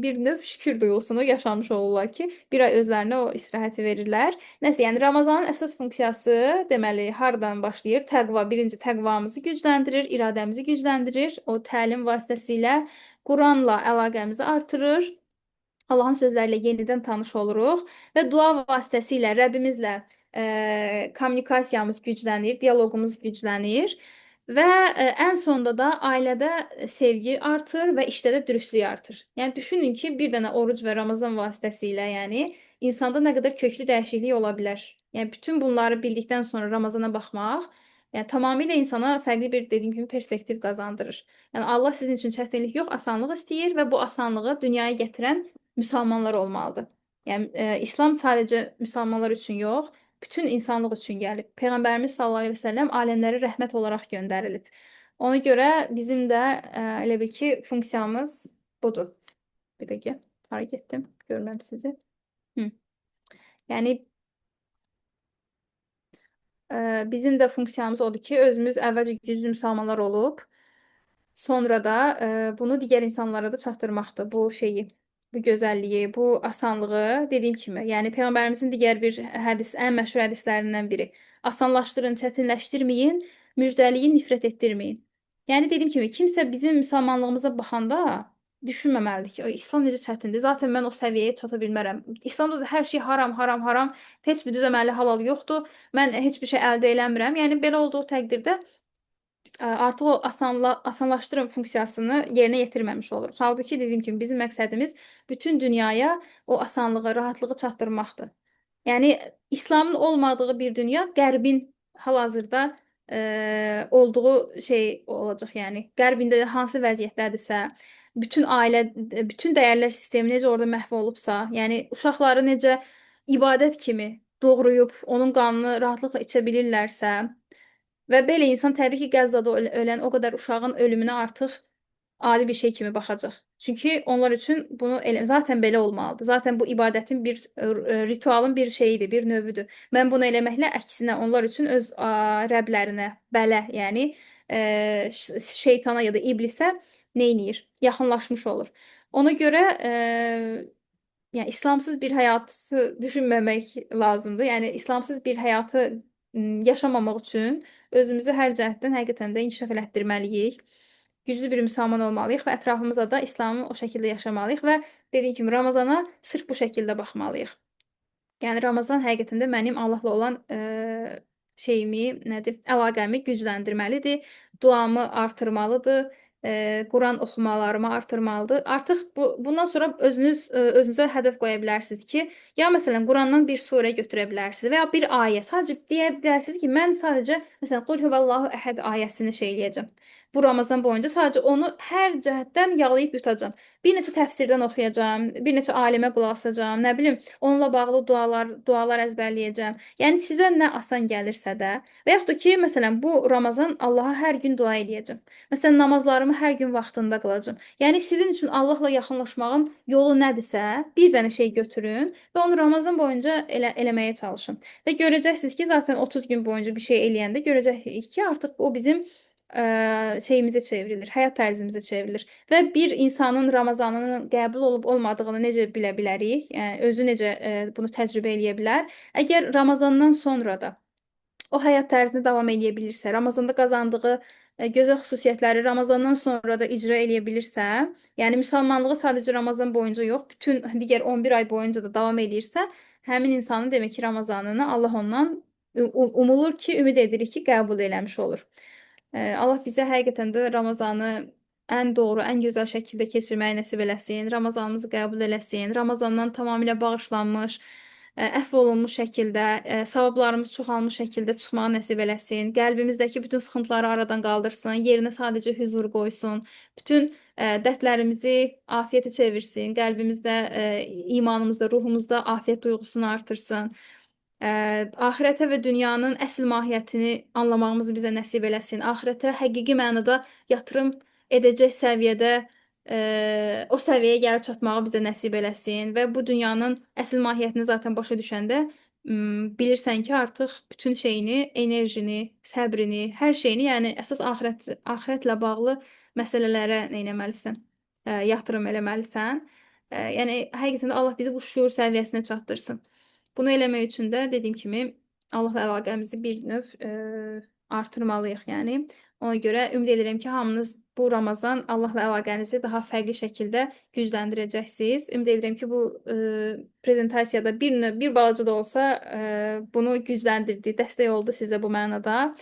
bir növ şükür duyğusunu yaşamış olurlar ki, bir ay özlərinə o istirahəti verirlər. Nəsə, yəni Ramazanın əsas funksiyası deməli hardan başlayır? Təqva, birinci təqvamızı gücləndirir, iradəmizi gücləndirir. O təlim vasitəsilə Quranla əlaqəmizi artırır. Allahın sözləri ilə yenidən tanış oluruq və dua vasitəsilə Rəbbimizlə kommunikasiyamız güclənir, dialoqumuz güclənir və ən sonda da ailədə sevgi artır və işdə də dürüstlük artır. Yəni düşünün ki, bir dənə oruc və Ramazan vasitəsilə, yəni insanda nə qədər köklü dəyişiklik ola bilər. Yəni bütün bunları bildikdən sonra Ramazana baxmaq, yəni tamamilə insana fərqli bir, dediyim kimi, perspektiv qazandırır. Yəni Allah sizin üçün çətinlik yox, asanlıq istəyir və bu asanlığı dünyaya gətirən müsəlmanlar olmalıdır. Yəni İslam sadəcə müsəlmanlar üçün yox, bütün insanlıq üçün gəlib. Peyğəmbərimiz sallallahu əleyhi və səlləm aləmlərə rəhmət olaraq göndərilib. Ona görə bizim də elə bil ki, funksiyamız budur. Bir dəqiqə, hara getdim? Görmürəm sizi. Hı. Yəni bizim də funksiyamız odur ki, özümüz əvvəlcə güclü müsəlmanlar olub, sonra da bunu digər insanlara da çatdırmaqdır bu şeyi, bu gözəlliyi, bu asanlığı dediyim kimi. Yəni Peyğəmbərimizin digər bir hədis, ən məşhur hədislərindən biri. Asanlaşdırın, çətinləşdirməyin, müjdəliyin, nifrət etdirməyin. Yəni dediyim kimi, kimsə bizim müsəlmanlığımıza baxanda düşünməməlidir ki, İslam necə çətindir. Zaten mən o səviyyəyə çata bilmərəm. İslamda da hər şey haram, haram, haram. Heç bir düz əməlli halal yoxdur. Mən heç bir şey əldə eləmirəm. Yəni belə olduğu təqdirdə artıq o asanlaşdırın funksiyasını yerinə yetirməmiş oluruq. Halbuki dediyim kimi bizim məqsədimiz bütün dünyaya o asanlığı, rahatlığı çatdırmaqdır. Yəni İslamın olmadığı bir dünya Qərbin hal-hazırda olduğu şey olacaq. Yəni Qərb indi hansı vəziyyətdədirsə, bütün ailə, bütün dəyərlər sistemi necə orada məhv olubsa, yəni uşaqları necə ibadət kimi doğrayıb onun qanını rahatlıqla içə bilirlərsə və belə insan təbii ki, Qəzzada ölən o qədər uşağın ölümünə artıq adi bir şey kimi baxacaq. Çünki onlar üçün bunu elə zaten belə olmalıdır. Zaten bu ibadətin bir ritualın bir şeyidir, bir növüdür. Mən bunu eləməklə əksinə onlar üçün öz rəblərinə, bələ, yəni şeytana ya da iblisə neyniyir? Yaxınlaşmış olur. Ona görə yəni İslamsız bir həyatı düşünməmək lazımdır. Yəni İslamsız bir həyatı yaşamamaq üçün özümüzü hər cəhətdən həqiqətən də inkişaf elətdirməliyik. Güclü bir müsəlman olmalıyıq və ətrafımıza da İslamı o şəkildə yaşamalıyıq və dediyim kimi Ramazana sırf bu şəkildə baxmalıyıq. Yəni Ramazan həqiqətən də mənim Allahla olan şeyimi, nədir, əlaqəmi gücləndirməlidir, duamı artırmalıdır, Quran oxumalarımı artırmalıdır. Artıq bundan sonra özünüzə hədəf qoya bilərsiniz ki, ya məsələn Qurandan bir surə götürə bilərsiniz və ya bir ayə. Sadəcə deyə bilərsiniz ki, mən sadəcə məsələn Qul huvallahu əhəd ayəsini şey eləyəcəm. Bu Ramazan boyunca sadəcə onu hər cəhətdən yalıyıb yutacağam. Bir neçə təfsirdən oxuyacağam, bir neçə alimə qulaq asacağam, nə bilim, onunla bağlı dualar əzbərləyəcəm. Yəni sizə nə asan gəlirsə də və yaxud da ki, məsələn, bu Ramazan Allaha hər gün dua eləyəcəm. Məsələn, namazlarımı hər gün vaxtında qılacağam. Yəni sizin üçün Allahla yaxınlaşmağın yolu nədirsə, bir dənə şey götürün və onu Ramazan boyunca eləməyə çalışın. Və görəcəksiniz ki, zaten 30 gün boyunca bir şey eləyəndə görəcəksiniz ki, artıq o bizim şeyimizə çevrilir, həyat tərzimizə çevrilir. Və bir insanın Ramazanının qəbul olub olmadığını necə bilə bilərik? Yəni özü necə bunu təcrübə eləyə bilər? Əgər Ramazandan sonra da O həyat tərzini davam eləyə bilirsə, Ramazanda qazandığı gözəl xüsusiyyətləri Ramazandan sonra da icra eləyə bilirsə, yəni müsəlmanlığı sadəcə Ramazan boyunca yox, bütün digər 11 ay boyunca da davam eləyirsə, həmin insanın demək ki, Ramazanını Allah ondan umulur ki, ümid edirik ki, qəbul eləmiş olur. Allah bizə həqiqətən də Ramazanı ən doğru, ən gözəl şəkildə keçirməyi nəsib eləsin. Ramazanımızı qəbul eləsin. Ramazandan tamamilə bağışlanmış, əfv olunmuş şəkildə, savablarımız çoxalmış şəkildə çıxmağı nəsib eləsin. Qəlbimizdəki bütün sıxıntıları aradan qaldırsın, yerinə sadəcə hüzur qoysun. Bütün dərdlərimizi afiyyətə çevirsin. Qəlbimizdə, imanımızda, ruhumuzda afiyyət duyğusunu artırsın. Axirətə və dünyanın əsl mahiyyətini anlamağımızı bizə nəsib eləsin. Axirətə həqiqi mənada yatırım edəcək səviyyədə o səviyyəyə gəlib çatmağı bizə nəsib eləsin və bu dünyanın əsl mahiyyətini zaten başa düşəndə bilirsən ki, artıq bütün şeyini, enerjini, səbrini, hər şeyini, yəni əsas axirətlə bağlı məsələlərə nə etməlisən? Yatırım eləməlisən. Yəni həqiqətən də Allah bizi bu şüur səviyyəsinə çatdırsın. Bunu eləmək üçün də dediyim kimi Allahla əlaqəmizi bir növ artırmalıyıq, yəni. Ona görə ümid edirəm ki, hamınız bu Ramazan Allahla əlaqənizi daha fərqli şəkildə gücləndirəcəksiniz. Ümid edirəm ki, bu prezentasiyada bir növ, bir balaca da olsa bunu gücləndirdi, dəstək oldu sizə bu mənada.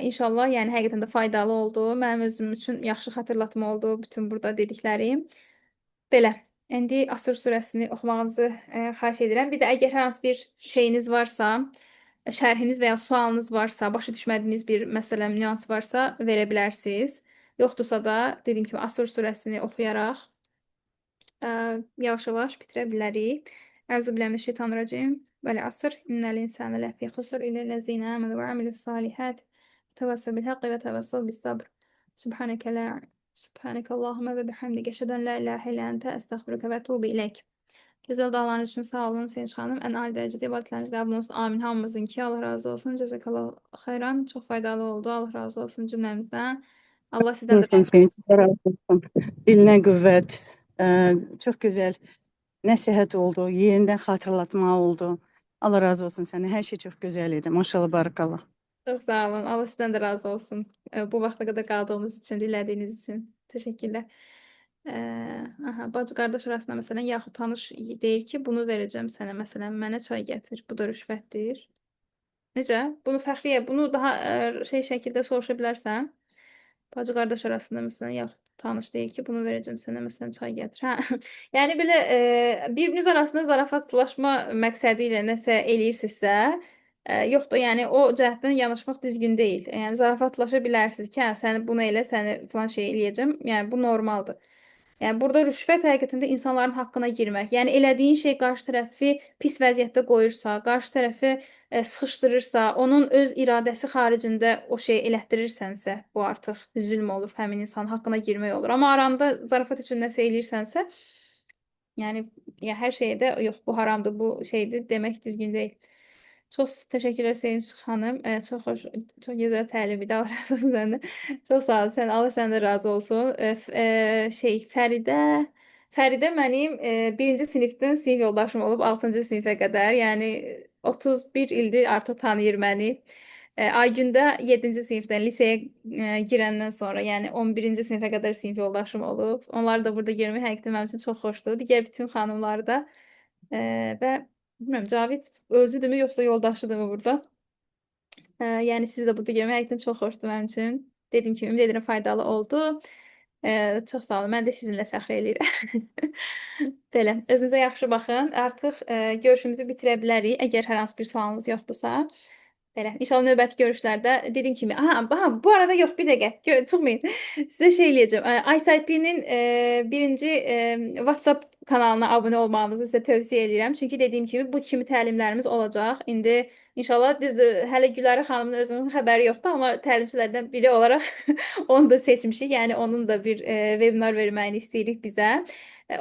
İnşallah, yəni həqiqətən də faydalı oldu. Mənim özüm üçün yaxşı xatırlatma oldu bütün burada dediklərim. Belə. İndi Asr surəsini oxumağınızı xahiş edirəm. Bir də əgər hər hansı bir şeyiniz varsa, şərhiniz və ya sualınız varsa, başa düşmədiyiniz bir məsələ, nüans varsa verə bilərsiniz. Yoxdursa da dediyim kimi Asr surəsini oxuyaraq yavaş-yavaş bitirə bilərik. Əuzubillahi mineşşeytanirracim. Vəl asr. İnnəl insane ləfî xusr illellezîne âmenû ve amilussâlihât. Tevassav bil haqqi və tevassav bis sabr. Subhaneke la Subhaneke Allahumma və bihamdike eşhedü en la ilahe illə ente estəğfiruke və etûbü ileyk. Gözəl dualarınız üçün sağ olun Sevinç xanım. Ən ali dərəcədə ibadətləriniz qəbul olsun. Amin. Hamımızınki. Allah razı olsun. Cəzakallah xeyran. Çox faydalı oldu. Allah razı olsun cümləmizdən. Allah sizdən də
Olsun Sevinç, Allah razı olsun. Dilinə qüvvət. Çox gözəl nəsihət oldu. Yenidən xatırlatma oldu. Allah razı olsun sənə. Hər şey çox gözəl idi. Maşallah, barakallah.
Çox sağ olun. Allah sizdən də razı olsun. Bu vaxta qədər qaldığınız üçün, dinlədiyiniz üçün. Təşəkkürlər. Aha, bacı qardaş arasında məsələn, yaxud tanış deyir ki, bunu verəcəm sənə, məsələn, mənə çay gətir. Bu da rüşvətdir. Necə? Bunu Fəxriyə, bunu daha şey şəkildə soruşa bilərsən. Bacı qardaş arasında məsələn, yaxud tanış deyir ki, bunu verəcəm sənə, məsələn, çay gətir. Hə. Yəni belə birbiriniz arasında zarafatlaşma məqsədi ilə nəsə eləyirsinizsə, yox da, yəni o cəhətdən yanaşmaq düzgün deyil. Yəni zarafatlaşa bilərsiniz ki, hə, səni bunu elə, səni filan şey eləyəcəm. Yəni bu normaldır. Yəni burada rüşvət həqiqətən də insanların haqqına girmək. Yəni elədiyin şey qarşı tərəfi pis vəziyyətdə qoyursa, qarşı tərəfi sıxışdırırsa, onun öz iradəsi xaricində o şeyi elətdirirsənsə, bu artıq zülm olur, həmin insanın haqqına girmək olur. Amma aranda zarafat üçün nəsə eləyirsənsə, yəni ya hər şeyə də yox bu haramdır, bu şeydir demək düzgün deyil. Çox təşəkkürlər Sevinç xanım. Çox xoş, çox gözəl təlim idi. Allah razı olsun səndən. Çox sağ ol. Sən Allah səndən razı olsun. Şey Fəridə mənim birinci sinifdən sinif yoldaşım olub 6-cı sinifə qədər. Yəni 31 ildir artıq tanıyır məni. Aygündə 7-ci sinifdən liseyə girəndən sonra, yəni 11-ci sinifə qədər sinif yoldaşım olub. Onları da burada görmək həqiqətən mənim üçün çox xoşdur. Digər bütün xanımları da və bilmirəm Cavid özüdürmü yoxsa yoldaşıdırmı burada? Yəni sizi də burada görmək həqiqətən çox xoşdur mənim üçün. Dediyim kimi ümid edirəm faydalı oldu. Çox sağ olun. Mən də sizinlə fəxr eləyirəm. Belə, özünüzə yaxşı baxın. Artıq görüşümüzü bitirə bilərik, əgər hər hansı bir sualınız yoxdursa. Belə, inşallah növbəti görüşlərdə dediyim kimi, aha, aha, bu arada yox, bir dəqiqə, çıxmayın. Sizə şey eləyəcəm. ICIP-nin birinci WhatsApp kanalına abunə olmağınızı sizə tövsiyə edirəm. Çünki dediyim kimi bu kimi təlimlərimiz olacaq. İndi inşallah düzdür, hələ Gülarə xanımın özünün xəbəri yoxdur, amma təlimçilərdən biri olaraq onu da seçmişik. Yəni onun da bir webinar verməyini istəyirik bizə.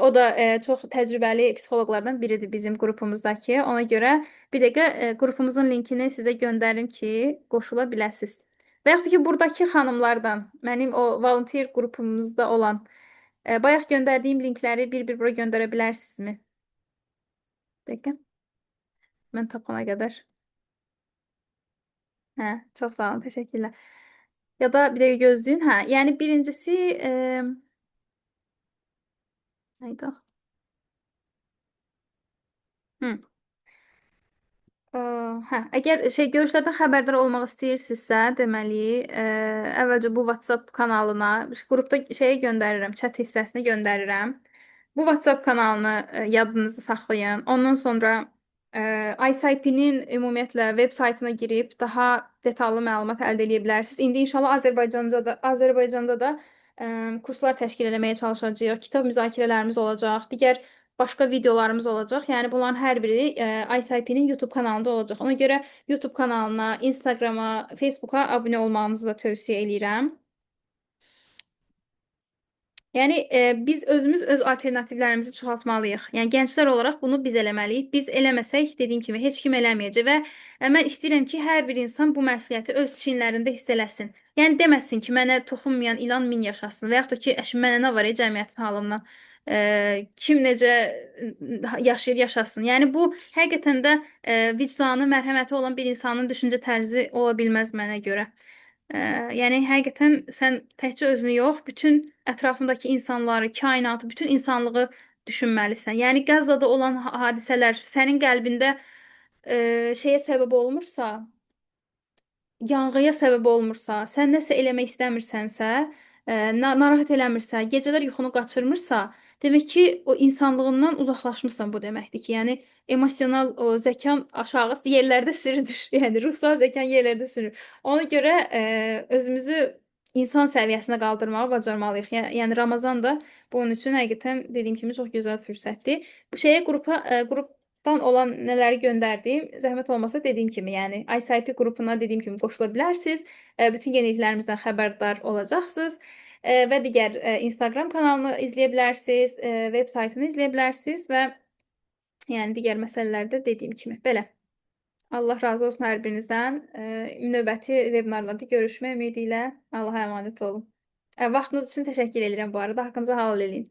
O da çox təcrübəli psixoloqlardan biridir bizim qrupumuzdakı. Ona görə bir dəqiqə qrupumuzun linkini sizə göndərim ki, qoşula biləsiniz. Və yaxud ki, buradakı xanımlardan, mənim o volunteer qrupumuzda olan bayaq göndərdiyim linkləri bir-bir bura göndərə bilərsinizmi? Bir dəqiqə. Mən tapana qədər. Hə, çox sağ olun, təşəkkürlər. Ya da bir dəqiqə gözləyin. Hə, yəni birincisi nə idi o? Hı. Hə, əgər şey görüşlərdən xəbərdar olmaq istəyirsinizsə, deməli, əvvəlcə bu WhatsApp kanalına, qrupda şeyə göndərirəm, chat hissəsinə göndərirəm. Bu WhatsApp kanalını yadınızda saxlayın. Ondan sonra ICIP-nin ümumiyyətlə veb saytına girib daha detallı məlumat əldə edə bilərsiniz. İndi inşallah Azərbaycanda da kurslar təşkil eləməyə çalışacağıq. Kitab müzakirələrimiz olacaq, digər başqa videolarımız olacaq. Yəni bunların hər biri ICIP-nin YouTube kanalında olacaq. Ona görə YouTube kanalına, Instagrama, Facebooka abunə olmağınızı da tövsiyə eləyirəm. Yəni biz özümüz öz alternativlərimizi çoxaltmalıyıq. Yəni gənclər olaraq bunu biz eləməliyik. Biz eləməsək, dediyim kimi heç kim eləməyəcək və mən istəyirəm ki, hər bir insan bu məsuliyyəti öz çiyinlərində hiss eləsin. Yəni deməsin ki, mənə toxunmayan ilan min yaşasın və yaxud da ki, əşi mənə nə var cəmiyyətin halından. Kim necə yaşayır, yaşasın. Yəni bu həqiqətən də vicdanı, mərhəməti olan bir insanın düşüncə tərzi ola bilməz mənə görə. Yəni həqiqətən sən təkcə özünü yox, bütün ətrafındakı insanları, kainatı, bütün insanlığı düşünməlisən. Yəni Qəzzada olan hadisələr sənin qəlbində şeyə səbəb olmursa, yanğıya səbəb olmursa, sən nəsə eləmək istəmirsənsə, narahat eləmirsə, gecələr yuxunu qaçırmırsa, demək ki, o insanlığından uzaqlaşmısan bu deməkdir ki, yəni emosional o zəkan aşağı yerlərdə sürünür. Yəni ruhsal zəkan yerlərdə sürünür. Ona görə özümüzü insan səviyyəsinə qaldırmağı bacarmalıyıq. Yəni Ramazan da bunun üçün həqiqətən dediyim kimi çox gözəl fürsətdir. Bu şeyə qrupa qrupdan olan nələri göndərdiyim, zəhmət olmasa dediyim kimi, yəni ICIP qrupuna dediyim kimi qoşula bilərsiniz. Bütün yeniliklərimizdən xəbərdar olacaqsınız. Və digər Instagram kanalını izləyə bilərsiniz, web saytını izləyə bilərsiniz və yəni digər məsələlərdə dediyim kimi. Belə. Allah razı olsun hər birinizdən. Növbəti webinarlarda görüşmək ümidi ilə Allaha əmanət olun. Vaxtınız üçün təşəkkür edirəm bu arada. Haqqınızı halal eləyin.